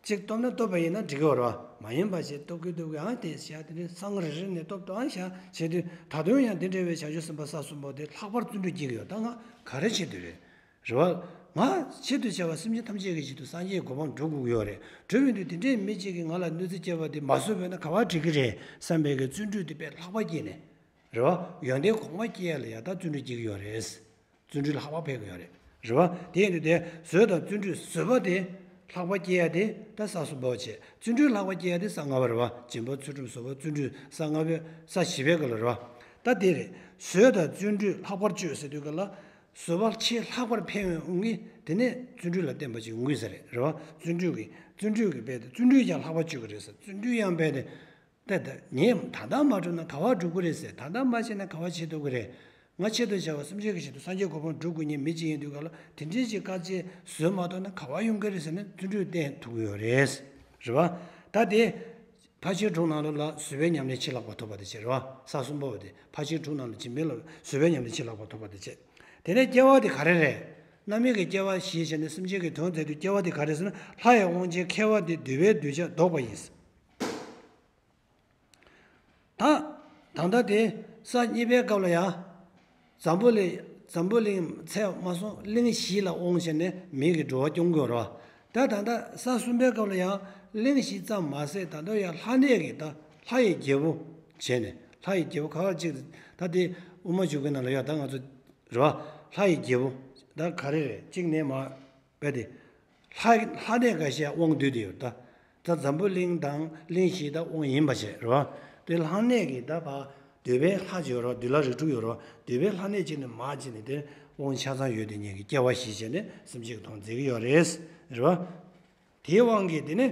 གཅིག་སྟོབས་ན་སྟོབས་པ་ཡིན་ན་འགྲིག་གི་ཡོད་རེད་བ། མ་ཡིན་པ་ཞིག་སྟོབས་ཀྱིས་སྟོབས་ཀྱིས་ཨང་དེ་བྱས་དེ་ནས་སང་རེ་རེ་ནས་སྟོབས་སྟོབས་ཨང་བྱས་བྱས་དུས་ད་དུང་ཡང་དེ་འདྲ་བའི་བྱང་ཆུབ་སེམས་དཔའ་ས་གསུམ་པོ་དེ་ལྷག་པར་བརྩོན་འགྲུས་སྐྱེ་གི་ཡོད། ད་ང་ག་རེ་བྱེད་དུས་རེད། རེད་བ། ང་ཆེད་དུ་བྱ་བ་སེམས་ཅན་ཐམས་ཅད་ཀྱི་ཆེད་དུ་སངས་རྒྱས་གོ་འཕང་སྒྲུབ་དགོས་ཀྱི་ཡོད་རེད། གྲུབ་ཡོང་དུས་དེ་འདྲའི་མི་གཅིག་གིས་ང་ལ་གནོད་འཚེ་བྱས་པ་དེ་མ་བཟོད་པས་ན་ག་བ་འགྲིག་གི་རེད་བསམ་པའི་གི་བརྩོན་འགྲུས་དེ་དཔེ་ལྷག་པ་སྐྱེས་ནས། རེད་བ། ཡོན་ཏན་གོང་མ་སྐྱེ་ཡ་ལ་ཡ་ད་བརྩོན་འགྲུས་སྐྱེ་གི་ཡོད་རེད། བརྩོན་འགྲུས་ལ་ལྷག་པ་ཕེབས་ཀྱི་ཡོད་རེད། རེད་བ། དེ་ཡིན་དུས་དེ་བཟོད་དང་བརྩོན་འགྲུས་བཟོད་པ་དེ་ལྷག་པ་སྐྱེ་ཡ་དེ་ད་ས་གསུམ་པ་བྱས། བརྩོན་འགྲུས་ལྷག་པ་སྐྱེ་ཡ་དེ་ས་ལྔ་པ་རེད་བ། སྦྱིན་པ་ཚུལ་ཁྲིམས་བཟོད་པ་བརྩོན་འགྲུས་ས་ལྔ་པའི་ས་བཞི་པའི་སྐབས་ལ་རེད་བ། ད་དེ་རེད། བཟོད་དང་བརྩོན་འགྲུས་ལྷག་པར་སྤྱོད་ཟེར་དུས་སྐབས་ལ། བཟོད་པ་ཆེས་ལྷག་པར་འཕེལ་བའི་དབང་གིས་དེ་ནས་བརྩོན་འགྲུས་ལ་བརྟེན་པ་ཅིག་ཡོང་གི་ཡོད་ས་རེད། རེད་བ། བརྩོན་འགྲུས་ཀྱི་བརྩོན་འགྲུས་ཀྱི་དཔེ་དེ་བརྩོན་འགྲུས་ཀྱང་ལྷག་པར་སྤྱོད་ཀྱི་རེད་ཟེར། བརྩོན་འགྲུས་ཡང་དཔེ་དེ། ད་ད་ངས་ད་ལྟ་མ་བསྒྲུབས་ན་ག་བ་བསྒྲུབ་ཀྱི་རེད་ཟེར། ད་ལྟ་མ་བྱས་ན་ག་བ་བྱེད་ཐུབ་ཀྱི་རེད། ང་ཆེད་དུ་བྱ་བ་སེམས་ཅན་གྱི་ཆེད་དུ་སངས་རྒྱས་གོ་འཕང་སྒྲུབ་དགོས་མཁན་མི་གཅིག་ཡིན་དུས་ག་ལ་དེ་འདྲའི་ཅིག་དཀའ་སྤྱད་བཟོད་མ་ཐུབ་ན་ག་བ་ཡོང་གི་རེད་ཟེར་ནས་བརྩོན་འགྲུས་བསྟེན་ཐུབ་ཀྱི་ཡོད་རེད། རེད་བ། ད་དེ། ཕར་ཕྱིན་དྲུག་ནང་ལོགས་ལ་བཟོད་པའི་ཉམས་ལེན་ཆེས་ལྷག་པ་ཐོབ་པ་དེ་བྱས་རེད་བ། ས་གསུམ་པོ་དེ་ཕར་ཕྱིན་དྲུག་ནང་ལ་སྦྱིན་པའི་ལ་བཟོད་པའི་ཉམས་ལེན་ཆེས་ལྷག་པ་ཐོབ་པ་དེ་བྱས། དེ་ནས་སྐྱེ་བ་དེ་ག་རེ་རེད། རྣམ་སྨིན་གྱི་སྐྱེ་བ་བཞེས་བྱས་ནས་སེམས་ཅན་གྱི་དོན་མཛད་དུས་སྐྱེ་བ་དེ་ག་རེ་ཟེར་ན་ལྷ་ཡི་དབང་ཆེན་མཁས་པ་སྟེ་འདོད་པའི་འདོད་ཆགས་ལྡོག་པ་ཡིན། ད། ད་ལྟ་དེ་ས་གཉིས་པའི་སྐབས་ལ་ཡང་། འཛམ་བུ་གླིང་འཛམ་བུ་གླིང་ཚད་མ་སོང་གླིང་བཞི་ལ་དབང་བྱས་ནས་མི་གི་འགྲོ་བ་སྐྱོང་དགོས་རེད་བ། ད་ད་ལྟ་ས་གསུམ་པའི་སྐབས་ལ་ཡང་གླིང་བཞི་ཙམ་མ་ཟད་ད་ལྟ་ཡང་ལྷ་གནས་ཀྱི་ད་ལྷ་ཡི་རྒྱལ་པོ་བྱས་ནས་ལྷ་ཡི་རྒྱལ་པོ་ཁ་ཁ་ཅིག་ད་དེ་དབུ་མ་འཇུག་གི་ནང་ལ་ཡང་ད་ང་ཚོ་རེད་བ། ལྷ་ཡི་རྒྱལ་པོ་ད་ག་རེ་རེད་གཅིག་ནས་མ། དཔེ་དེ། ལྷ་ལྷ་གནས་འགའ་ཤས་དབང་སྡུད་དེ་ཡོད་ད། ད་འཛམ་བུ་གླིང་དང་གླིང་བཞི་ད་དབང་ཡིན་པ་བྱས་རེད་བ། དེ་ལྷ་གནས་ཀྱི་ད་ཕ། འདོད་པའི་ལྷ་ཅིག་ཡོད་རེད་བ། འདོད་ལྷ་རིགས་དྲུག་ཡོད་རེད་བ། འདོད་པའི་ལྷ་གནས་གཅིག་ནས་མར་གཅིག་ནས་དེ་དབང་ཆ་ཚང་ཡོད་དེ་ཉིད་ཀྱི་སྐྱེ་བ་བཞེས་བྱས་ནས་སེམས་ཅན་གྱི་དོན་མཛད་ཀྱི་ཡོད་རེད། རེད་བ། དེའི་དབང་གིས་དེ་ནི།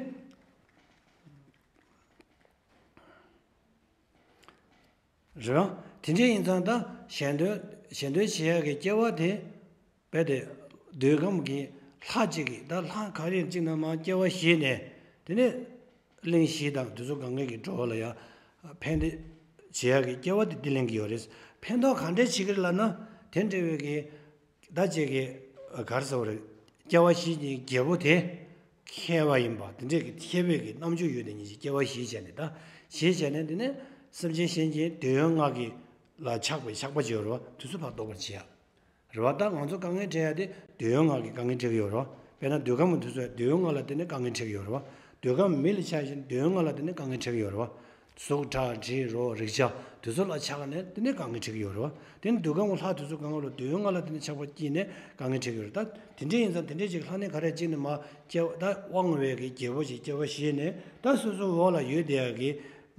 རེད་བ། དེ་འདྲ་ཡིན་ཙང་ད་གཞན་དོན་གཞན་དོན་བྱེད་ཡག་གི་སྐྱེ་བ་དེ། དཔེ་དེ། འདོད་ཁམས་ཀྱི་ལྷ་གཅིག་གིས་ད་ལྷ་ག་རེ་གཅིག་ན་མར་སྐྱེ་བ་བཞེས་ནས། དེ་ནས་གླིང་བཞི་དང་དེ་ཚོ་གང་ག་གི་འགྲོ་བ་ལ་ཡང་ཕན་བདེ་བྱེད་ཡག་གི་སྐྱེ་བ་དེ་འདི་ལེན་གྱི་ཡོད་རེད། ཕན་ཐོགས་ག་འདྲས་བྱེད་ཀྱི་རེད་ལབ་ན། དེ་འདྲ་བའི་གི་ད་ཅིག་གི་ག་རེ་ཟེར་བ་རེད། སྐྱེ་བ་བཞི་གི་རྒྱལ་པོ་དེ་མཁས་པ་ཡིན་པ་དེ་འདྲས་ཀྱི་མཁས་པའི་གི་རྣམ་དཔྱོད་ཡོད་དེ་ཉིད་ཀྱི་སྐྱེ་བ་བཞེས་བྱས་ནས་ད་བཞེས་བྱས་ནས་དེ་ནས་སེམས་ཅན་གཞན་གྱི་འདོད་ཡོན་ལྔ་གི་ལ་ཆགས་པའི་ཆགས་པ་ཅིག་ཡོད་རེད་བ། དེ་ཚོ་ཕར་ལྡོག་པར་བྱེད་ཡ། རེད་བ། ད་ང་ཚོ་དཀའ་ངལ་འཕྲད་ཡ་དེ་འདོད་ཡོན་ལྔ་གི་དཀའ་ངལ་འཕྲད་ཀྱི་ཡོད་རེད་བ། དཔེར་ན་འདོད་ཁམས་དེ་ཚོ་འདོད་ཡོན་ལྔ་ལ་བརྟེན་ནས་དཀའ་ངལ་འཕྲད་ཀྱི་ཡོད་རེད་བ། འདོད་ཁམས་མི་ལ་ཆགས་ཤིང་འདོད་ཡོན་ལྔ་ལ་བརྟེན་ནས་དཀའ་ངལ་འཕྲད་ཀྱི་ཡོད་རེད་བ། གཟུགས་ཁྲག་དྲི་རོ་རེག་བྱ་དེ་ཚོ་ལ་ཆགས་ནས་དེ་ནས་དཀའ་ངལ་འཕྲད་ཀྱི་ཡོད་རེད་བ། དེ་ནི་འདོད་ཁམས་ལྷ་དེ་ཚོ་གང་ག་ལ་འདོད་ཡོན་ལྔ་ལ་བརྟེན་ནས་ཆགས་པ་སྐྱེས་ནས་དཀའ་ངལ་འཕྲད་ཀྱི་ཡོད་རེད། ད་དེ་འདྲ་ཡིན་ཙང་དེ་འདྲ་ཅིག་ལྷ་གནས་ག་རེ་གཅིག་ནས་མར་སྐྱེ་བ་ད་དབང་བའི་གི་རྒྱལ་པོ་ཞིག་སྐྱེ་བ་བཞེས་ནས་ད་སོ་སོ་འོག་ལ་ཡོད་བསྡད་ཡ་གི་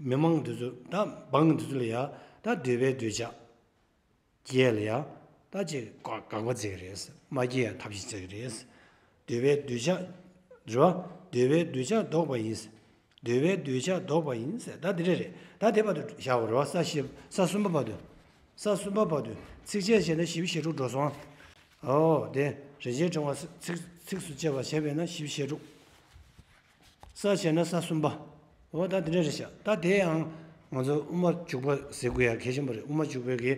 མི་མང་དེ་ཚོ་ད་འབངས་དེ་ཚོ་ལ་ཡ་ད་འདོད་པའི་འདོད་ཆགས་སྐྱེ་ལ་ཡ་ ད་ཅིག་དགག་པ་བྱེད་ཀྱི་རེད། མ་སྐྱེ་ཡང་ཐབས་ཤེས་བྱེད་ཀྱི་རེད། འདོད་པའི་འདོད་ཆགས། རེད་བ། འདོད་པའི་འདོད་ཆགས་ལྡོག་པ་ཡིན། འདོད་པའི་འདོད་ཆགས་ལྡོག་པ་ཡིན་ཟེར། ད་འདི་འདྲ་རེད། ད་དེ་བར་དུ་བཞག་པ་རེད་བ། ས་བཞི། ས་གསུམ་པ་བར་དུ། ས་གསུམ་པ་བར་དུ་ཚིགས་བཅད་བྱས་ན་བཞི་བཅུ་ཞེ་དྲུག་འགྲོ་སོང་། ཨོ་དེ་རིན་ཆེན་ཕྲེང་བ་ཚིགས་ཚིགས་སུ་བཅད་པ་བྱས་པས་ན་བཞི་བཅུ་ཞེ་དྲུག་ས་བྱས་ན་ས་གསུམ་པ། འོ་ད་དེ་འདྲ་རེད་ཤག་ད་དེ་ཡང་ང་ཚོ་དབུ་མ་འཇུག་པ་ཟེར་དགོས་ཡ་གལ་ཆེན་པོ་རེད། དབུ་མ་འཇུག་པའི་གི།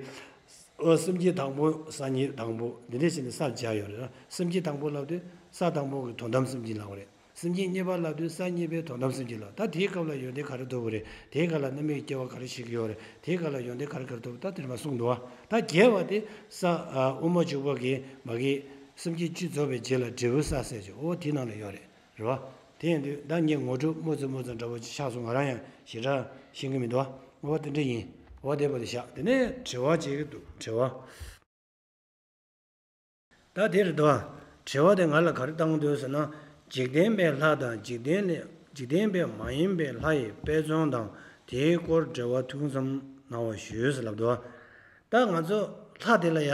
ཨོ་སེམས་བསྐྱེད་དང་པོ་ས་གཉིས་དང་པོ་འདི་འདྲ་བྱས་ནས་ས་སྦྱར་ཡོད་རེད། སེམས་བསྐྱེད་དང་པོ་ལབ་དུས་ས་དང་པོ་གི་དོན་དམ་སེམས་བསྐྱེད་ལབ་པ་རེད། སེམས་བསྐྱེད་གཉིས་པ་ལབ་དུས་ས་གཉིས་པའི་དོན་དམ་སེམས་བསྐྱེད་ལབ། ད་དེའི་སྐབས་ལ་ཡོན་ཏན་ག་རེ་ཐོབ་ཀྱི་རེད། དེའི་སྐབས་ལ་རྣམ་སྨིན་གྱི་སྐྱེ་བ་ག་རེ་བྱེད་ཀྱི་ཡོད་རེད། དེའི་སྐབས་ལ་ཡོན་ཏན་ག་རེ་ག་རེ་ཐོབ་ཀྱི། ད་དེ་འདྲ་མ་གསུངས་འདུག་བ། ད་རྒྱས་པ་དེ་ས་ཨ་དབུ་མ་འཇུག་པ་གི་མ་གི་སེམས་བསྐྱེད་བཅུ་རྫོགས་པའི་རྗེས་ལ་འབྲས་བུ་ས་ཟེར་གྱི། འོ་དེའི་ནང་ལ་ཡོད་རེད། རེད་བ། དེ་ཡིན་དུས་ད་ངས་ངོ་སྤྲོད་སྨོ་ཙམ་སྨོ་ཙམ་འདྲ་པོ་ཅིག་ཆགས་སོང་། ང་རང་ཡང་ཞེ་དྲག་ཤེས་ཀྱི་མི་འདུག་བ། འོ་དེ་འདྲ་ཡིན། འོ་དེ་བ་དེ་བཞག་དེ་ནས་དྲི་བ་བྱེད་ཀྱི་འདུག་དྲི་བ། ད་དེ་རེད་དོ། དྲི་བ་དེ་ང་ལ་ག་རེ་བཏང་འདུག་ཟེར་ན། འཇིག་རྟེན་པའི་ལྷ་དང་འཇིག་རྟེན་ལས་འཇིག་རྟེན་པའི་མ་ཡིན་པའི་ལྷ་ཡི་དཔེ་མཚོན་དང་དེའི་སྐོར་འགྲེལ་བ་ཐུགས་བསམ་གནང་བ་ཞུ་ཟེར་ལབ་འདུག་ད་ང་ཚོ་ལྷ་དེ་ལ་ཡ།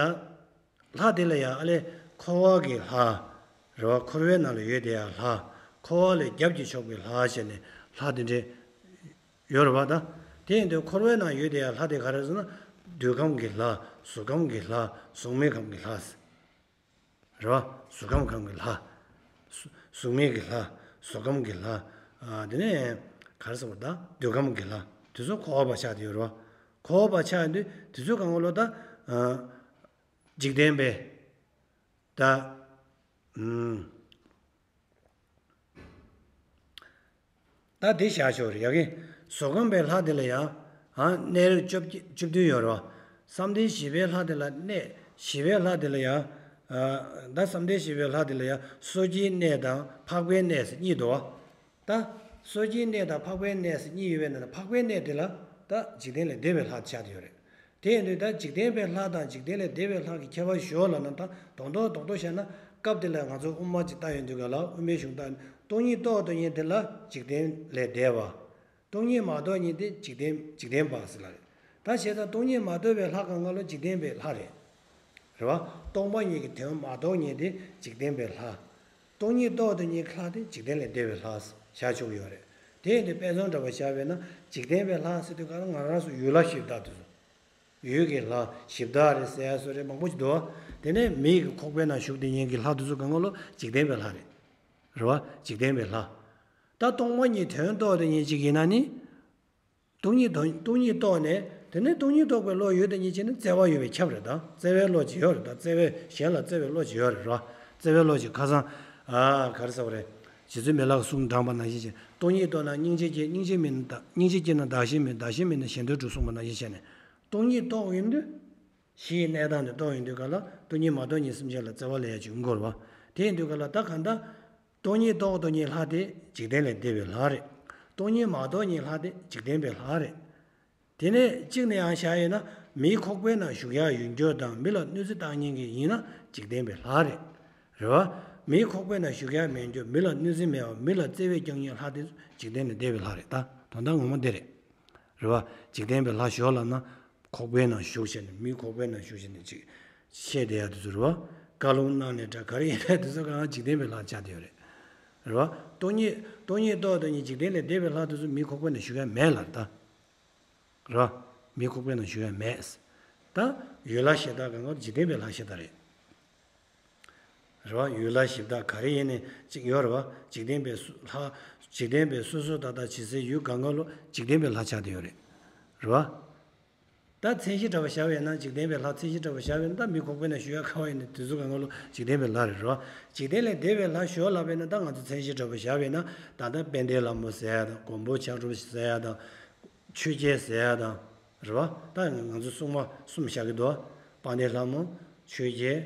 ལྷ་དེ་ལ་ཡ་ཨ་ལས་འཁོར་བ་གི་ལྷ། རེད་བ། འཁོར་བའི་ནང་ལ་ཡོད་དེ་ཡ་ལྷ། འཁོར་བ་ལས་རྒྱབ་ཀྱིས་ཕྱོགས་པའི་ལྷ་བྱས་ནས་ལྷ་དེ་འདྲས། ཡོད་རེད་བ་ད། དེ་ཡིན་དུས་འཁོར་བའི་ནང་ཡོད་དེ་ཡང་ལྷ་དེ་ག་རེ་ཟེར་ན། འདོད་ཁམས་ཀྱི་ལྷ། གཟུགས་ཁམས་ཀྱི་ལྷ། གཟུགས་མེད་ཁམས་ཀྱི་ལྷ། རེད་བ། གཟུགས་ཁམས་ཁམས་ཀྱི་ལྷ། གཟུགས་གཟུགས་མེད་ཀྱི་ལྷ། གཟུགས་ཁམས་ཀྱི་ལྷ། ཨ་དེ་ནས་ག་རེ་ཟེར་བ་ད། འདོད་ཁམས་ཀྱི་ལྷ། དེ་ཚོ་འཁོར་བ་པ་ཆགས་བསྡད་ཡོད་རེད་བ། འཁོར་བ་པ་ཆགས་ཡོད་དུས་དེ་ཚོའི་སྒང་ལ་ད། ཨ་འཇིག་རྟེན་པའི་ད། ཨུམ། ད་དེ་བཞག་ཆོག་རེད་ཡ་གི། གཟུགས་ཁམས་པའི་ལྷ་དེ་ལ་ཡང་། ཨ་གནས་རིགས་བཅུ་བཅུ་བདུན་ཡོད་རེད་བ། བསམ་གཏན་བཞི་པའི་ལྷ་དེ་ལ་གནས་བཞི་པའི་ལྷ་དེ་ལ་ཡང་། ཨ་ད་བསམ་གཏན་བཞི་པའི་ལྷ་དེ་ལ་ཡང་སོ་སྐྱེའི་གནས་དང་འཕགས་པའི་གནས་ཟེར་གཉིས་འདུག་བ། ད་སོ་སྐྱེའི་གནས་དང་འཕགས་པའི་གནས་ཟེར་གཉིས་ཡོད་པའི་ནང་ནས་འཕགས་པའི་གནས་དེ་ལ་ད་འཇིག་རྟེན་ལས་འདས་པའི་ལྷ་ཆགས་བསྡད་ཡོད་རེད། དེ་ཡིན་དུས་ད་འཇིག་རྟེན་པའི་ལྷ་དང་འཇིག་རྟེན་ལས་འདས་པའི་ལྷ་གི་ཁྱད་པར་ཞོར་ལ་ན། ད་རྡོག་རྡོག་རྡོག་རྡོག་བཤད་ན། སྐབས་དེ་ལ་ང་ཚོ་དབུ་མ་ཅིག་བལྟ་ཡོང་དུས་ག་ལ། དབུ་མའི་གཞུང་ལྟར་སྟོང་ཉིད་རྟོགས་དོན་གཉིས་དེ་ལ་འཇིག་རྟེན་ལས་འདས་པ། སྟོང་ཉིད་མ་རྟོགས་གཉིས་དེ་འཇིག་རྟེན་འཇིག་རྟེན་པ་ཟེར་ལ་རེད། ད་བྱས་ཙང་སྟོང་ཉིད་མ་རྟོགས་པའི་ལྷ་གང་ག་ལོ་འཇིག་རྟེན་པའི་ལྷ་རེད། རེད་བ། སྟོང་པ་ཉིད་ཀྱི་དོན་མ་རྟོགས་གཉིས་དེ་འཇིག་རྟེན་པའི་ལྷ། སྟོང་ཉིད་རྟོགས་དོན་གཉིས་ལྷ་དེ་འཇིག་རྟེན་ལས་འདས་པའི་ལྷ་བཞག་ཆོག་གི་ཡོད་རེད། དེ་ཡིན་དུས་དཔེ་མཚོན་འདྲ་པོ་བཞག་པས་ན། འཇིག་རྟེན་པའི་ལྷ་ཟེར་དུས་ག་ལ་ང་རང་ཚོ་ཡུལ་ལྷ་གཞི་བདག་དེ་ཚོ། ཡུལ་གྱི་ལྷ་གཞི་བདག་རེད་ཟེར་ཡ་བཟོ་རེད། མང་པོ་ཅིག་འདུག་བ། དེ་ནས་མི་ཡི་གི་ཁོག་པའི་ནང་བཞུགས་དེ་ཉིད་ཀྱི་ལྷ་དེ་ཚོ་གང་ག་ལོ་འཇིག་རྟེན་པའི་ལྷ་རེད། རེད་བ། འཇིག་རྟེན་པའི་ལྷ། ད་སྟོང་པ་ཉིད་དོན་རྟོགས་དེ་ཉིད་ཅིག་ཡིན་ན་ནི། སྟོང་ཉིད་དོན་སྟོང་ཉིད་རྟོགས་ནས། དེ་ནས་སྟོང་ཉིད་རྟོགས་པའི་བློ་ཡོད་དེ་ཉིད་ཅིག་ནི་བརྩེ་བ་ཡོད་པས་ཁྱབ་རེད། ད་བརྩེ་བའི་བློ་ཅིག་ཡོད་རེད། ད་བརྩེ་བའི་གཞན་ལ་བརྩེ་བའི་བློ་ཅིག་ཡོད་རེད། རེད་བ། བརྩེ་བའི་བློ་ཅིག་ཁ་སང་། ཨ་ག་རེ་ཟེར་བ་རེད། རྗེ་བཙུན་མི་ལ་གི་གསུང་དྲངས་པ་ནང་བཞིན་བྱས། སྟོང་ཉིད་རྟོགས་ན་སྙིང་རྗེ་སྐྱེ། སྙིང་རྗེ་མེད་ན་བདག་སྙིང་རྗེ་སྐྱེས་ན་བདག་གཞན་མེད། བདག་གཞན་མེད་ན་གཞན་དོན་གྲུབ་གསུངས་པ་ནང་བཞིན་བྱས་ནས། སྟོང་ཉིད་རྟོགས་ཡོང་དུས། གཞིའི་གནས་སྟངས་དེ་རྟོགས་ཡོང་དུས་ག་ལ། སྟོང་ཉིད་མ་རྟོགས་ཉིད་སེམས་ཅན་ལ་བརྩེ་བ་ལས་ཡ་ཅིག་ཡོང་གི་རེད་བ། དེ་ཡིན་དུས་ག་ལ་ད་གང་ལྟར། སྟོང་ཉིད་རྟོགས་དོན་གཉིས་ལྷ་དེ་འཇིག་རྟེན་ལས་འདས་པའི་ལྷ་རེད། སྟོང་ཉིད་མ་རྟོགས་གཉིས་ལྷ་དེ་འཇིག་རྟེན་པའི་ལྷ་རེད། དེ་ནས་གཅིག་ནས་ཡང་བཞག་ཡོད་ན། མིའི་ཁོག་པའི་ནང་བཞུགས་ཡག་ཡོད་རྒྱུ་དང་། མི་ལ་གནོད་འཚེ་བཏང་མཁན་གྱི་ཡིན་ན་འཇིག་རྟེན་པའི་ལྷ་རེད། རེད་བ། མིའི་ཁོག་པའི་ནང་བཞུགས་ཡག་མེད་རྒྱུ། མི་ལ་གནོད་འཚེ་མེད་པ། མི་ལ་བརྩེ་བས་བསྐྱངས་མཁན་ལྷ་དེ་འཇིག་རྟེན་ལས་འདས་པའི་ལྷ་རེད། ད་དོན་དག་ངོ་མ་འདི་རེད། རེད་བ། འཇིག་རྟེན་པའི་ལྷ་ཞོར་ལ་ན། ཁོག་པའི་ནང་བཞུགས་བྱས་ནས། མིའི་ཁོག་པའི་ནང་བཞུགས་བྱས་ནས་ཅིག་བཤད་བསྡད་ཡག་དེ་ཚོ་རེད་བ། བཀའ་ལུང་གནང་ནས་འདྲ་ག་རེ་ཡིན་ནའི་དེ་ཚོ་གང་འཇིག་རྟེན་པའི་ལྷ་ཆགས་བསྡད་ཡོད་རེད། རེད་བ། སྟོང་ཉིད་སྟོང་ཉིད་རྟོགས་དོན་གཉིས་འཇིག་རྟེན་ལས་འདས་པའི་ལྷ་དེ་ཚོ་མིའི་ཁོག་པའི་ནང་བཞུགས་ཡག་མེད་ལ། ད་རེད་བ། མིའི་ཁོག་པའི་ནང་བཞུགས་ཡག་མེད། ད་ཡུལ་ལྷ་གཞི་བདག་གང་ག་འཇིག་རྟེན་པའི་ལྷ་གཞི་བདག་རེད། རེད་བ། ཡུལ་ལྷ་གཞི་བདག་ག་རེ་ཡིན་ནའི་ཅིག་ཡོད་རེད་བ། འཇིག་རྟེན་པའི་སུ་ལྷ། འཇིག་རྟེན་པའི་སོ་སོ་ད་ལྟ་ཇི་སྲིད་ཡུལ་གང་ག་ལོ་འཇིག་རྟེན་པའི་ལྷ་ཆགས་བསྡད་ཡོད་རེད། རེད་བ། ད་མཚན་གཞི་འདྲ་པོ་བཞག་པ་ཡིན་ན། འཇིག་རྟེན་པའི་ལྷ་མཚན་གཞི་འདྲ་པོ་བཞག་པ་ཡིན་ན། ད་མི་ཁོག་པའི་ནང་བཞུགས་ཡག་ག་བ་ཡིན་ནའི་དེ་ཚོ་གང་ག་ལོ་འཇིག་རྟེན་པའི་ལྷ་རེད། རེད་བ། འཇིག་རྟེན་ལས་འདས་པའི་ལྷ་ཞོར་ལབ་པ་ཡིན་ན། ད་ང་ཚོ་མཚན་གཞི་འདྲ་པོ་བཞག་པ་ཡིན་ན། ད་ལྟ་དཔལ་ལྡན་ལྷ་མོ་ཟེར་ཡག་དང་། མགོན་པོ་ཕྱག་གྲུབ་ཟེར་ཡག་དང་། ཆོས་རྒྱལ་ཟེར་ཡག་དང་། རེད་བ། ད་ང་ཚོ་སྲུང་མ་གསུམ་བཞག་གི་འདུག་དཔལ་ལྡན་ལྷ་མོ། ཆོས་རྒྱལ།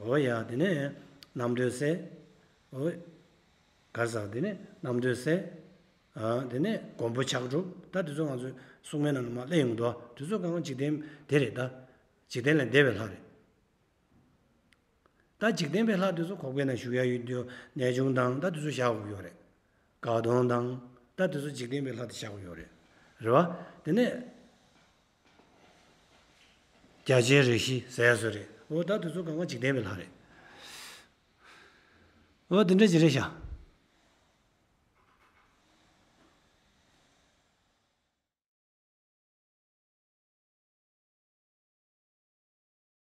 འོ་ཡ། དེ་ནས་རྣམ་གྲོལ་སྲས། འོ། ག་རེ་ཟེར། དེ་ནས་རྣམ་གྲོལ་སྲས། ཨ། དེ་ནས་མགོན་པོ་ཕྱག་གྲུབ། ད་དེ་ཚོ་ང་ཚོའི་སྲུང་མའི་ནང་ལ་མར་སླེབས་ཡོང་གི་འདུག་དེ་ཚོ་གང་ག་འཇིག་རྟེན་དེ་རེད། ད་འཇིག་རྟེན་ལས་འདས་པའི་ལྷ་རེད། ད་འཇིག་རྟེན་པའི་ལྷ་དེ་ཚོ་ཁོག་པའི་ནང་བཞུགས་ཡག་ཡོད་རྒྱུ། གནས་ཆུང་དང་ད་དེ་ཚོ་བཞག་དགོས་ཡོད་རེད། དགའ་གདོང་དང་ད་དེ་ཚོ་འཇིག་རྟེན་པའི་ལྷ་དེ་བཞག་དགོས་ཡོད་རེད། རེད་བ། དེ་ནས་རྒྱལ་ཆེན་རིགས་བཞི་ཟེར་ཡག་བཟོ་རེད། འོ་ད་དེ་ཚོ་གང་ག་འཇིག་རྟེན་པའི་ལྷ་རེད། འོ་དེ་འདྲ་ཅིག་རེད་ཤག